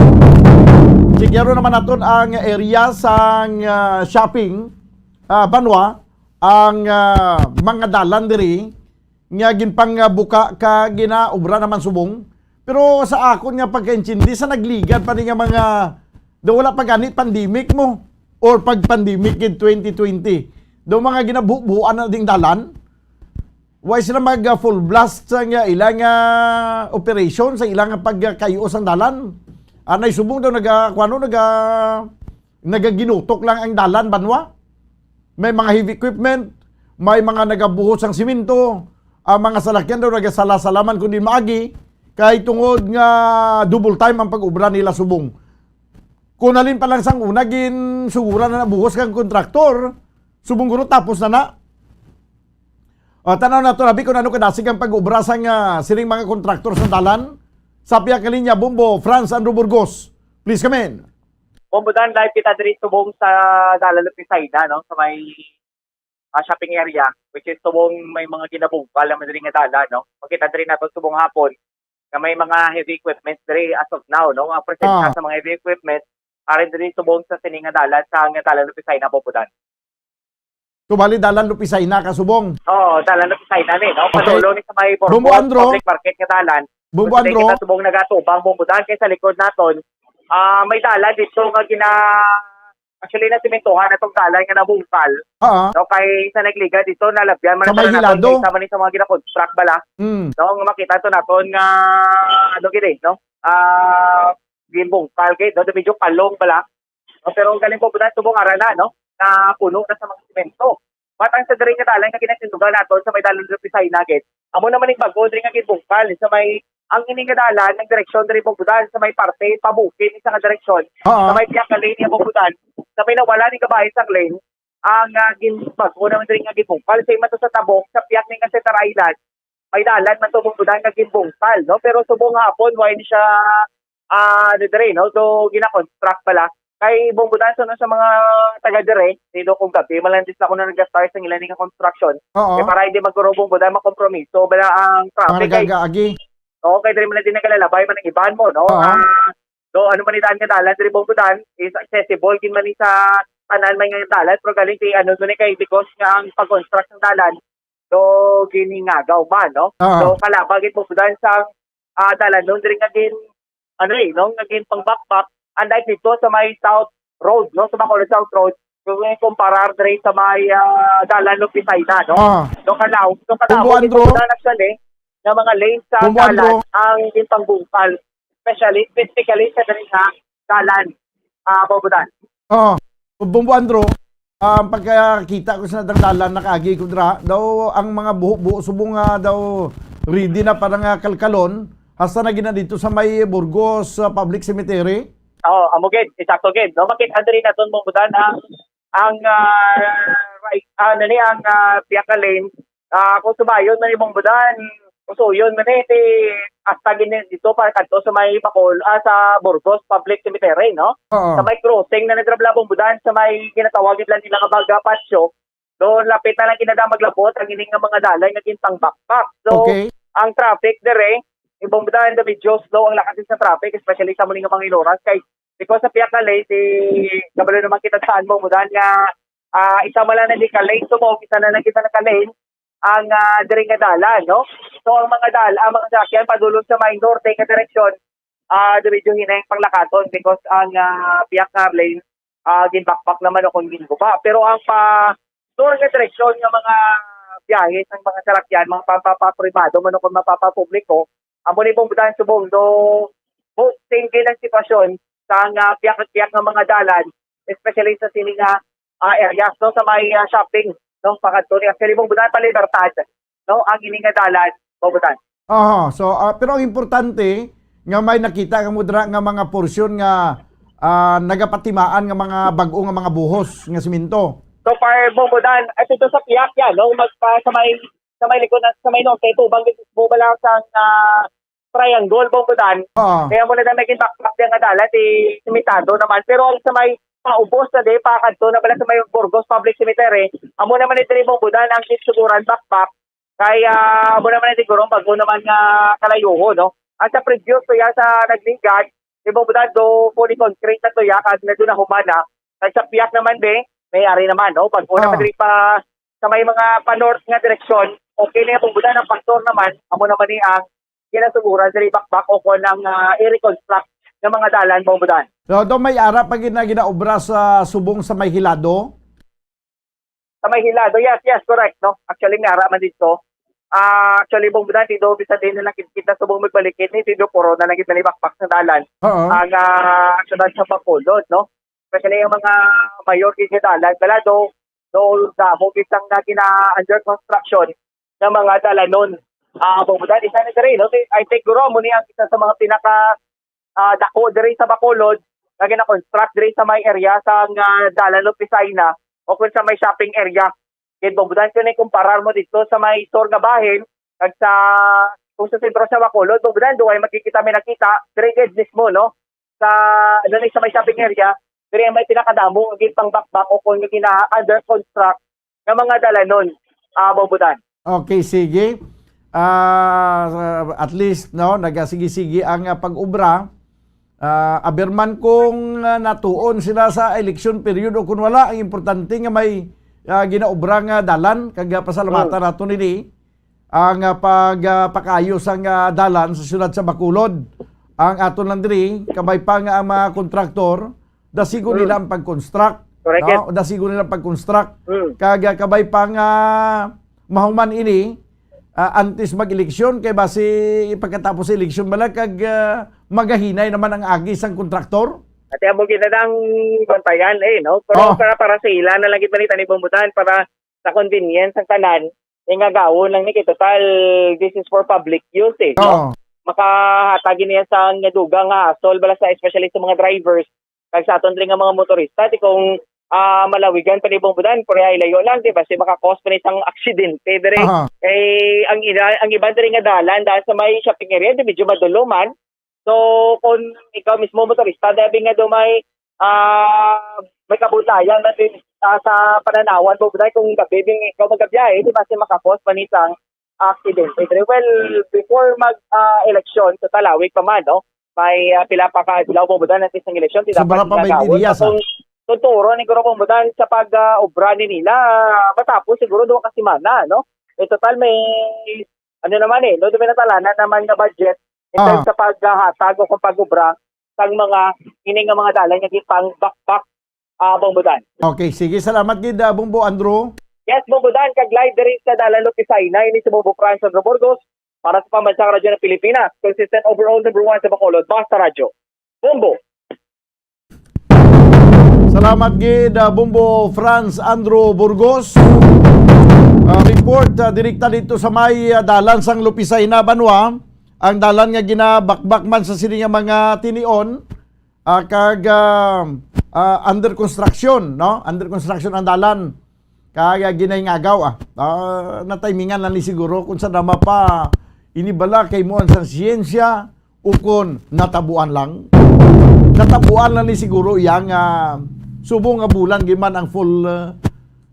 Checkero naman naton ang area sang ah, shopping ah, banwa, ang ah, mga dalan diri nga ginpangbuka ka ginaobra naman subong. Pero sa akon nga pagkaintindi sa nagligad pa ni nga mga daw wala pa gani pandemic mo or pag pandemic in twenty twenty. Daw mga ginabubuan na ding dalan. Why sila mag ah, full blast sa nga ila nga operation sa ila nga pagkayo sang dalan? Anay subong daw naga kuano naga nagaginutok lang ang dalan banwa. May mga heavy equipment, may mga nagabuhos sang simento, ang mga salakyan daw nagasala-salaman kundi maagi kay tungod nga double time ang pag-obra nila subong. Kung halin pa lang sang una ginsuguran na nabuhos kang kontraktor, subong guro tapos na na. O, tanaw nato labi kung ano kadasig ang pag-obra sang ah, sining mga kontraktor sa dalan. Sa pihak nga linya, Bombo, Franz Andrew Burgos. Please come in. Bombo Dan, live kita diri subong sa Dalan Lupisaina, no? Sa may ah, shopping area, which is subong may mga ginabungkal naman diri nga dalan, no? Makita diri nato subong hapon nga may mga heavy equipment diri as of now, no? Ang presensya Ah. sa mga heavy equipment arin diri subong sa sini nga dalan sa nga Dalan Lupisaina, Bombo Dan. Subali dalan Lupisaina ka subong. Oo, Dalan Lupisaina ni, no? Okay. Padulo ni sa may Bombo Borbon Andro. Public Market nga dalan. Bombo Pwede Andro. kita subong nagatubang, Bombo Dan, kay sa likod naton, Ah, may dalan dito nga gina-, actually, nasimentohan na tong dalan nga nabungkal. Oo. No, kay sa nagligad dito, nalabyan man Sa may ang dalan hilado? Kay sa man sa mga gina-construct bala. Mm. No, nga makita to naton nga, ano gid eh, no? Ah, ginbungkal gid, no? Medyo palong bala. No, pero ang galing po, budan, subong ara na, no? Na puno na sa mga semento. Matang sa diri nga dalan nga ginatindugan naton sa may dalan sa Pisay Nugget. Amo naman yung bago diri nga gibungkal sa may, ang ini nga dalan, ang direksyon diri, budan, sa may parte pabukid sa nga direksyon. Oo. Sa may piyak nga lane nga, budan, sa may nawala ni kabahin sang lane, ang, ah, gin-, bago naman diri nga gibungkal sa imato sa tabok sa piyak ni nga Center Island. May dalan man to, budan, nga ginbungkal, no? Pero subong hapon, wala ni siya, ah, ano diri, no? Do gina-construct pala. Kay, budan, so, no, sa mga taga dire, dito kung gabi, malandis na ako na nag-start sa ilan nga construction. Oo. Eh, para hindi magkurubong, budan, makompromiso, bala ang Ang traffic kay nagagaagi. Oo, kay diri man na din nagkalalabay man ang iban mo, no? Oo. Ah, so, ano man ni daan nga dalan diri, budan, is accessible gid man ni sa tanan man nga dalan, pero galing kay ano man ni kay because nga ang pag-construct ng dalan, so, ginhingagaw man, no? Oo. So, kalaba gid, budan, sa, ah, dalan nun diri nga gin, ano eh, no? Nga gin pangbakbak, unlike dito sa may South Road, no? Sa Bacolod South Road, kung i-comparar diri sa may, ah, dalan ng Pisay na, no? Ah. So, kalaw, so, kalabo Bumbuan, gid, bro. Budan, actually, nga mga lanes sa Bumbuan, dalan bro. Ang ginpangbungkal, especially, specifically sa diri nga dalan, ah, Bobotan. Oo. Bumbuan, bro, ang pagkakita ko sa natang dalan, nakaagi ko dira, daw ang mga buho-buho, subong nga daw ready na para nga kalkalon, hasta na gina dito sa may Burgos, ah, Public Cemetery. Oo, amo gid, eksakto gid. No, makita diri naton, Bobotan, ang, ang, ah, right, ah, ano ni, ang, ah, piyak nga lane, ah, kung sumayon man imong budan, usuyon man eh, ti hasta gini dito para kadto sa may Bacol, ah, sa Burgos Public Cemetery, no? Oo. Sa may crossing na nagrablabong budan, sa may ginatawag nila nila nga Baga Patio, doon lapit na lang ginada maglabot ang ining nga mga dalan nga ginpangbakbak. So, Okay. Ang traffic dire, imong budan, the medyo slow ang lakas sa traffic, especially sa muli nga mga iloras, kay because sa piyak nga lane, si kabalo naman kita saan mo, budan nga, ah, isa man lang na di ka lane, so mo, isa na lang kita naka lane, ang, ah, diri nga dalan, no? So, ang mga dal-, ang mga sasakyan padulong sa may norte nga direksyon, ah, diretso hinay ang panglakaton because ang, ah, piyak nga lane, ah, ginbakbak naman o kung ginguba. Pero ang pa, north nga direksyon nga mga biyahe sang mga sarakyan, mga pampapaprimado man o kung mapapapubliko, amo ni pong budahan subong do, mo, same din ang sitwasyon sa nga piyak-piyak nga mga dalan, especially sa sini nga, ah, areas, no, sa may, ah, shopping, no, pakadto ni, actually, mong budahan pa Libertad, no, ang ini nga dalan, mong budahan. Aha, so, ah, pero ang importante nga may nakita ka mo dira nga mga porsyon nga, ah, nagapatimaan nga mga bag-o nga mga buhos nga semento. So far, mong budahan, at ito sa piyak yan, no, magpa, sa may, sa may likod na, sa may norte, tubang mo ba lang sa, ah, triangle, mong budahan. Oo. Kaya mo na may ginbakbak yan nga dalan, si simentado naman. Pero ang sa may paubos na di, pakadto na pala sa may Burgos Public Cemetery. Amo naman ito rin, mong budahan, ang sitsuguran bakbak. Kay, ah, amo naman ito siguro, bago naman nga kalayuho, no? At sa previous, kaya sa nagligad, di, mong budahan, do fully concrete na to, ya, kag na doon na humana. Kag sa piyak naman, be, may ari naman, no? Pag una Ah. pa diri pa, sa may mga pa-north nga direksyon, okay na yung budan ang pastor naman, amo naman ni ang ginasuguran diri bakbak o kon ang, ah, i-reconstruct ng mga dalan, mong budan. So, do may ara pa gina-, ginaobra sa subong sa may Hilado? Sa may Hilado, yes, yes, correct, no? Actually, may ara man dito. Ah, actually, mong budan, dito, bisan din na nakikita subong magbalikid ni, dito, puro na lang kita ni bakbak sa dalan. Oo. Ang, ah, syudad sa Bacolod, no? Especially ang mga mayor gid nga dalan, wala do, do damo gid ang na gina-, under construction nga mga dalanon. Ah, mong budan, isa na diri, no? I think, guro, mo ni ang isa sa mga pinaka, ah, dako diri sa Bacolod nga gina-construct diri sa may area sa nga dalan o Pisay na o kung sa may shopping area. Kay, mong budan, kung ikumparar mo dito sa may store nga bahin, kag sa, kung sa sentro sa Bacolod, mong budan, duway makikita, may nakita, diri gid mismo, no? Sa, ano ni, sa may shopping area, diri ang may pinakadamo, ang ginpangbakbak o kung yung gina-under construct nga mga dalanon, ah, mong budan. Okay, sige. Ah, at least, no, nagasigi-sigi ang, ah, pag-obra. Ah, aber man kung, ah, natuon sila sa election period o kung wala, ang importante nga may, ah, ginaobra nga dalan, kag, ah, pasalamatan Mm. nato nini ang, ah, pag, ah, pakayo sang, ah, dalan sa siyudad sa Bacolod. ang aton lang diri, kabay pa nga ang mga kontraktor, dasigon Mm. nila ang pag-construct, Correct. no? Dasigon nila ang pag-construct. Mm. Kag, ah, kabay pa nga mahuman ini, ah, antes mag-eleksyon, kay basi pagkatapos sa eleksyon bala, kag, ah, magahinay naman ang agi sang kontraktor. Ate, amo ginadang bantayan, eh, no? Pero Oh. para, para sa ila na lang gid, manita ni Bumbudan, para sa convenience ng tanan, eh, nga gawon lang ni, kay total, this is for public use, eh, no? Oh. Makahatag niya sa dugang nga hasol, bala sa, especially sa mga drivers, kag sa aton diri nga mga motorista, di kung, ah, malawigan pa ni Bumbudan, pero ay layo lang, di ba? Si maka-cause pa ni sang aksidente diri. Aha. Eh, ang ina-, ang iban diri nga dalan, dahil sa may shopping area, di medyo madulo man. So, kung ikaw mismo motorista, dabi nga do may, ah, may kabudlayan na din, ah, sa pananawan mo, Bumbudan, kung gabi din ikaw magabiyahe, di ba, si maka-cause pa ni sang aksidente. Pero, well, before mag, ah, eleksyon, sa talawig pa man, no? May, ah, pila pa ka adlaw, Bumbudan, antes ng eleksyon, Sobra pa may ginagawa. Dias, ah. Kung tuturo ni Guro Bumbudan sa pag, ah, obra ni nila, matapos siguro duha ka semana, no? Eh, total, may, ano naman eh, no? May natalanan naman nga budget in Ah. terms sa paghatag o kung pag-obra sang mga, ini nga mga dalan nga gipang-bakbak, ah, Bumbudan. Okay, sige. Salamat gid, ah, Bumbo Andrew. Yes, Bumbudan, kag live diri sa Dalan Lupisaina, ini si Bumbo Franz Andrew Burgos, para sa Pambansang Radyo ng Pilipinas, consistent overall number one sa Bacolod, Basta Radyo. Bumbo. Salamat gid, ah, Bumbo Franz Andrew Burgos. Ah, report, ah, direkta dito sa may, ah, dalan sang Lupisaina, Banwa. Ang dalan nga ginabakbak man sa sini nga mga tinion, ah, kag, ah, ah, under construction, no? Under construction ang dalan. Kag, ah, ginahingagaw, ah. Ah, natimingan lang ni siguro kung sa dama pa, ini bala kay mo ang sang siyensya, ukon natabuan lang. Natabuan lang ni siguro iya nga subong nga bulan giman ang full, uh,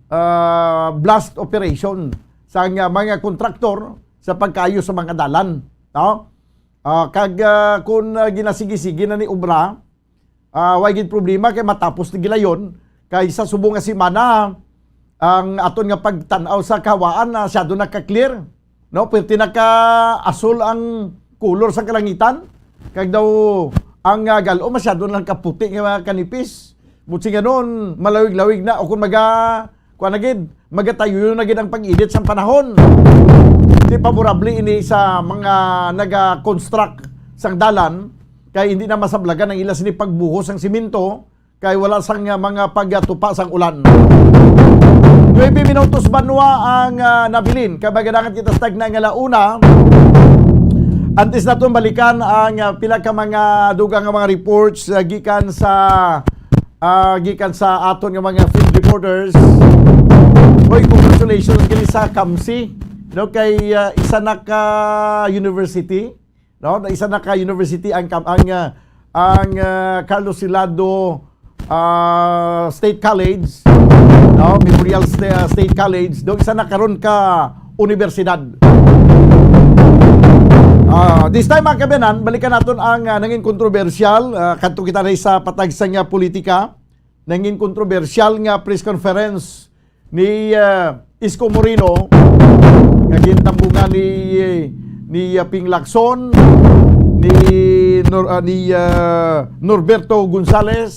uh, blast operation sa nga mga kontraktor sa pagkayo sa mga dalan, no? Ah, kag, ah, kun, ah, ginasigi-sige na ni obra, ah, way gid problema kay matapos ni gilayon, kay sa subong nga semana ang aton nga pagtan-aw sa kahawaan na masyado na ka-clear, no? Pwerte na ka-asol ang color sa kalangitan. Kag daw ang, ah, gal-o masyado na lang kaputi nga kanipis. Buot silingon, malawig-lawig na. O kung maga-, kuwan na gid, magatayo na gid ang pag-init sang panahon. Di favorable ini sa mga naga-construct sang dalan, kay hindi na masablagan ang ila sini pagbuhos sang simento, kay wala sang, ah, mga pagtupa sang ulan. Nuebe minutos, Banwa, ang, ah, nabilin. Kay magadangat kita sa tagna nga la una. Antes naton balikan ang, ah, pila ka mga dugang nga mga reports, ah, gikan sa, ah, gikan sa aton nga mga field reporters. Hoy, congratulations gani sa kamsi, no, kay, ah, isa na ka university, no? Na isa na ka university ang kam-, ang, ah, ang, ah, Carlos Silado, ah, State College, no? Memorial Sta-, ah, State College, do isa na karon ka universidad. Ah, this time, mga kaabyanan, balikan naton ang, ah, nangin kontrobersyal, ah, kadto kita na sa patag sang, ah, politika, nangin kontrobersyal nga press conference ni, ah, Isko Moreno, nga gintambungan ni, ni, ah, Ping Lacson, ni Nor-, ah, ni, ah, Norberto Gonzales,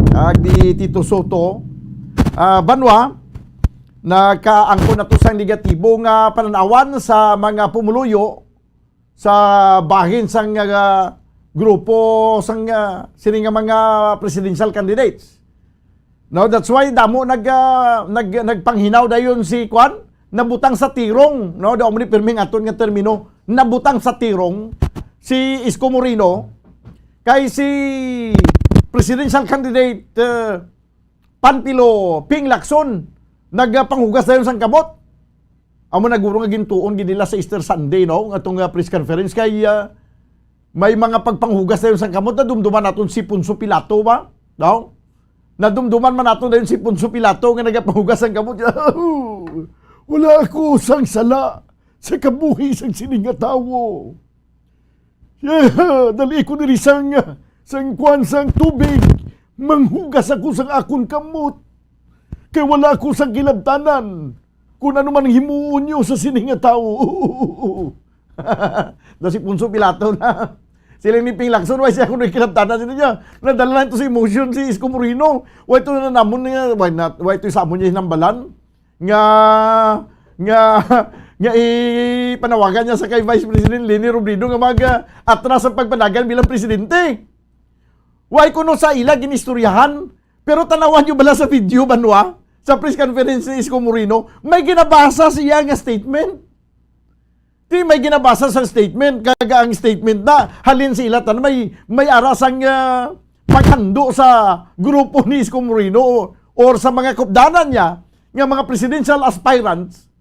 kag ni Tito Sotto. Ah, Banwa, nakaangkon nato sang negatibo nga panan-awan sa mga pumuluyo sa bahin sang, ah, grupo sang, ah, sini nga mga presidential candidates. No, that's why damo nag, ah, nag-, nagpanghinaw dayon si kwan, nabutang sa tirong, no, daw mo ni pirming aton nga termino, nabutang sa tirong si Isko Moreno kay si presidential candidate, ah, Panfilo Ping Lacson nagapanghugas dayon sang kamot. Amo na guro nga gintuon gid nila sa Easter Sunday, no? Nga tong, ah, press conference kay, ah, may mga pagpanghugas dayon sang kamot. Nadumduman naton si Poncio Pilato ba? No? Nadumduman man naton dayon si Poncio Pilato nga nagapanghugas sang kamot. Wala ako sang sala sa kabuhi sang sini nga tawo. Dali ko diri sang, sang kwan sang tubig. Manghugas ako sang akon kamot. Kay wala ako sang kilabtanan kun ano man ang himuon niyo sa sini nga tawo. Na si Poncio Pilato na. Sila ni Ping Lacson, why siya kuno kinabtanan sila niya? Nadala lang to sa emotion si Isko Moreno. Why to na namon nga, why not? Why to sa amon niya hinambalan? Nga, nga, nga ipanawagan niya sa kay Vice President Leni Robredo nga mag, ah, atras ang pagpanagan bilang presidente. Why kuno sa ila ginistoryahan? Pero tanawan niyo bala sa video, banwa? Sa press conference ni Isko Moreno, may ginabasa siya nga statement. Di may ginabasa sa statement, kag ang statement na halin sa ila tan may, may ara sang, ah, paghando sa grupo ni Isko Moreno o, or sa mga kupdanan niya nga mga presidential aspirants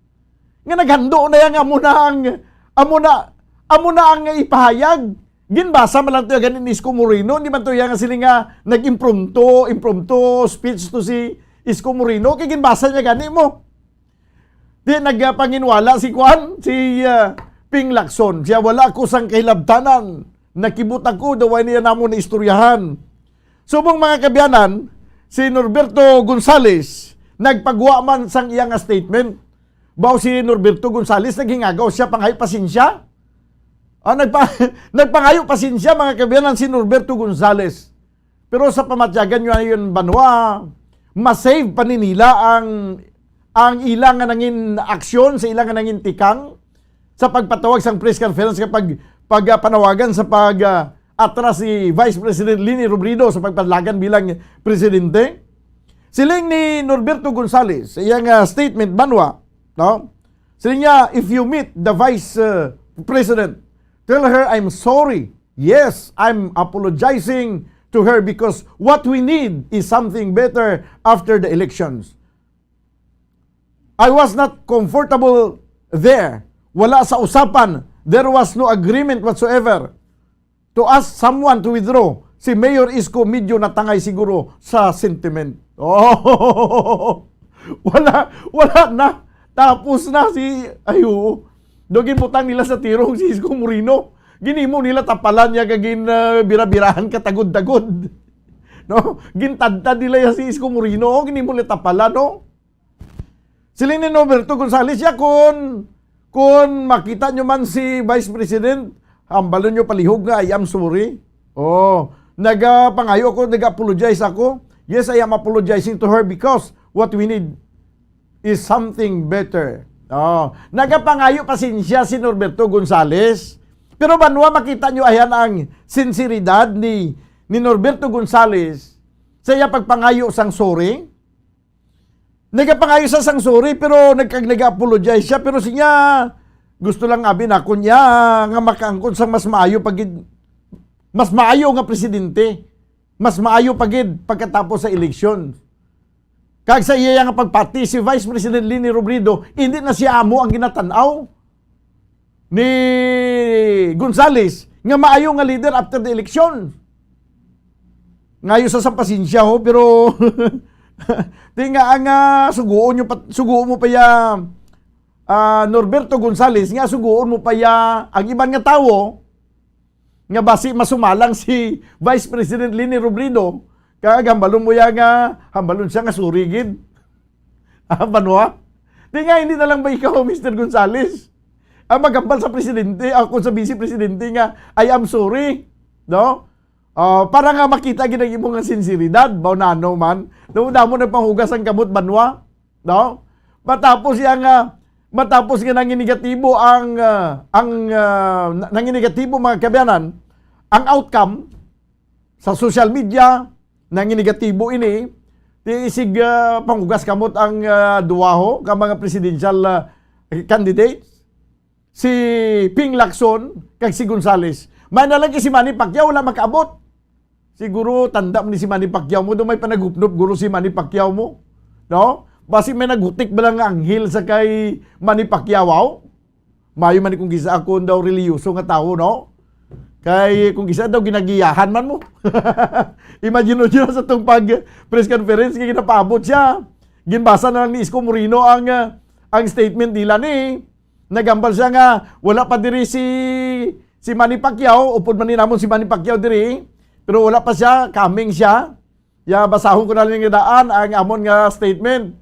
nga naghando na yan nga amo na ang, amo na, amo na ang ipahayag. Ginbasa man lang to yan ni Isko Moreno, di man to yan nga sila nga nag-impromptu, impromptu speech to si Isko Moreno, kay ginbasa niya gani mo. Di nagpanginwala si Kwan, si, ah, Ping Lacson. Siya, "Wala ko sang kahilabtanan. Nakibot ako, daway niya namo na istoryahan." Subong, mga kabiyanan, si Norberto Gonzales nagpagwa man sang iya nga statement. Baw si Norberto Gonzales naghingagaw siya pangayo pasensya? Ah, nagpa-, nagpangayo pasensya, mga kabiyanan, si Norberto Gonzales. Pero sa pamatyagan niya yun, banwa, masave pa ni nila ang, ang ila nga nangin aksyon sa ila nga nangin tikang sa pagpatawag sang press conference, kapag pagpanawagan sa pag, ah, atras si Vice President Leni Robredo sa pagpanlagan bilang presidente. Siling ni Norberto Gonzales sa iyang, ah, statement, banwa, no? Siling niya, "If you meet the Vice, uh, President, tell her I'm sorry. Yes, I'm apologizing to her because what we need is something better after the elections. I was not comfortable there. Wala sa usapan. There was no agreement whatsoever to ask someone to withdraw." Si Mayor Isko medyo natangay siguro sa sentiment. Oh, wala, wala na. Tapos na si, ay, oo. Do ginbutang nila sa tirong si Isko Moreno. Ginimo nila tapalan niya kag gin, ah, bira-birahan ka tagod-tagod. No? Gintadtad nila ya si Isko Moreno, oh, ginimo nila tapalan, no? Siling ni Norberto Gonzales, ya, kun, kun makita nyo man si Vice President, hambalon nyo palihog nga, "I am sorry." Oh, nagapangayo ako, nag-apologize ako. "Yes, I am apologizing to her because what we need is something better." Oh, nagapangayo pasensya si Norberto Gonzales. Pero banwa makita nyo ayan ang sinseridad ni, ni Norberto Gonzales sa iya pagpangayo sang sorry. Nagapangayo sa sang sorry, pero nagkag nag-apologize siya, pero siya gusto lang abi na kunya nga makaangkon sang mas maayo pa gid, mas maayo nga presidente, mas maayo pa gid pagkatapos sa eleksyon. Kag sa iya nga pagpati, si Vice President Leni Robredo, hindi na siya amo ang ginatan-aw ni Gonzales nga maayo nga leader after the election. Ngayo sa, sa pasensya ho, pero di nga ang, ah, suguon nyo pa, suguon mo pa ya, ah, Norberto Gonzales, nga suguon mo pa ya ang iban nga tawo nga basi masumalang si Vice President Leni Robredo, kag hambalon mo ya nga, hambalon siya nga sorry gid. Ah, banwa? Di nga, hindi na lang ba ikaw, Mister Gonzales, ang magambal sa presidente, ako sa vice presidente nga, "I am sorry." No? Ah, para nga makita gid ang imo nga sinseridad, baw nano man. No, damo na panghugas ang kamot, banwa. No? Matapos iya nga, matapos nga nanginegatibo ang, ah, ang, ah, na-, nanginegatibo, mga kaabyanan, ang outcome, sa social media, nanginegatibo ini. Ti isig, ah, panghugas kamot ang, ah, duha ho ka mga presidential, ah, candidates, si Ping Lacson kag si Gonzales. May na lang kay si Manny Pacquiao, wala makaabot. Siguro tanda mo ni si Manny Pacquiao mo, do may panagupnop guro si Manny Pacquiao mo. No? Basi may nagutik ba lang nga anghel sa kay Manny Pacquiao, aw? Maayo man ni kung kisa ako daw reliyoso nga tawo, no? Kay kung kisa daw ginagiyahan man mo. Imagine nyo sa tong pag press conference, kay ginapaabot siya. Ginbasa na lang ni Isko Moreno ang, ah, ang statement nila ni. Nagambal siya nga wala pa diri si, si Manny Pacquiao, upod man ni namon si Manny Pacquiao diri, pero wala pa siya, coming siya. Ya, basahon ko na lang nga daan ang amon nga statement.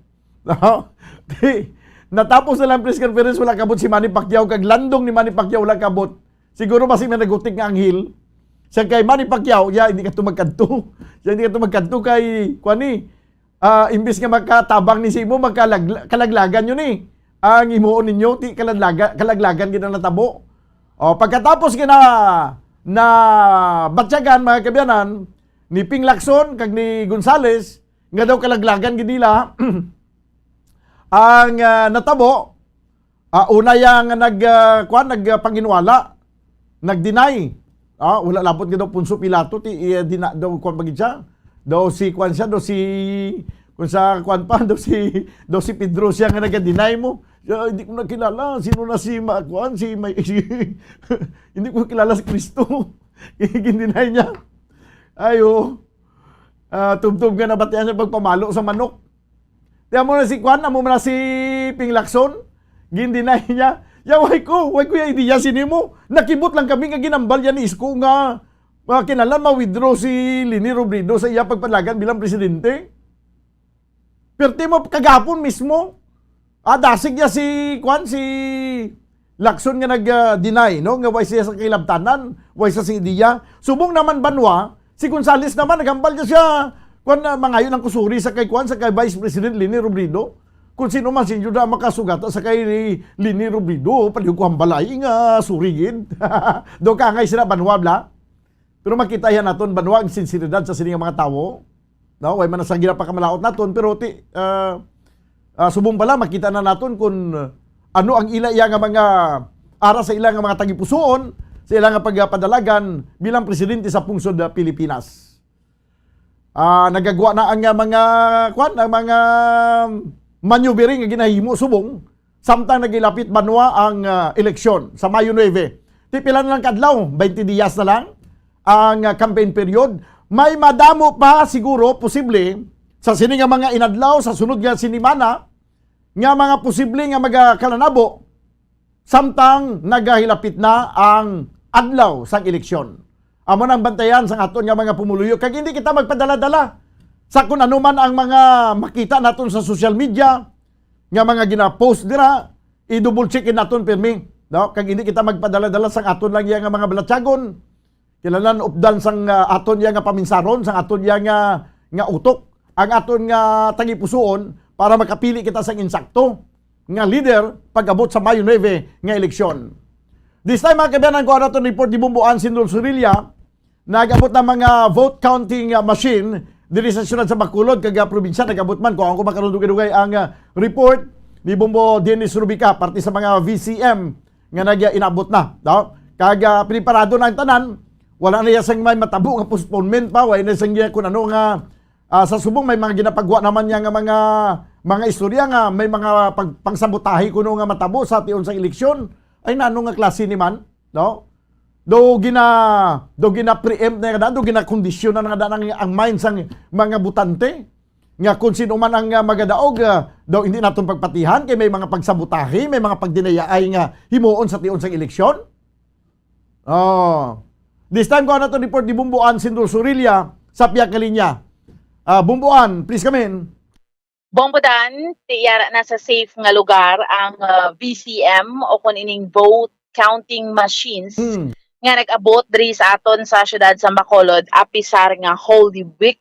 No? Di, natapos na lang press conference, wala kabot si Manny Pacquiao, kag landong ni Manny Pacquiao, wala kabot. Siguro basi may nagutik nga anghel. Sa kay Manny Pacquiao, ya, hindi ka to magkadto. Ya, hindi ka to magkadto kay, kuwan ni, ah, imbis nga makatabang ni sa imo, magkalag-, kalaglagan yun eh. Ang himuon ninyo, ti kalaglaga-, kalaglagan gid ang natabo. O, pagkatapos gina-, na batyagan, mga kaabyanan, ni Ping Lacson kag ni Gonzales, nga daw kalaglagan gid nila ang, ah, natabo. Ah, una yang nag, ah, kuwan, nag, ah, panginwala, nag-deny. Ah, wala labot nga daw Poncio Pilato, ti, eh, dina-, daw kuwan pa gid siya. Daw si kuwan siya, daw si, kung sa kuwan pa, daw si, daw si Pedro siya nga nag-deny mo. "Ya, hindi ko na kilala. Sino na si ma-, kuwan, si may, hindi ko kilala si Kristo." Gin-deny niya. Ayo. Ah, tubtob nga nabatian niya pagpamalo sa manok. Di amo na si kuwan, amo na si Ping Lacson. Gin-deny niya. "Ya, way ko, way ko ya idea sini mo. Nakibot lang kami nga ginambal yan ni Isko nga, ah, kinahanglan ma-withdraw si Leni Robredo sa iya pagpadalagan bilang presidente." Perti mo kagahapon mismo. Ah, dasig niya si, kuwan, si Lacson nga nag, ah, deny, no? Nga way siya sa kahilabtanan, way sa si ideya. Subong naman banwa, si Gonzales naman, naghambal niya siya, kuwan, ah, mangayo lang ko sorry sa kay, kuwan, sa kay Vice President Leni Robredo. Kung sino man, sino na makasugata sa kay Leni Robredo, paliw ko hambalay nga sorry gid. Do ka angay sila banwa, bla? Pero makita yan naton, banwa, ang sinseridad sa sini nga mga tawo. No? Way man sa ginapakamalaot naton, pero ti, ah, ah, subong pala, makita na naton kung, ah, ano ang ila iya nga mga, ara sa ila nga mga tagipusoon, sa ila nga pagpadalagan bilang presidente sa pungsod, ah, Pilipinas. Ah, nagagwa na ang, ah, mga, kwan, ang mga maneuvering nga ginahimo subong samtang nagilapit banwa ang, ah, eleksyon sa Mayo nuebe. Ti pila na lang ka adlaw, baynte dias na lang ang, ah, campaign period. May madamo pa siguro posible sa sini nga mga inadlaw sa sunod nga sinimana nga mga posible nga magakalanabo samtang nagahilapit na ang adlaw sang eleksyon. Amo nang bantayan sang aton nga mga pumuluyo, kag hindi kita magpadala-dala sa kun ano man ang mga makita naton sa social media nga mga gina-post dira, i-double check naton pirmi, no? Kag hindi kita magpadala-dala sang aton lang iya nga mga balatyagon. Kinahanglan updan sang, ah, aton iya nga paminsaron, sang aton iya nga, nga utok, ang aton nga tagipusoon para makapili kita sang insakto nga lider pag-abot sa Mayo nuebe nga eleksyon. This time, mga kaabyanan, ko naton report ni Bombo Ansin Dulzurilla, nag-abot na mga vote counting, ah, machine diri sa siyudad sa Bacolod kag, ah, probinsya. Nag-abot man, kung ako makaron dugay-dugay ang, ah, report ni Bombo Dennis Rubica, parte sa mga V C M nga nag-, inabot na, no? Kag, ah, preparado na ang tanan. Wala na iya sang may matabo nga postponement pa, wala na sang iya kun ano nga, ah, sa subong may mga ginapagwa naman niya nga mga, mga istorya nga may mga pag-, pangsabotahe kuno nga matabo sa tion sang eleksyon. Ay, nano nga klase ni man, no? Do gina-, do gina-preempt na nga, do ginakondisyon na nga ang, ang mind sang mga botante nga kung sino man ang, ah, magadaog, ah, daw hindi naton pagpatihan kay may mga pagsabotahe, may mga pagdinayaay nga himuon sa tion sang eleksyon. Oh. This time, ko naton report ni Bumbuan Sindor Surilla sa pihak nga linya. Ah, Bumbuan, please come in. Bombo Dan, ti yara na sa safe nga lugar ang, ah, V C M o kon ining vote counting machines Hmm. nga nag-abot diri sa aton sa siyudad sa Bacolod, apisar nga Holy Week,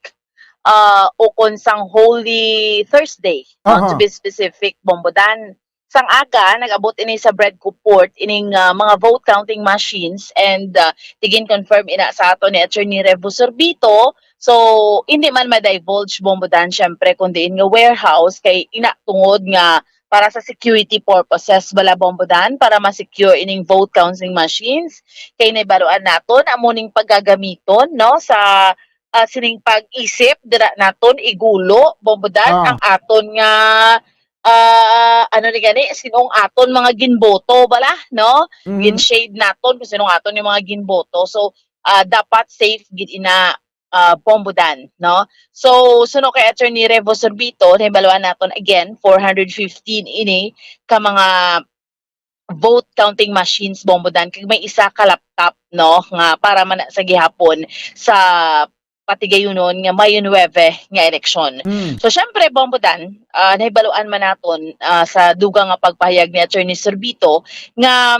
ah, o kon sang Holy Thursday, no? Aha. To be specific, Bombo Dan. Sang aga, nag-abot ini sa Bredco Port, ining, ah, mga vote counting machines, and, ah, ti gin-confirm ina sa ato ni Attorney Revo Sorbito. So, hindi man ma-divulge, Bombo Dan, syempre, kung diin nga warehouse, kay ina tungod nga para sa security purposes bala, Bombo Dan, para ma-secure ining vote counting machines. Kay nahibaluan naton, amo ning pagagamiton, no, sa, ah, sining pag-isip dira naton igulo, Bombo Dan, Ah. ang aton nga, ah, ano ni gani, sinong aton mga ginboto bala, no? Mhm. Gin-shade naton kung sinong aton yung mga ginboto. So, ah, dapat safe gid ina, ah, Bombo Dan, no? So, suno kay Attorney Revo Sorbito, nahibaluan naton again, four hundred fifteen ini ka mga vote counting machines, Bombo Dan, kag may isa ka laptop, no, nga para man sa gihapon sa patigayunon nga Mayo nuebe nga eleksyon. Mm. So, syempre, Bombo Dan, ah, nahibaluan man naton, ah, sa dugang nga pagpahayag ni Attorney Sorbito nga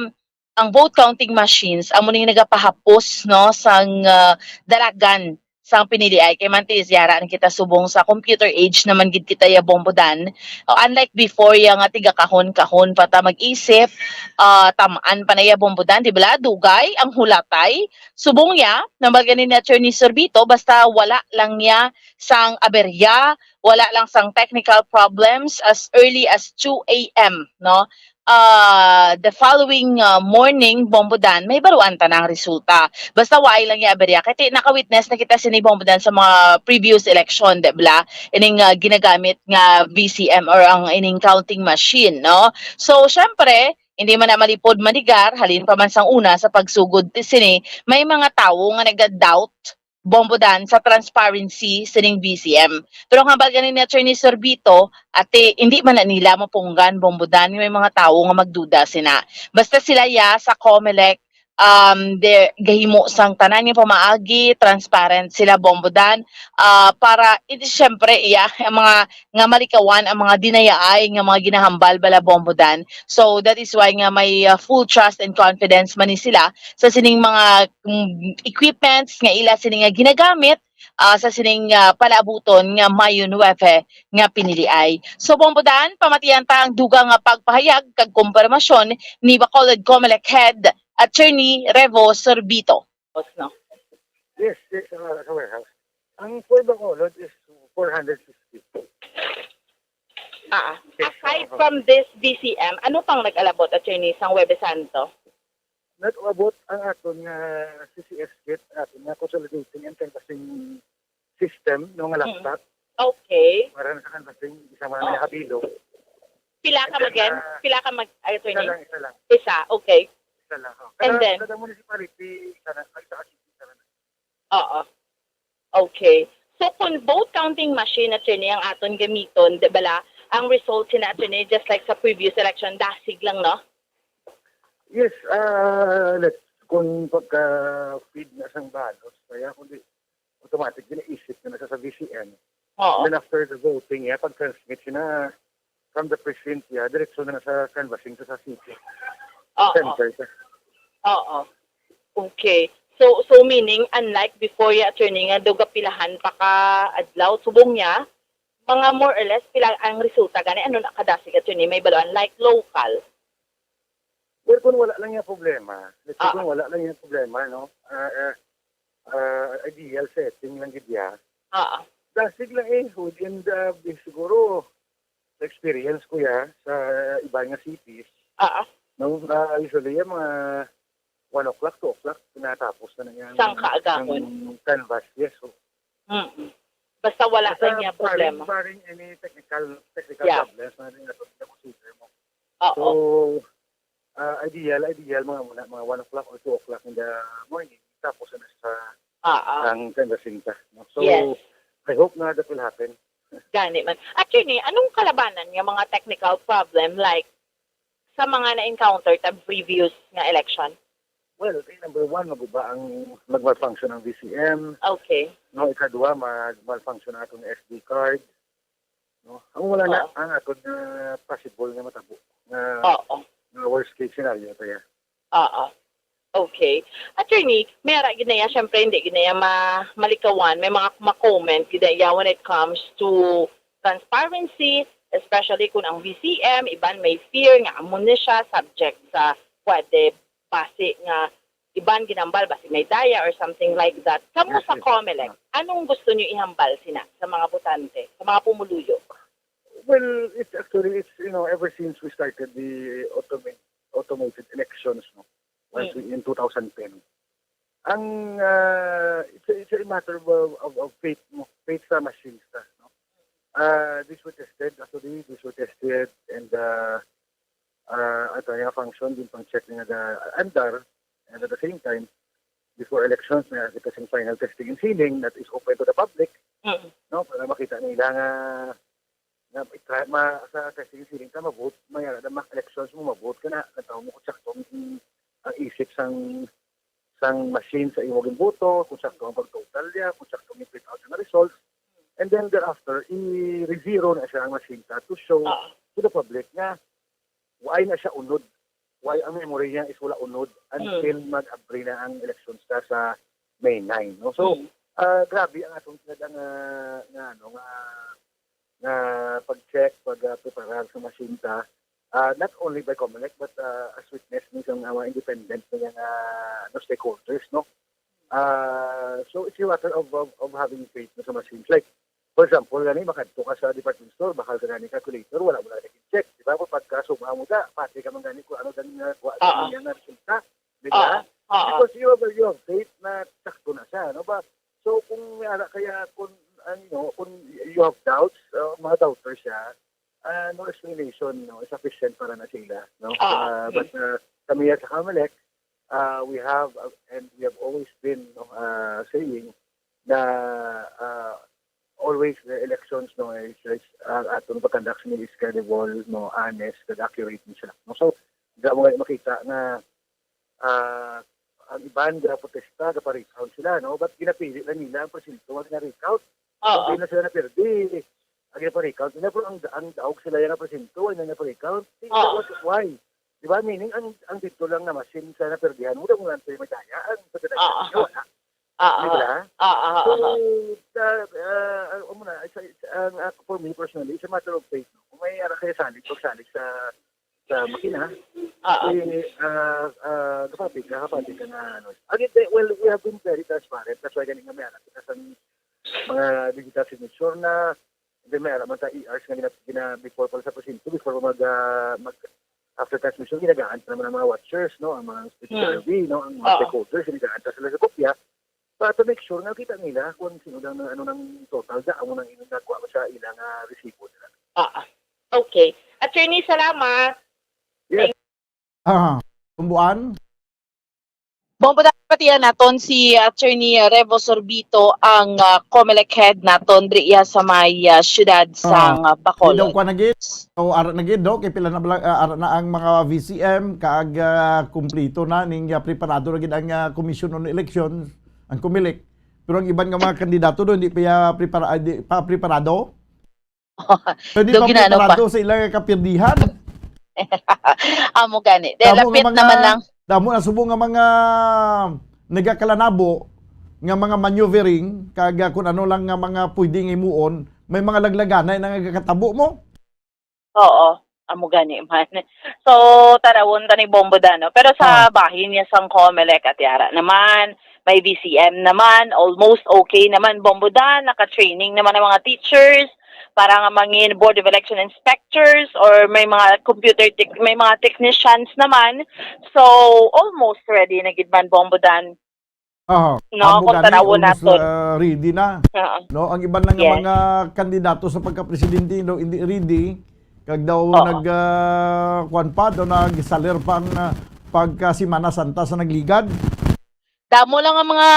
ang vote counting machines amo ning nagapahapos, no, sang, ah, dalagan sang piniliay. Kay manti, yara na kita subong sa computer age naman gid kita ya, Bombo Dan. O, unlike before ya nga tiga kahon-kahon pa ta mag-isip, ah, tam-an pa na ya, Bombo Dan, di bala? Dugay ang hulatay. Subong ya, nang bal gani ni Attorney Sorbito, basta wala lang niya sang aberya, wala lang sang technical problems, as early as two a m, no? Ah, the following, ah, morning, Bombo Dan, mahibaluan ta na ang resulta. Basta waay lang ya aberya. Kay ti-, naka-witness na kita sini, Bombo Dan, sa mga previous election, di bala? Ining, ah, ginagamit nga V C M or ang ining counting machine, no? So, syempre, hindi man na malipod manigar, halin pa man sang una sa pagsugod ti sini, may mga tawo nga naga-doubt, Bombo Dan, sa transparency sining V C M. Pero ang hambal gani ni Attorney Sorbito, ate, hindi man na nila mapunggan, Bombo Dan, nga may mga tawo nga magduda sina. Basta sila ya sa Comelec, um, de, gahimo sang tanan nga pamaagi, transparent sila, Bombo Dan, ah, para, ito, siyempre, iya, ang mga nga malikawan ang mga dinayaay nga mga ginahambal bala, Bombo Dan. So, that is why nga may, ah, full trust and confidence man ni sila sa sining mga, mm, equipments nga ila sini nga ginagamit, ah, sa sining, ah, palaabuton nga Mayo nuebe nga piniliay. So, Bombo Dan, pamatian ta ang dugang nga pagpahayag kag kumpirmasyon ni Bacolod Comelec Head Attorney Revo Sorbito. Boss, no? Yes, yes, sa, sa warehouse. Ang for Bacolod is four hundred fifty. Ah, yes, aside oo. From this V C M, ano pang nag-alabot, Attorney, sang Huwebes Santo? Nag-abot ang aton nga C C S kit, aton nga consolidating and canvassing system, no, nga Mm. laptop. Okay. Para na sa canvassing, isa man Oh. nga habilo. Pila And ka then, mag-, ah, pila ka mag-, ay, isa attorney? lang, isa lang. Isa, okay. Isa lang, oh. And Kada, then? kada municipality, isa na, isa ka city, isa na. Oo. Okay. So, kung vote counting machine, attorney, ang aton gamiton, di bala, ang result sina, attorney, just like sa previous election, dasig lang, no? Yes, ah, let, kung pagka-feed na sang ballots, kaya kundi automatic, ginaisip na na sa, sa V C M. Oo. And then after the voting, yeah, pag-transmit sina from the precinct, yeah, diretso na na sa canvassing sa, sa city. Oo. Center ka. Oo. Okay. So, so meaning, unlike before, ya, attorney, nga daw gapilahan pa ka adlaw, subong niya, mga more or less, pila ang resulta gani? Ano na kadasig, attorney? May baluan, like local? Well, kung wala lang yung problema, let's say, Ah. kung wala lang yung problema, no? Ah, ah, ah, ideal setting lang gid ya. Ah. Dasig lang eh, within the, siguro, experience ko ya sa iba nga cities. Ah. No, ah, usually yung mga one o'clock, two o'clock, natapos na na yung Sang kaagahon. Ang canvas, yes. So, Mm. Basta wala basta lang niya barring, problema. Barring any technical, technical Yeah. problems na rin na consider mo. Oo. So, ah, ideal, ideal, mga, mga, mga one o'clock or two o'clock in the morning, tapos na sa Ah, ah. ang canvassing ta, no? So, Yes. I hope na that will happen. Gani man. Attorney, anong kalabanan nga mga technical problem, like, sa mga na-encounter ta previous nga election? Well, eh, number one, maguba ang mag-malfunction ang V C M. Okay. No, ikadua, mag-malfunction ang atong S D card. No? Ang wala na, Oo. Ang atong, ah, possible nga matabo nga, Oo. nga worst case scenario tayo. Oo. Okay. Attorney, may ara gid na ya, syempre, hindi gid na ya ma-, malikawan. May mga ma-comment gid na ya when it comes to transparency, especially kung ang V C M, iban may fear nga amo ni siya subject sa pwede basi nga iban ginambal, basi may daya or something like that. Kamo sa Yes, yes. Comelec, anong gusto niyo ihambal sina sa mga botante, sa mga pumuluyo? Well, it's actually, it's, you know, ever since we started the automa-, automated elections, no, once Mm. we, in two thousand ten, ang, ah, it's a, it's a matter of, of, of faith, no? Faith sa machines ta, no? Ah, these were tested, actually, these were tested, and, ah, ah, ato nga function, din pang-check nga ga-andar, and at the same time, before elections, may kita sing final testing and sealing that is open to the public, Mm. no? Para makita nila nga, nga itra-, ma-, sa testing and sealing ka, ma-vote, may ara na ma-, elections mo, ma-vote ka na, nataw mo kung sakto ang, ang isip sang, sang machine sa imo ginboto, kung sakto ang pag-total niya, kung sakto ang print out nga results. And then thereafter, i-re-zero na siya ang machine ta to show Ah. to the public nga why na siya unod. why ang memory niya is wala unod until mag-abri na ang eleksyon sa, sa May nine, no? So, ah, grabe ang atong sila nga, nga, ano, nga, nga pag-check, pag, ah, preparar sa machine ta, ah, not only by Comelec, but, ah, as witness ni sa mga independent na nga, ano, stakeholders, no? Ah, so it's a matter of, of, of having faith na sa machines. Like, for example, gani, makadto ka sa department store, bakal ka gani calculator, wala mo na nag-check, di ba? Kung pagkasuma mo da, pati ka man gani kung ano gani nga kuha sa Ah, ah. niya nga resulta, di ba? Ah, ah, ah. Because you have, you have faith na sakto na siya, no ba? So, kung may ara kaya, kung, ano, kung you have doubts, uh, mga doubters siya, uh, no explanation, no, is sufficient para na sila, no? Ah, Uh, but, uh, kami sa Comelec, uh, we have, uh, and we have always been, no, uh, saying na, uh, always the elections, no, is, is, uh, atong pagkandak ni is credible, no, honest, and accurate ni siya, no? So, di mo makita nga, ah, ang iban gaprotesta, gaparikount sila, no? But ginapili lang nila ang presinto nga gina-recount. Oo. Hindi na sila napirdi. Ang ginaparikount nila, pero ang, ang daog sila yung presinto, hindi na parikount. Di Oo. Why? Di ba? Meaning, ang, ang dito lang na machine sa napirdihan mo, daw mo lang sa'yo madaya, ang sa Oo. Wala. Oo. Di ba? Oo, oo, So, oo. uh, uh, ang, ano na, it's a, it's, ang, uh, for me personally, it's a matter of faith, no? Kung may ara kayo salig, pagsalig sa, sa makina, Oo. eh, uh, uh, kapatid ka, kapatid ka na, ano. Again, they, well, we have been very transparent. That's why ganing nga may anak kita sa mga digital signature na, then may anak man sa E Rs nga gina, gina, before pala sa presinto, before pa mag, ah, mag, after transmission, ginagaan pa naman ang mga watchers, no? Ang mga Hmm. H R V, no? Ang mga Oo. Stakeholders, ginagaan pa sila sa kopya. Para to make sure nga kita nila kung sino lang, ano nang total da, amo nang inyo nagkuha sa ilang, ah, resibo nila. Ah, ah. Okay. Attorney, salamat. Yes. Ah, Tumbuan? Bombo, dapat yan naton si Attorney Revo Sorbito, ang, ah, Comelec head naton diri iya sa may, ah, siyudad Ah, sang, ah, Bacolod. Daw kwa na gid. O, ara na gid, no? Kay pila na bala, ah, ara na ang mga V C M, kaag, ah, kumplito na, ning, ah, preparado na gid ang, ah, Commission on Elections, ang Comelec. Pero ang iban nga mga kandidato do, hindi pa ya prepara-, ah, di pa preparado. Pwede Daw pa ginano pa. Preparado sa ilang kapirdihan. Amo gani. Dahil Damo nga lapit mga, naman lang. Damo na subong nga mga nagakalanabo nga mga maneuvering, kag, ah, kung ano lang nga mga pwede nga himuon, may mga laglaganay na nga nagakatabo mo. Oo, amo gani man. So, tarawon ta ni Bombo Dano. Pero sa Ah. bahin niya sang Comelec, Ate Ara naman, may V C M naman, almost okay naman, Bombo Dan, naka-training naman ang mga teachers para nga mangin Board of Election Inspectors or may mga computer tech-, may mga technicians naman. So, almost ready na gid man, Bombo Dan. Aha. No, Amo kung gani, tanawon almost, naton. Ah, ready na. Oo. No, ang iban lang nga Yes. mga kandidato sa pagkapresidente, no, hindi ready. Kag daw Oo. nag, ah, kuwan pa, daw nagsaler pa ang, ah, pagka Semana Santa sa nagligad. Damo lang ang mga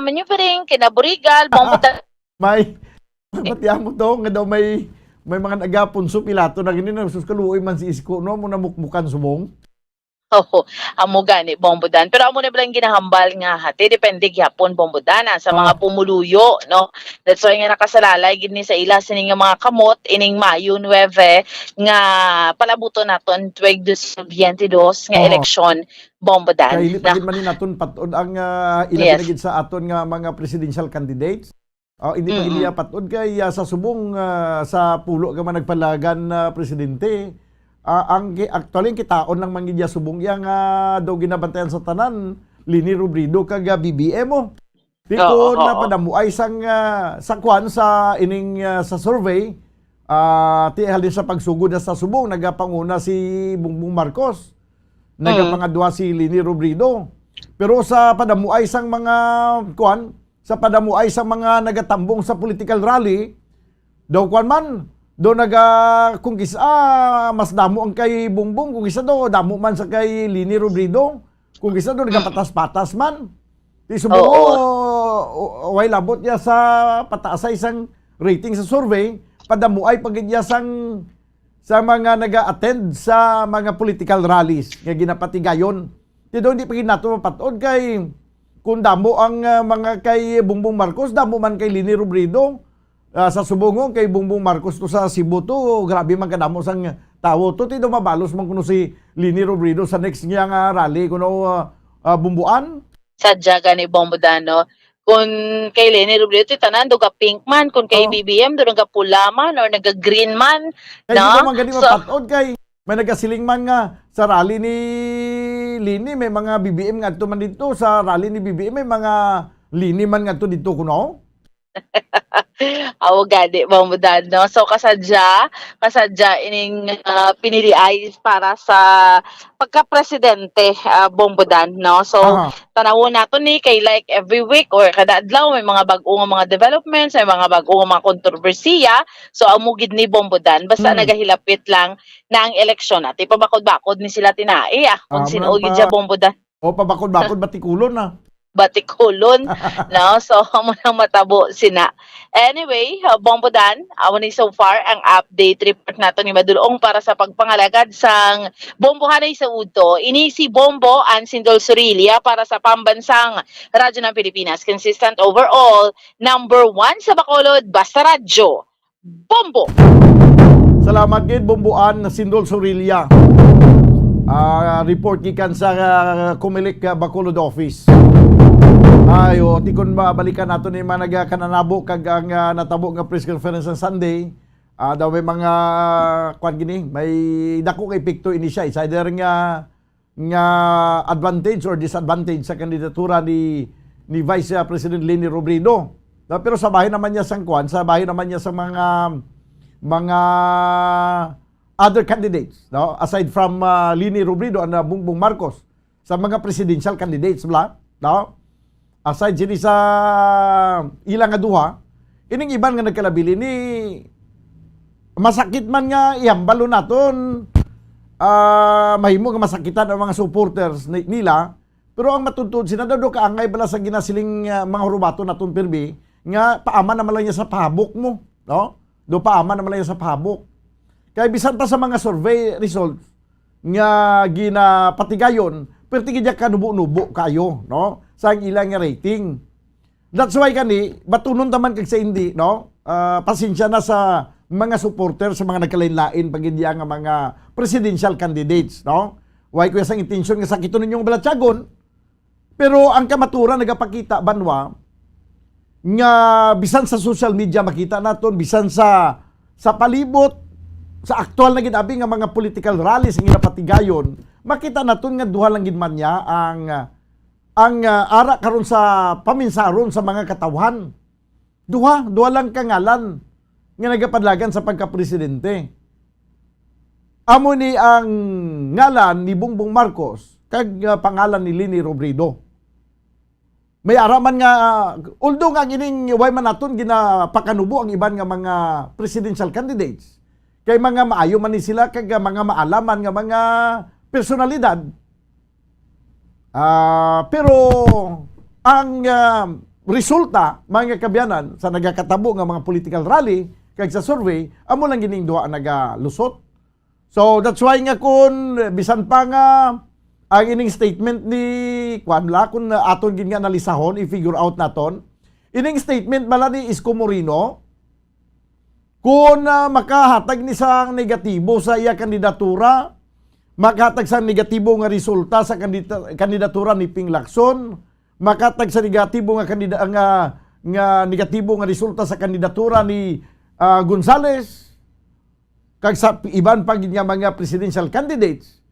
maneuvering, kinaburigal, bombo ta- May, Eh. Pati amo to, nga daw may, may mga naga-Poncio Pilato na gini, na sus, kaluoy man si Isko, no, mo namukmukan subong. Oo, amo gani, Bombo Dan. Pero amo na bala ang ginahambal nga hati, depende gyapon, Bombo Dan, ah, sa mga Ah. pumuluyo, no? That's why nga nakasalalay gid ni sa ila sini nga mga kamot ining Mayo nuebe nga palabuton naton tuig dos mil biyente dos nga Oo. eleksyon, Bombo Dan. Kay hindi pa Na gid man ni naton patod ang, ah, ila Yes. gid sa aton nga mga presidential candidates. Oh, hindi pa Mm-mm. Iya patod kay, ah, sa subong, ah, sa pulo ka man nagpalagan na presidente. Ah, ang ki-, actually, ang kitaon lang man gid iya subong iya nga daw ginabantayan sa tanan, Leni Robredo kag, ah, B B M, oh. Di Oo, ko oo. Napadamuay sang, ah, sa kwan, sa ining, ah, sa survey, ah, ti halin sa pagsugod na sa subong, nagapanguna si Bongbong Marcos. Nagapangadwa Mm. si Leni Robredo. Pero sa padamuay sang mga, kwan, sa padamuay sang mga nagatambong sa political rally, daw kwan man, daw naga-, kung kis-, ah, mas damo ang kay Bongbong, kung kis-a daw, damo man sa kay Leni Robredo, kung kis-a daw, Mm. nagapatas-patas man. Di subong Oo. mo, o-, way labot niya sa pataasay sang rating sa survey, padamuay pa gid niya sang, sa mga naga-attend sa mga political rallies nga ginapatigayon. Ti daw, hindi pa gid nato mapat-od kay kung damo ang, ah, mga kay Bongbong Marcos, damo man kay Leni Robredo. Ah, sa subong, kay Bongbong Marcos to sa Cebu to, grabe man kadamo sang tawo. Tuti daw mabalos man kuno si Leni Robredo sa next niya nga rally kuno, ah, ah, Bumbuan. Sadya gani, Bombo Dan, no? Kung kay Leni Robredo, ti tanan do ga pink man, kung kay Oh. B B M do naga pula man or naga green man, Kay di no? ko man gani So, mapatod kay may nagasiling man nga sa rally ni Leni, may mga B B M nga adto man dito, sa rally ni B B M may mga Leni man nga adto dito kuno. Aw gani, Bombo Dan, no? So, kasadya, kasadya ining, ah, piniliay para sa pagka-presidente, ah, Bombo Dan, no? So, Aha. tanawon nato ni kay, like, every week or kada adlaw may mga bag-o nga mga developments, may mga bag-o nga mga kontrobersiya. So, amo gid ni, Bombo Dan, basta Hmm. nagahilapit lang na ang eleksyon, ati pabakod-bakod ni sila tinai, ah, kung Amo sino lang gid pa. siya, Bombo Dan. O, pabakod-bakod, batikulon na. Batikulon, no? So, amo nang matabo sina. Anyway, uh, Bombo Dan, amo ni so far ang update report nato ni Madulong para sa pagpangalagad sang Bombohanay sa udto. Ini si Bombo Ansindol Surilia para sa Pambansang Radyo ng Pilipinas. Consistent overall, number one sa Bacolod, basta radyo. Bombo! Salamat gid, Bomboan Sindol Surilia. Ah, report gikan sa, ah, Comelec, ah, Bacolod office. Ay, o, ti kon mabalikan nato ni mga nagkananabo kag ang, ah, natabo nga press conference sa Sunday, ah, daw may mga, kwan gini, may dako nga epekto ini siya. It's either nga, nga advantage or disadvantage sa kandidatura ni, ni Vice, ah, President Leni Robredo. No, pero sa bahin naman niya sang kwan, sa bahin naman niya sa mga, mga other candidates, no? Aside from, ah, Leni Robredo and, ah, Bongbong Marcos, sa mga presidential candidates, bla, no? Aside sini sa ila nga duha, ining iban nga nagkalabili ni masakit man nga ihambal naton, ah, mahimo nga masakitan ang mga supporters ni-, nila, pero ang matuntun sina daw do kaangay bala sa ginasiling, ah, mga hurubaton naton pirmi nga paaman naman lang niya sa pahabok mo, no? Do paaman naman lang niya sa pahabok. Kay bisan pa sa mga survey results nga ginapatigayon, perti gid kanubo-nubo kayo, no? Sa ang ila nga rating. That's why kani, batunon ta man kag sa hindi, no? Ah, pasensya na sa mga supporter, sa mga nagkalain-lain pa gid nga mga presidential candidates, no? Why ko sang intensyon nga sakiton ninyo ang balatyagon? Pero ang kamaturan nagapakita, banwa, nga bisan sa social media makita naton, bisan sa, sa palibot, sa aktual na gid abi nga mga political rally sa ginapatigayon, makita naton nga duha lang gid man niya ang, ang, ah, ara karon sa paminsaron sa mga katawhan. Duha, duha lang ka ngalan nga nagapadlagan sa pagkapresidente. Amo ni ang ngalan ni Bongbong Marcos kag, ah, pangalan ni Leni Robredo. May ara man nga, although nga ang ining way man naton ginapakanubo ang iban nga mga presidential candidates. Kay mga maayo man ni sila kag, ah, mga maalaman nga mga personalidad. Ah, pero ang, ah, resulta, mga kaabyanan, sa nagakatabo nga mga political rally kag sa survey, amo lang gining duha ang nagalusot. So, that's why nga kun bisan pa nga ang ining statement ni, kuwan la, kun aton gid nga analisahon, i-figure out naton, ining statement bala ni Isko Moreno, kun, ah, makahatag ni sang negatibo sa iya kandidatura, makahatag sang negatibo nga resulta sa kandida-, kandidatura ni Ping Lacson, makahatag sa negatibo nga kandida-, nga, nga negatibo nga resulta sa kandidatura ni, ah, Gonzales, kag sa iban pa gid nga mga presidential candidates,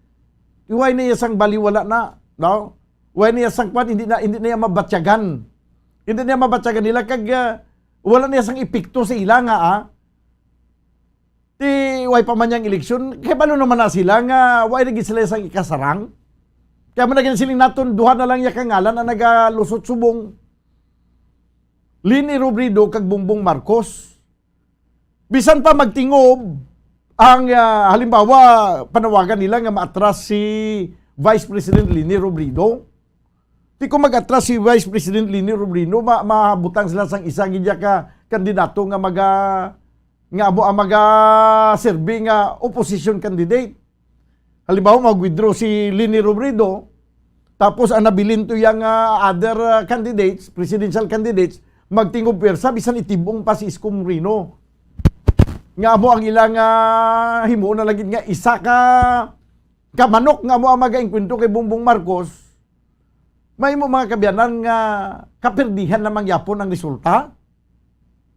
wala na iya sang baliwala na, no? Wala na iya sang kwan, hindi na, hindi na iya mabatyagan. Hindi na iya mabatyagan nila kag, ah, wala na iya sang epekto sa ila nga, ah. Ti, wala pa man niyang eleksyon, kay balo naman na sila nga wala na gid sila sang ikasarang. Kaya mo na ginasiling naton, duha na lang iya kangalan ang nagalusot subong. Leni Robredo kag Bongbong Marcos. Bisan pa magtingob ang, ah, halimbawa, panawagan nila nga maatras si Vice President Leni Robredo. Di ko mag-atras si Vice President Leni Robredo, ma-, mabutang sila sang isa gid ka kandidato nga maga-, nga amo ang maga-serve nga opposition candidate. Halimbawa, mag-withdraw si Leni Robredo, tapos ang nabilin to yang, ah, other, ah, candidates, presidential candidates, magtingob pwersa, bisan itibong pa si Isko Moreno. nga amo ang ilang, ah, himuon na lagi nga isa ka, ka manok nga amo ang mag-engkwentro kay Bongbong Marcos, may mo mga kaabyanan nga kapirdihan na mangyapon ang resulta.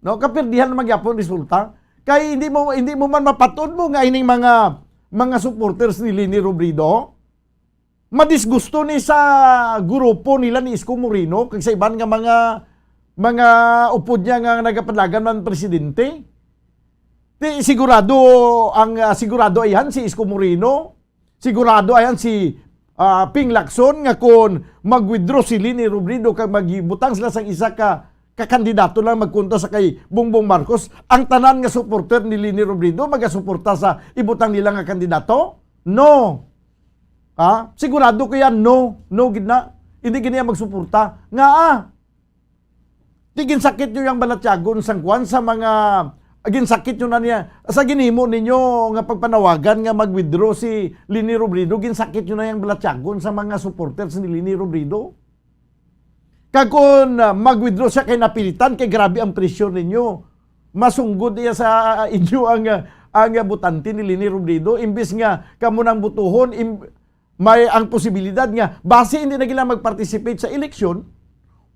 No, kapirdihan na mangyapon resulta. Kay hindi mo, hindi mo man mapatod mo nga ining mga, mga supporters ni Leni Robredo madisgusto ni sa grupo nila ni Isko Moreno kag sa iban nga mga, mga upod niya nga nagapadalagan man presidente. Ti sigurado ang, ah, sigurado ayan si Isko Moreno, sigurado ayan si, ah, Ping Lacson nga kon mag-withdraw si Leni Robredo kag magbutang sila sang isa ka, ka kandidato lang magkontra sa kay Bongbong Marcos, ang tanan nga supporter ni Leni Robredo magasuporta sa ibutang nila nga kandidato? No. Ha? Sigurado ko yan, no. No gid na. Hindi gid niya magsuporta. Nga, ah, di ginsakit nyo yung balatyagon sang kwan sa mga, ginsakit nyo na niya, sa ginimo ninyo nga pagpanawagan nga mag-withdraw si Leni Robredo, ginsakit nyo na yung balatyagon sa mga supporters ni Leni Robredo. Kag kun, ah, mag-withdraw siya kay napilitan, kay grabe ang pressure ninyo, masunggod niya sa, ah, inyo ang, ah, ang, ah, botante ni Leni Robredo, imbis nga kamo nang butuhon, im-, may ang posibilidad nga basi hindi na gila mag-participate sa eleksyon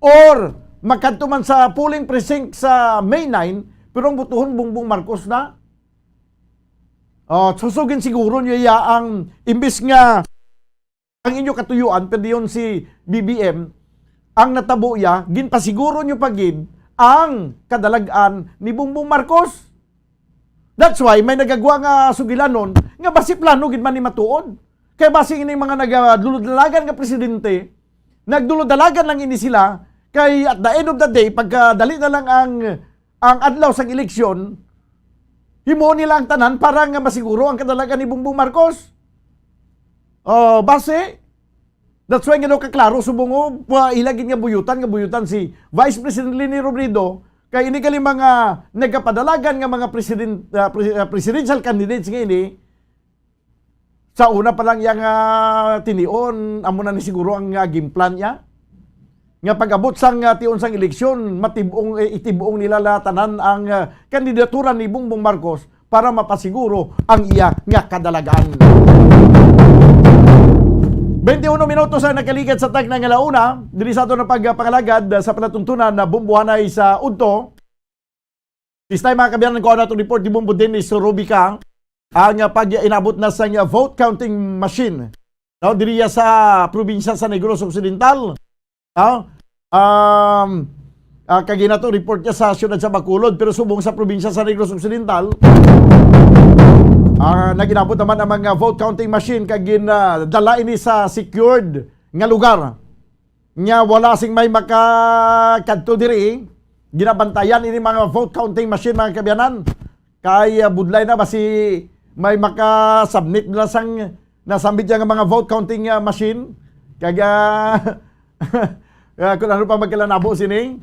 or magkadto man sa polling precinct sa May nine, pero ang butuhon Bongbong Marcos na. Oh, susugin siguro niyo iya ang imbis nga ang inyo katuyuan, pwede yun si B B M, ang natabo iya, ginpasiguro niyo pa gid ang kadalag-an ni Bongbong Marcos. That's why may nagagwa nga sugilanon nga basi plano gid man ni matuod. Kay basi ini mga nagdulodalagan nga presidente, nagdulodalagan lang ini sila, kay at the end of the day, pagkadali na lang ang, ang adlaw sang eleksyon, himuon nila ang tanan para nga masiguro ang kadalagan ni Bongbong Marcos. Oh, basi, that's why nga daw kaklaro subong, oh, pa ila gid nga buyutan, nga buyutan si Vice President Leni Robredo, kay ini gali mga nagapadalagan nga mga president, ah, pre-, ah, presidential candidates nga ini, sa una pa lang yang, ah, tinion, amo na ni siguro ang, ah, game plan niya. Nga pag-abot sang, ah, tion sang eleksyon, matibong, eh, itibong nila la tanan ang, ah, kandidatura ni Bongbong Marcos para mapasiguro ang iya nga kadalagan. Twenty-one minutos ang nakaligad sa tagna nga launa, diri sa aton na pagpangalagad, ah, sa palatuntunan na bumbuhanay sa udto. This time, mga kabiyanan, ko ang atong report ni Bombo Dennis Rubica, ang, ah, pag-inabot na sa, ah, vote counting machine, no, diriya sa probinsya sa Negros Occidental. No? Um, ah, kag ina to report niya sa siyudad sa Bacolod, pero subong sa probinsya sa Negros Occidental, ah, nag-inabot naman ang mga vote counting machine kag gin, ah, dala ini sa secured nga lugar. Nga wala sing may makakadto diri. Ginabantayan ini mga vote counting machine, mga kabiyanan. Kay, ah, budlay na, basi may maka-submit na sang nasambit niya nga mga vote counting, ah, machine. Kag, ah, ah, kung ano pa magkalanabo sini.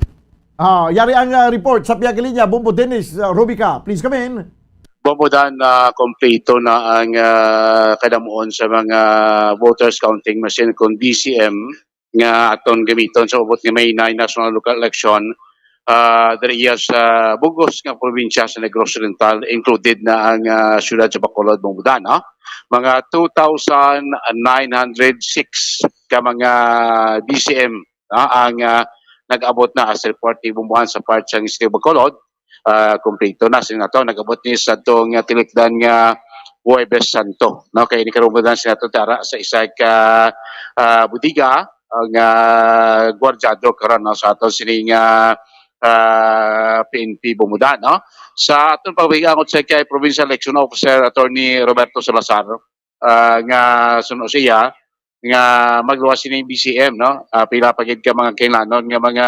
Ah, yari ang, ah, report sa Piyagilinya, Bombo Dennis, ah, Rubica. Please come in. Bombo Dan, ah, kompleto na ang, ah, kadamuon sa mga voters counting machine kung V C M nga aton gamiton sa ubot nga May nine national local election, ah, diri iya sa bugos nga probinsya sa Negros Oriental, included na ang, ah, siyudad sa Bacolod, Bombo Dan, no? Mga two thousand nine hundred six ka mga V C M, no, ang, ah, nag-abot na as report ni Bombo Dan sa part sa City of Bacolod. Ah, kompleto na sini nato. Nag-abot ni sa atong, ah, tilikdan nga Huwebes Santo, no? Kay ni karong bulan sini nato tara sa isa ka, ah, bodega, ah, nga gwardyado karon, no, sa aton sini nga, ah, P N P Bombo Dan, no? Sa aton pagpahigangot sa kay Provincial Election Officer Attorney Roberto Salazar, ah, nga suno siya nga magluwas sini V C M, no? Ah, pila pa gid ka mga kinlanon nga mga,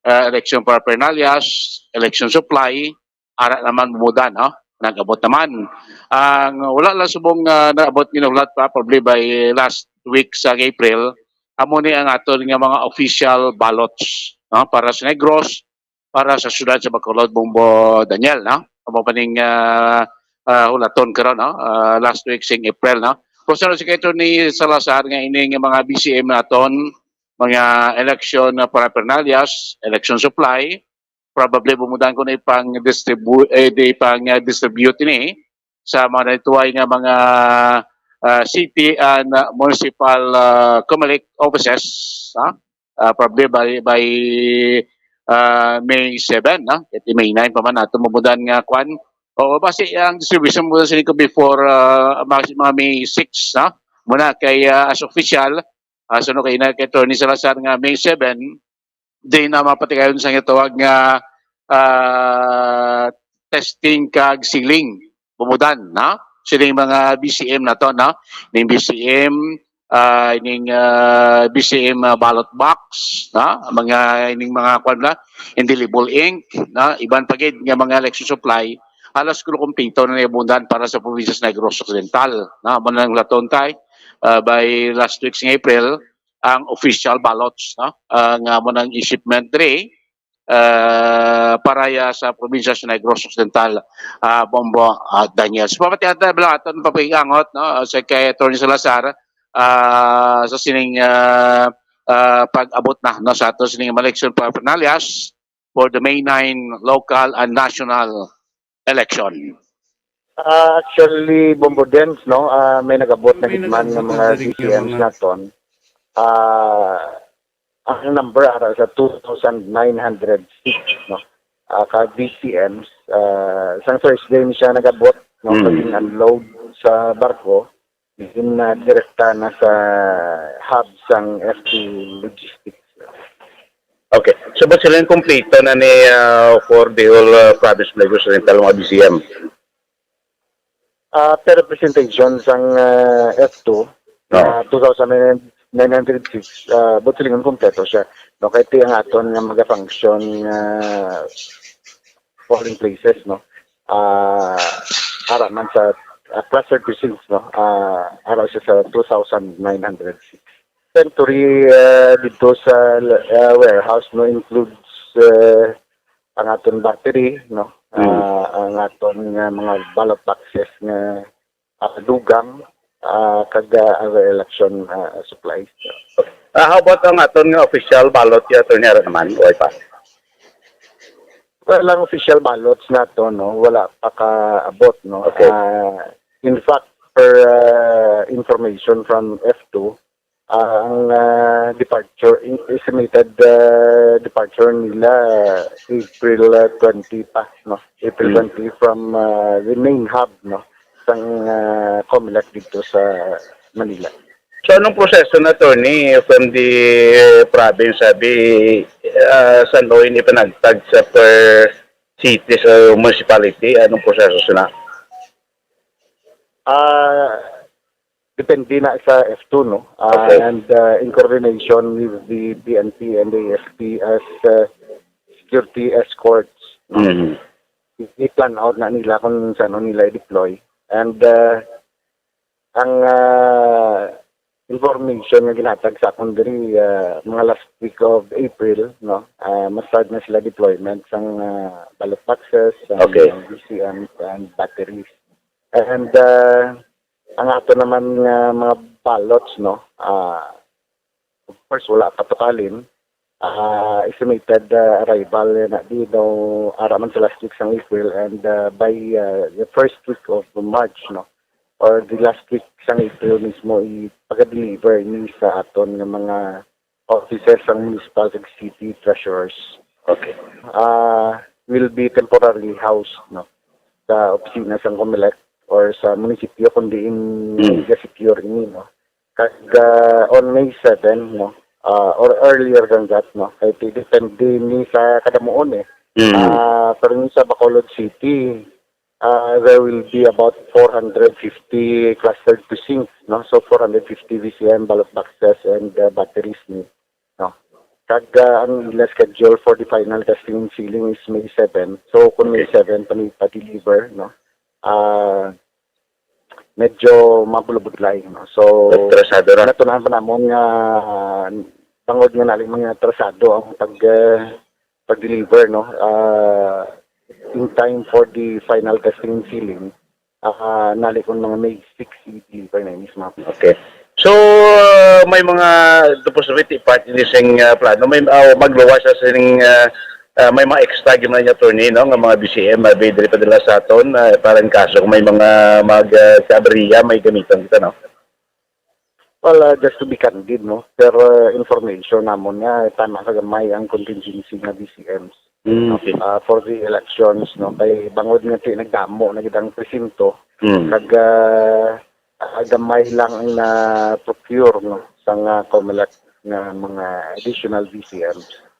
ah, election paraphernalias, election supply, ara naman Bombo Dan, no? Nag-abot naman. Ang wala lang subong, ah, naabot, ginulat pa, probably by last week sa April, amo ni ang aton nga mga official ballots, no? Para sa Negros, para sa siyudad sa Bacolod, Bombo Daniel, no? Amo pa ning, ah, ah, hulaton karon, no? Ah, last week sing April, no? Kung sa si Attorney Salazar nga ini nga mga V C M naton, mga election na paraphernalias, election supply, probably bumudan ko na ipang distribu-, eh, di ipang, ah, distribute ini sa mga natuway nga mga, ah, city and, ah, municipal, ah, COMELEC offices, ha? Ah, probably by, by, ah, May seven, no? Kay May nine pa man ato mabudan nga kwan. O, basi ang distribution mo sa ko before, ah, mga, mga May six, no? Muna kay, ah, as official, ah, suno kay na kay Attorney Salazar nga May seven, di na mapatigayon sa gitawag nga, ah, testing kag sealing. Bumudan, no? Sining mga B C M na to, no? Ning B C M, ah, ining, ah, B C M, ah, ballot box, no? Mga, ining mga, kwan na, indelible ink, no? Iban pa gid nga mga election supply, halos kuno kompleto na ni bumudan para sa probinsya sa Negros Occidental, no? Amo nang laton tay, ah, by last week sa April, ang official ballots, no? Ah, nga amo nang i-shipment diri, ah, para ya sa probinsya sa Negros Occidental, ah, Bombo, ah, Daniel. So, papatihan ta lang aton pagpakigangot, no, sa kay Attorney Salazar, ah, sa sining, ah, ah, pag-abot na, no, sa ato sining mga election paraphernalias for the May nine local and national election. Ah, actually, Bombo Dens, no, ah, may nag-abot na gid man nga mga B C Ms naton. Ah, ang number ara sa two thousand nine hundred six, no, ah, ka B C Ms. Ah, sang Thursday ni siya nag-abot, no, Mm. pag-unload sa barko, din na direkta na sa hub sang F two Logistics. Okay. So, ba sila yung kompleto na ni, ah, for the whole, ah, province of Negros Oriental, mga B C M? Ah, per presentation sang, ah, F two, No. ah, two thousand nine hundred six, ah, buot silingon kompleto siya. No, kay ti ang aton nga mga function, ah, polling places, no. Ah, ara man sa, ah, cluster precincts, no. Ah, ara siya sa two thousand nine hundred six. Inventory, ah, dito sa, ah, warehouse, no, includes, ah, ang aton battery, no. Mm. Ah, ang aton nga mga ballot boxes nga, ah, dugang, ah, kag, ah, other election, ah, supplies. Ah, how about ang aton nga official ballot, ya, Attorney, ara naman? Way pa? Well, ang official ballots nato, no, wala pa kaabot, no. Okay. Ah, in fact, per, ah, information from F two, ah, ang, ah, departure, in- estimated, ah, departure nila, ah, April, ah, twenty pa, no. April Hmm. twenty from, ah, the main hub, no, sang, ah, COMELEC dito sa Manila. So, anong proseso na, Attorney, from the province, sabi, ah, san-o ini panagtag sa per city sa municipality? Anong proseso sila? Ah, depende na sa F two, no? Ah, Okay. And, ah, in coordination with the P N P and the A F P as, ah, security escorts, no? Mhm. I-plan out na nila kung saan nila i-deploy. And, ah, ang, ah, information nga ginhatag sa akon diri, ah, mga last week of April, no? Ah, ma-start na sila deployment sang, ah, ballot boxes, sang, Okay. sang B C Ms and batteries. And, ah, ang ato naman nga mga ballots, no? Ah, of course, wala pa tukalin. Ah, estimated, ah, arrival na di daw ara man sa last week sang April and, ah, by, ah, the first week of March, no, or the last week sang April mismo, ipag-deliver ni sa aton nga mga offices sang municipal kag city treasurers. Okay. Ah, will be temporarily housed, no, sa opisina sang COMELEC or sa munisipyo kung diin Mm. ga-secure ini, no. Kag, ah, on May seven, no, ah, or earlier than that, no, kay ti- depende ni sa kadamuon, eh. Mm. Ah, pero ni sa Bacolod City, ah, there will be about four hundred fifty clustered precincts, no, so four hundred fifty V C M ballot boxes and, ah, batteries ni, no. Kag, ah, ang ila schedule for the final testing and sealing is May seven. So kung May Okay. seven pa ni pa-deliver, no, ah, medyo mabulabudlay, no? So, Atrasado na. Natunahan pa namon nga, ah, bangod nga nali mga atrasado ang pag, ah, pag-deliver, no? Ah, in time for the final testing and sealing, ah, nali kung mga May six i-deliver na mismo. Okay. So, uh, may mga, tapos wait, part ini sing, uh, plano, may, uh, magluwas sa sining, uh, Ah, may mga extra gyud man, attorney, no, nga mga B C M, ah, may diri pa nila sa aton, ah, para in kaso kung may mga mag, ah, kaabriya, may gamiton kita, no? Well, ah, just to be candid, no, per, ah, information namon nga tama sa gamay ang contingency nga B C Ms. Mm, okay. Ah, for the elections, no, kay bangod nga ti nagdamo na gid ang presinto, Mm. kag, ah, ah, gamay lang ang na-procure, no, sa nga COMELEC nga mga additional B C Ms.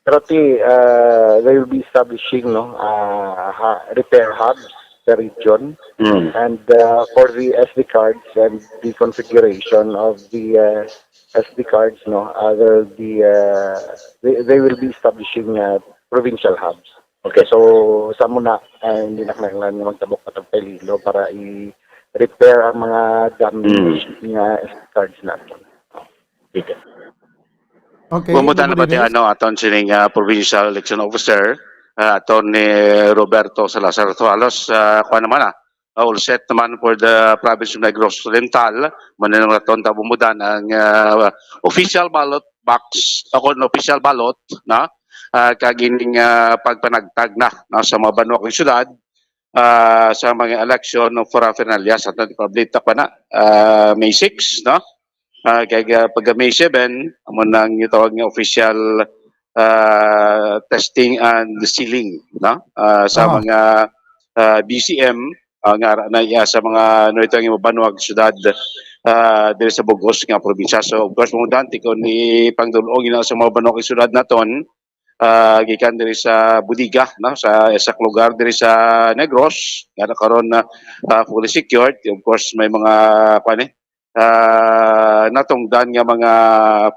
Pero ti, uh, they will be establishing, no, uh, ha-, repair hubs per region. Mm. And, uh, for the S D cards and the configuration of the, uh, S D cards, no, uh, there will be, uh, they, they will be establishing, uh, provincial hubs. Okay. So, sa muna, uh, hindi na kinahanglan nga magtabok ka tag Iloilo para i-repair ang mga damage Mm. nga S D cards natin. Okay. Okay, Bumutan na ba ti, Dennis? ano, aton sining, ah, provincial election officer, ah, Attorney Roberto Salazar? So, halos, ah, kuwan naman, ah, ah, all set naman for the province of Negros Oriental. Mananong raton ta bumudan ang, ah, official ballot box, o kung official ballot, na, ah, kag ining, ah, pagpanagtag na, no, sa mga banwa kag syudad, ah, sa mga election of paraphernalia sa aton, public ta pa na, ah, May six, no? Ah, kay, ah, pagka May seven, amo nang gitawag nga official, ah, testing and sealing, no? Ah, sa Aha. mga, ah, B C M, ah, nga ara na iya sa mga, ano, ito ang ibabanwag syudad, ah, diri sa bugos nga probinsya. So, of course, mga dante, kung ipangdulong ina sa mga banwag syudad naton, ah, gikan diri sa Budiga, no, sa isa ka lugar diri sa Negros, nga na karon na, ah, fully secured. Of course, may mga, kuwan, eh, ah, natungdan nga mga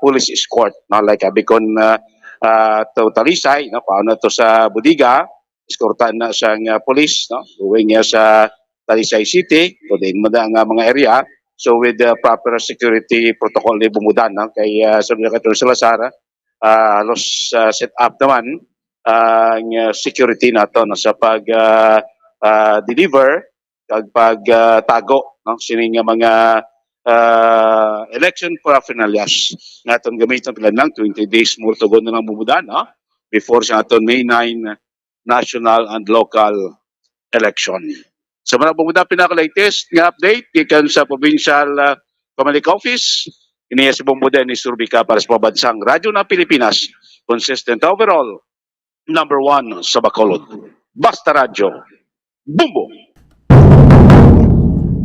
police escort, no, like, abi kon, ah, ah, to Talisay, no, paano to sa Budiga, eskortahan na sang, ah, police, no, going nga sa Talisay City, kung diin mo na nga mga area. So, with the proper security protocol ni bumudan, no, kay, ah, sa mga katulad sa Lazar, ah, halos, ah, set up naman ang, ah, security nato, no, sa pag, ah, ah, deliver kag pag, ah, tago, no, sini nga mga, ah, election paraphernalias nga aton gamiton. Pila lang, twenty days more to go na lang bumudan, no, before sa aton May nine national and local election. Sa mga bumuda, pinaka-latest nga update gikan sa provincial, ah, COMELEC office. Ini si Bombo Dennis Rubica para sa Pambansang Radyo ng Pilipinas, consistent overall, number one sa Bacolod. Basta Radyo, Bombo!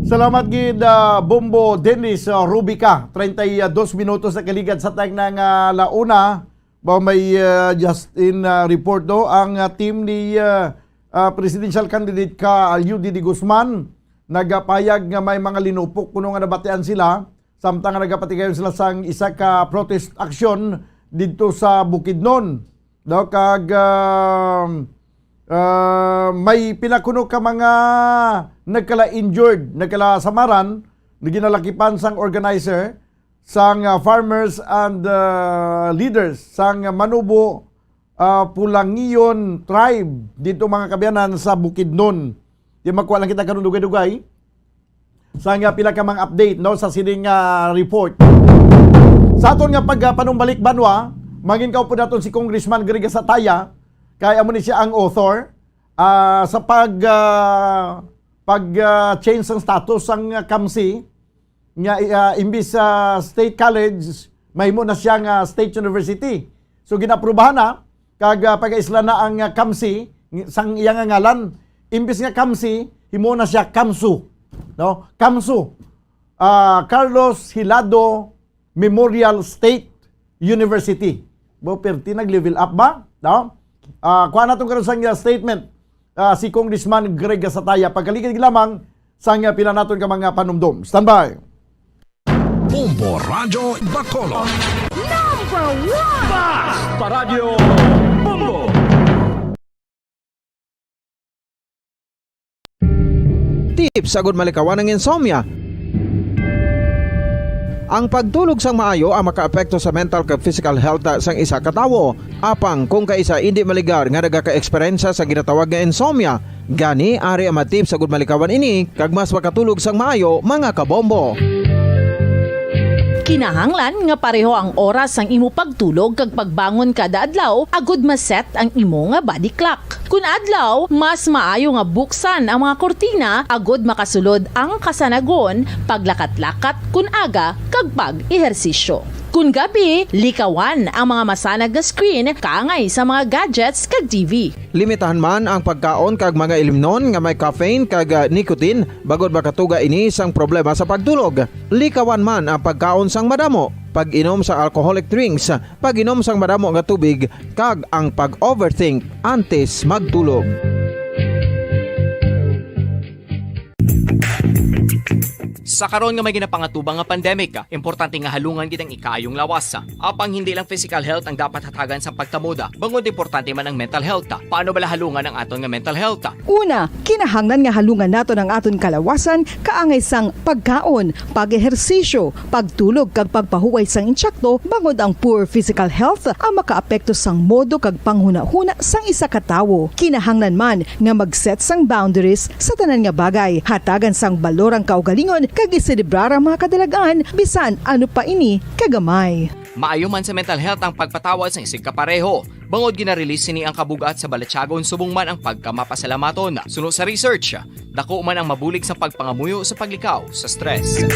Salamat gid, ah, Bombo Dennis, ah, Rubica. Treinta y dos minutos na kaligad sa tag na nga la una. Ba may, ah, Justin, ah, report do ang, ah, team ni, ah, ah, presidential candidate ka Rudy de Guzman nagapayag nga may mga linupok kuno nga nabatian sila samtang nga nagapatigayon sila sang isa ka protest action didto sa Bukidnon. Daw kag, ah, ah, may pila kuno ka mga nagkala-injured, nagkalasamaran, na ginalakipan sang organizer, sang, ah, farmers and, ah, leaders sang Manubo, ah, Pulangion tribe dito, mga kaabyanan, sa Bukidnon. Di magkuha lang kita karon dugay-dugay sang, ah, pila ka mga update, no, sa sining, ah, report. Sa aton nga pag, ah, panumbalik banwa, mangin kaupod naton si Congressman Greg Gasataya, kay amo ni siya ang author, ah, sa pag, ah, pag, ah, change sang status sang, ah, CAMC, nga, ah, imbis sa State College, mahimo na siya nga State University. So, ginaaprubahan na, kag, ah, pagaisla na ang, ah, CAMC, ng-, sang iya nga ngalan. Imbis nga CAMC, himo na siya CAMSU. No? CAMSU. Ah, Carlos Hilado Memorial State University. Bo, perti nag-level up ba? No? Ah, kuha naton karon sang, ah, statement, ah, si Congressman Greg Gasataya. Pagkaligid lamang sang, ah, pila naton ka mga panumdom. Standby. Bombo Radyo Bacolod. Number one! Basta Radyo Bombo! Tips agud malikawan ang insomnia. Ang pagtulog sang maayo ang makaapekto sa mental kag physical health sang isa ka tawo. Apang kung kaisa indi maligar nga nagaka-eksperyensya sa ginatawag nga insomnia, gani ari ang mga tips agud malikawan ini kag mas makatulog sang maayo, mga kabombo. Kinahanglan nga pareho ang oras sang imo pagtulog kag pagbangon kada adlaw agud ma-set ang imo nga body clock. Kun adlaw, mas maayo nga buksan ang mga kurtina agud makasulod ang kasanagon, paglakat-lakat kun aga, kag pag-ehersisyo. Kun gabi, likawan ang mga masanag nga screen kaangay sa mga gadgets kag T V. Limitahan man ang pagkaon kag mga ilimnon nga may caffeine kag, ah, nicotine, bangod makatuga ini sang problema sa pagtulog. Likawan man ang pagkaon sang madamo, pag-inom sang alcoholic drinks, pag-inom sang madamo nga tubig, kag ang pag-overthink antes magtulog. Sa karon nga may ginapangatubang nga pandemic, importante nga halungan gid ang ikaayong lawas. Apang hindi lang physical health ang dapat hatagan sa pagtamod, bangod importante man ang mental health. Paano bala halungan ang aton nga mental health? Una, kinahanglan nga halungan naton ang aton kalawasan kaangay sang pagkaon, pag-ehersisyo, pagtulog kag pagpahuway sang insakto, bangod ang poor physical health ang makaapekto sang modo kag panghunahuna sang isa ka tawo. Kinahanglan man nga mag-set sang boundaries sa tanan nga bagay, hatagan sang balor ang kaugalingon kag iselebrar ang mga kadalag-an, bisan ano pa ini kagamay. Maayo man sa mental health ang pagpatawad sang isigkapareho, bangod gina-release sini ang kabug-at sa balatyagon subong man ang pagkamapasalamaton. Suno sa research, dako man ang mabulig sa pagpangamuyo sa paglikaw sa stress.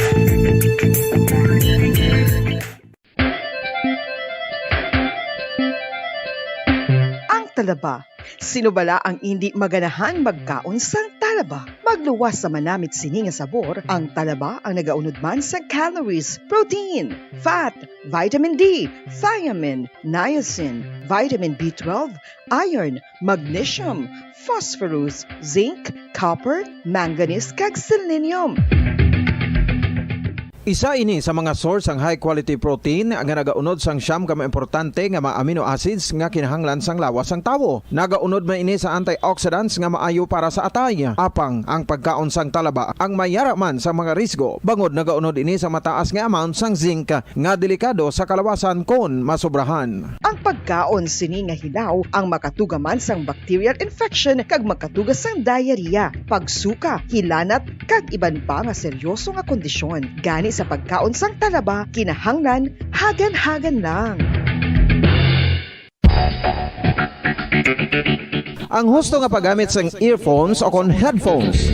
Ang talaba. Sino bala ang indi maganahan magkaon sang talaba? Magluwas sa manamit sini nga sabor, ang talaba ang nagaunod man sa calories, protein, fat, vitamin D, thiamine, niacin, vitamin B twelve, iron, magnesium, phosphorus, zinc, copper, manganese, kag selenium. Isa ini sa mga source sang high quality protein nga nagaunod sang siyam ka mga importante nga mga amino acids nga kinahanglan sang lawas sang tawo. Nagaunod man ini sa antioxidants nga maayo para sa atay. Apang ang pagkaon sang talaba ang may yara man sa mga risgo, bangod nagaunod ini sa mataas nga amount sang zinc nga delikado sa kalawasan kon masobrahan. Ang pagkaon sini nga hilaw ang makatuga man sang bacterial infection kag makatuga sang diarrhea, pagsuka, hilanat, kag iban pa nga seryoso nga kondisyon. Gani sa pagkaon sang talaba, kinahanglan hagan-hagan lang. Ang husto nga paggamit sang earphones o kon headphones.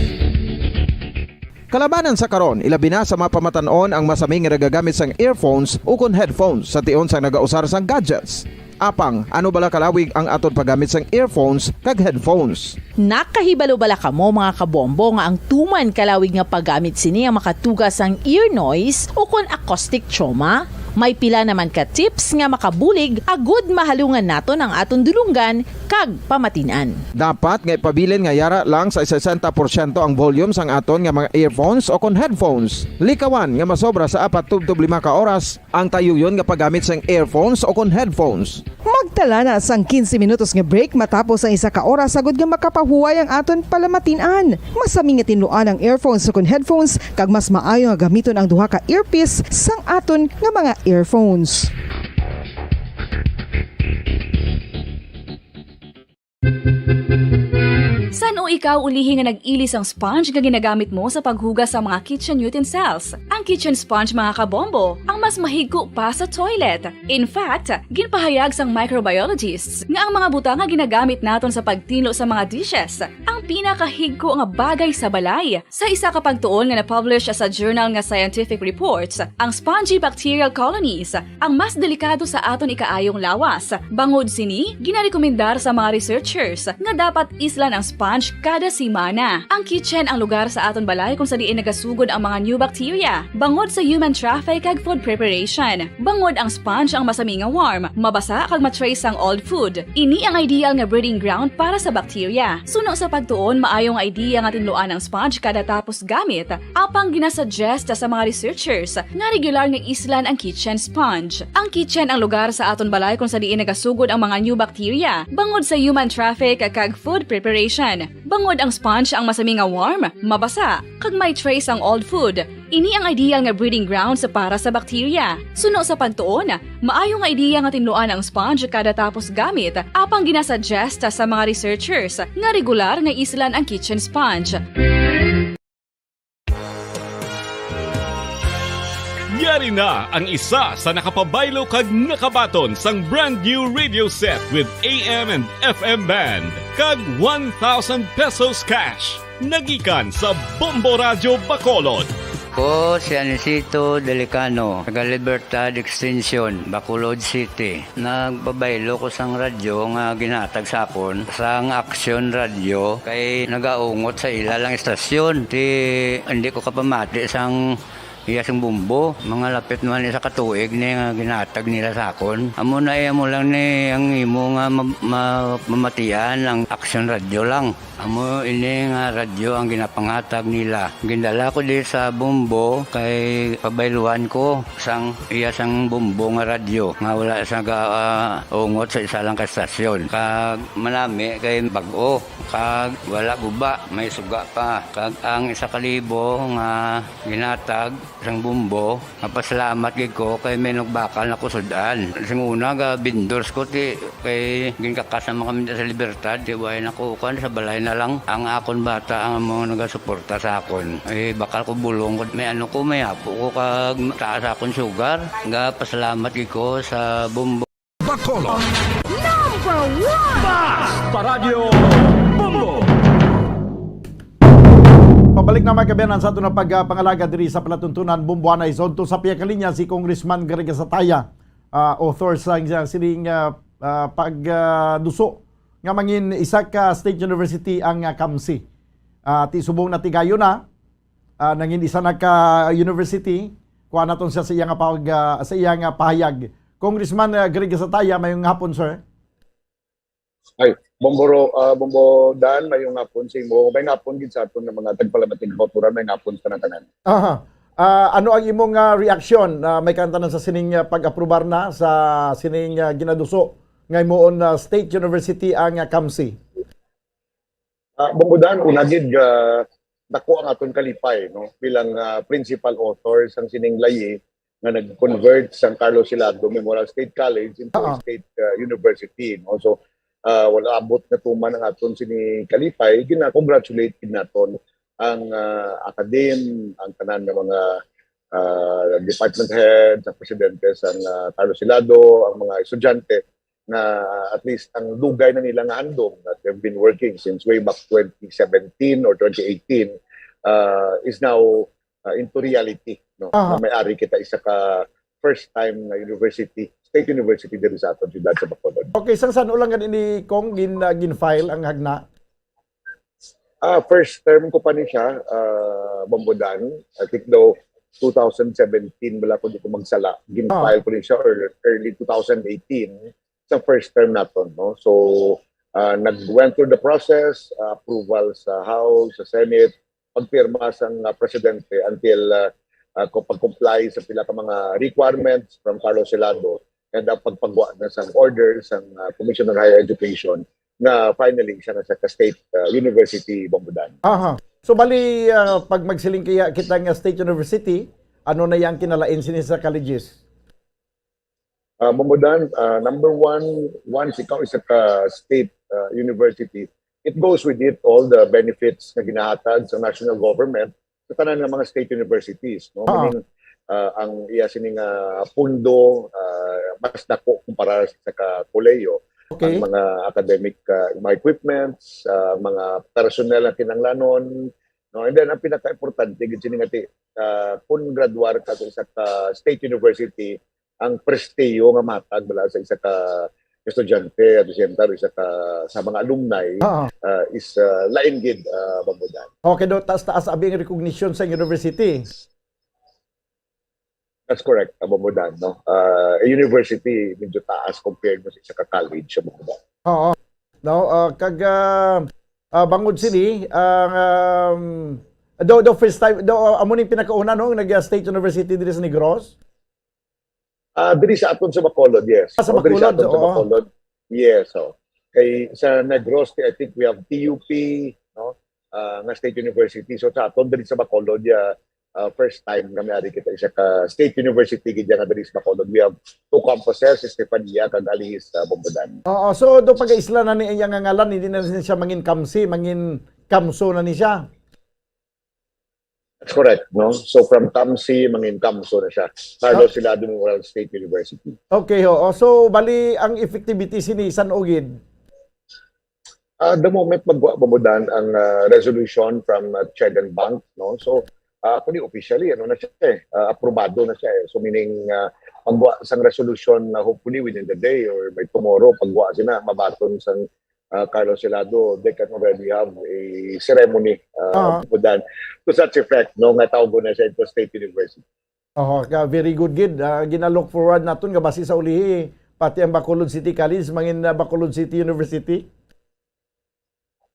Kalabanan sa karon, ilabi na sa mga pamatan-on ang masami nga nagagamit sang earphones ukon headphones sa tion sang nagausar sang gadgets. Apang, ano bala kalawig ang aton paggamit sang earphones kag headphones? Nakahibalo bala kamo, mga kabombo, nga ang tuman kalawig nga paggamit sini ang makatuga sang ear noise ukon acoustic trauma? May pila naman ka tips nga makabulig agud mahalungan naton ang aton dulonggan kag pamatin-an. Dapat nga ipabilin nga yara lang sa sesenta porsyento ang volume sang aton nga mga earphones o kon headphones. Likawan nga masobra sa apat tubtob lima ka oras ang tayuyon nga paggamit sang earphones o kon headphones. Magtala na sang quince minutos nga break matapos ang isa ka oras, agud nga makapahuway ang aton palamatin-an. Masami nga tinluan ang earphones o kon headphones, kag mas maayo nga gamiton ang duha ka earpiece sang aton nga mga earphones. San-o ikaw ulihi nga nag-ili sang sponge nga ginagamit mo sa paghugas sa mga kitchen utensils? Ang kitchen sponge, mga kabombo, ang mas mahigko pa sa toilet. In fact, ginpahayag sang microbiologists nga ang mga butang nga ginagamit naton sa pagtinlo sa mga dishes ang pinakahigko nga bagay sa balay. Sa isa ka pagtuon nga na-publish sa journal nga Scientific Reports, ang spongy bacterial colonies ang mas delikado sa aton ikaayong lawas. Bangod sini, ginarekomendar sa mga researchers nga dapat islan ang sponge kada semana. Ang kitchen ang lugar sa aton balay kung sa diin nagasugod ang mga new bacteria, bangod sa human traffic kag food preparation. Bangod ang sponge ang masami nga warm, mabasa kag ma-trace ang old food. Ini ang ideal nga breeding ground para sa bacteria. Suno sa pagtuon, maayo nga idea nga tinluan ang sponge kada tapos gamit. Apang ginasuggest sa mga researchers nga regular nga islan ang kitchen sponge. Ang kitchen ang lugar sa aton balay kung sa diin nagasugod ang mga new bacteria, bangod sa human traffic kag food preparation. Bangod ang sponge ang masami nga warm, mabasa, kag may trace ang old food. Ini ang ideal nga breeding grounds para sa bacteria. Suno sa pagtuon, maayo nga idea nga tinluan ang sponge kada tapos gamit, apang ginasuggest sa mga researchers nga regular nga islan ang kitchen sponge. Nga Ari na ang isa sa nakapabaylo kag nakabaton sang brand new radio set with A M and F M band kag one thousand pesos cash. Nagikan sa Bombo Radyo Bacolod. Ko si Anisito Delicano, taga Libertad Extension, Bacolod City. Nagpabaylo ko sang radyo nga ginhatag sa akon sang Action Radio kay nagaungot sa ila lang istasyon. Ti hindi ko kapamati sang iya sang Bombo. Mga lapit man isa ka tuig ni nga ginhatag nila sa akon. Amo na iya mo lang ni ang imo nga ma- ma- mamatian ang Action Radio lang. Amo ini nga radyo ang ginapangatag nila. Gindala ko di sa Bombo kay pabayluan ko sang iya sang Bombo nga radyo nga wala sa ga ah, ungot sa isa lang ka estasyon. Kag manami kay bag-o kag wala guba, may suga pa. Kag ang isa ka libo nga ginatag sang Bombo, mapasalamat gid ko kay may nagbakal na ko sud-an. Sing una ga vendors ko ti kay ginkakas naman kami sa Libertad, ti way na ko kan sa balay na lang. Ang akon bata ang amo nagasuporta sa akon. Eh, bakal ko bulong ko, may ano ko, may apo ko kag taas akon sugar. Ga pasalamat gid ko sa Bombo. Bacolod. Number one! Basta Radyo Bombo. Pabalik na, mga kaabyanan, sa aton na pagpangalaga diri sa palatuntunan Bomboanay. Sa udto sa pihak linya si Congressman Gary Gasataya, ah, author sa, sa sining ah, ah, pagduso nga mangin isa ka state university ang ah, kamsi. Ah, ti subong natigayon na, ah, nangin isa na ka university. Kuha naton siya sa iya nga pag, ah, sa iya nga pahayag. Congressman ah, Gary Gasataya, mayong hapon, sir. Ay, Bomboro, ah, Bombo Dan, mayong hapon sa imo. May hapon gid sa aton nga mga tagpalamating kauturan, may hapon sa tanan. Aha. Ah, ano ang imong ah, reaksyon na may kantanan sa sining ah, pag-aprobar na sa sining ah, ginaduso nga himuon na State University ang ah, kamsi? Ah, Bombo Dan, una gid, ah, dako ang aton kalipay, no, bilang ah, principal author sang sining layi nga nag-convert sang Carlos Hilado Memorial State College into a Oo. state ah, university, no. So ah, wala abot nga tuman ang aton sini kalipay, gina-congratulate gid naton ang ah, academe, ang tanan nga mga ah, department head, ang presidente sang ah, Carlos Hilado, ang mga estudyante nga at least ang dugay na nila nga handom that they've been working since way back twenty seventeen or twenty eighteen ah, is now ah, into reality, no? Aha. Na may ari kita isa ka first time nga university, state university diri sa aton siyudad sa Bacolod. Okay, sang san-o lang gani ni Kong gin, ah, gin-file ang hagna? Ah, first term ko pa ni siya, ah, Bombo Dan. I think daw two thousand seventeen bala ko di ko magsala. Gin-file ko ni siya early, early two thousand eighteen sa first term naton, no? So, ah, nag-went through the process, ah, approval sa House, sa Senate, pagpirma sang ah, presidente until ah, ah, ko pag-comply sa pila ka mga requirements from Carlos Helado and ang pagpagwa na sang order sang ah, Commission on Higher Education nga finally siya na sa ka state ah, university, Bombo Dan. Aha. So bali, ah, pag magsiling kaya kita nga State University, ano na yang kinalain sini sa colleges? Ah, Bombo Dan, ah, number one, once ikaw isa ka state ah, university, it goes with it all the benefits na ginahatag sa national government sa tanan nga mga state universities, no? Ah. Meaning, ah, ang iya sini nga pundo ah, mas dako kumpara sa ka kolehiyo. Okay. Ang mga academic ah, mga equipments, ah, mga personnel na kinahanglanon, no? And then ang pinaka-importante gid sini nga ti ah, kung graduar ka sa isa ka state university, ang prestiyo nga matag bala sa isa ka estudyante at the same time isa ka sa mga alumni Oo. ah, is ah, lain gid, ah, Bombo Dan. Okay, do taas-taas abi ang recognition sa university. That's correct, ah, Bombo Dan, no? Ah, a university medyo taas compared mo sa isa ka college, ah, Bombo Dan. Oo. No, ah, kag ah, ah, bangod sini, ang um, do, do first time do, ah, amo ning pinakauna, no, nag ah, State University diri sa Negros? Ah, diri sa aton sa Bacolod, yes. Ah, sa Oh, diri sa Bacolod, aton sa oo. Bacolod. Yes, so. Kay sa Negros, I think we have T U P, no? Ah, nga State University. So sa aton diri sa Bacolod, yeah, ah, first time kami ari kita isa ka State University gid nga diri sa Bacolod. We have two campuses, Estefania kag Alihis sa Bombo Dan. Oo, so do pag-isla na ni iyang ngalan, hindi na siya mangin kamsi, mangin kamso na ni siya. Correct, no? So from CamSci, mangin CamSU na siya. Carlos Hilado Memorial State University. Okay, oo. So, bali, ang effectivity sini san-o gid? Ah, the moment magwa mo dan ang ah, resolution from uh, Chedden Bank, no? So, ah, actually, officially, ano na siya eh, ah, aprobado na siya eh. So, meaning, ah, pagwa sang resolution na hopefully within the day or by tomorrow, pagwa sina, mabaton sang ah, Carlos Hilado, they can already have a ceremony uh, Ah. mo dan to such effect, no? Nga tawgon na siya into State University. Oh, ka very good gid. Ah, gina-look forward naton nga basi sa ulihi pati ang Bacolod City College mangin ah, Bacolod City University.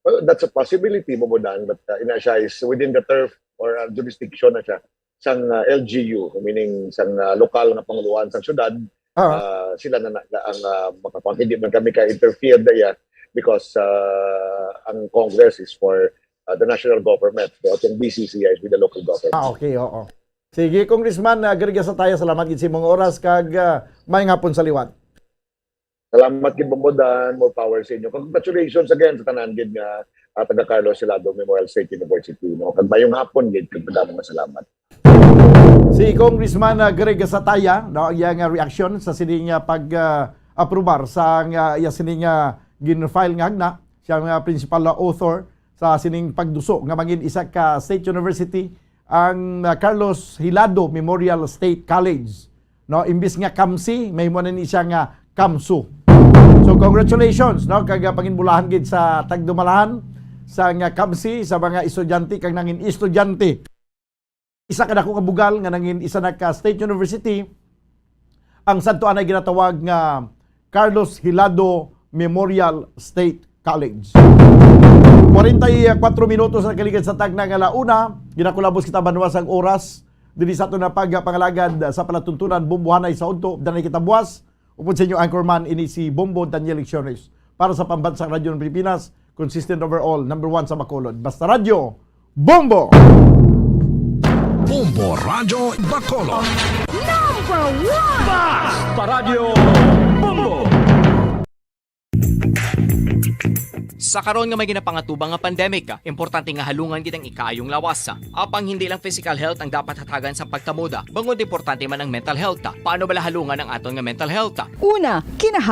Well, that's a possibility, mo dan, but uh, ina siya is within the turf or uh, jurisdiction na siya sang uh, L G U, meaning sang uh, lokal nga panguluhan sang syudad. Ah, Ah, sila na, na ang uh, makapang hindi man kami ka-interfere daya because uh, ang Congress is for uh, the national government, pero ang B C C I is with the local government. ah okay, oo. Sige, Congressman uh, Greg Gasataya, salamat gid sa imong oras kag uh, maayong hapon sa liwat. Salamat gid, Bombo Dan. More power sa inyo. Congratulations again sa tanan gid nga uh, taga Carlos Hilado Memorial State University, no? Kag mayong hapon gid, kag madamo nga salamat. Si Congressman uh, Greg Gasataya, no, ang iyang uh, reaction sa sining uh, pag uh, aprobar sa nga iya sining uh, gin-file nga hagna, siya nga principal uh, author sa sining pagduso nga mangin isa ka State University ang uh, Carlos Hilado Memorial State College, no? Imbis nga CamSci, mahimo na ni siya nga CamSU. So congratulations, no, kag uh, panginbulahan gid sa tagdumalahan sa nga CamSci, sa mga estudyante kag nangin estudyante. Isa ka dako ka bugal nga nangin isa na ka State University ang sadto anay ginatawag nga Carlos Hilado Memorial State College. Kwarenta y kuwatro minutos ang kaligid sa tagna nga launa, ginakulabos kita banwa sang oras diri sa aton na pagpangalagad sa palatuntunan. Bumbuhanay sa udto, danay kita buwas. Upod sa inyo anchorman, ini si Bombo Daniel Lecciones para sa Pambansang Radyo ng Pilipinas, consistent overall, number one sa Bacolod. Basta Radyo, Bombo! Bombo Radyo Bacolod. Number one! Basta Radyo Bombo! Sa karon nga may ginapangatubang nga pandemic, importante nga halungan gid ang ikaayong lawas. Apang hindi lang physical health ang dapat hatagan sa pagkamuda, bangod importante man ang mental health. Paano bala halungan ang aton nga mental health? Una, kinahanglan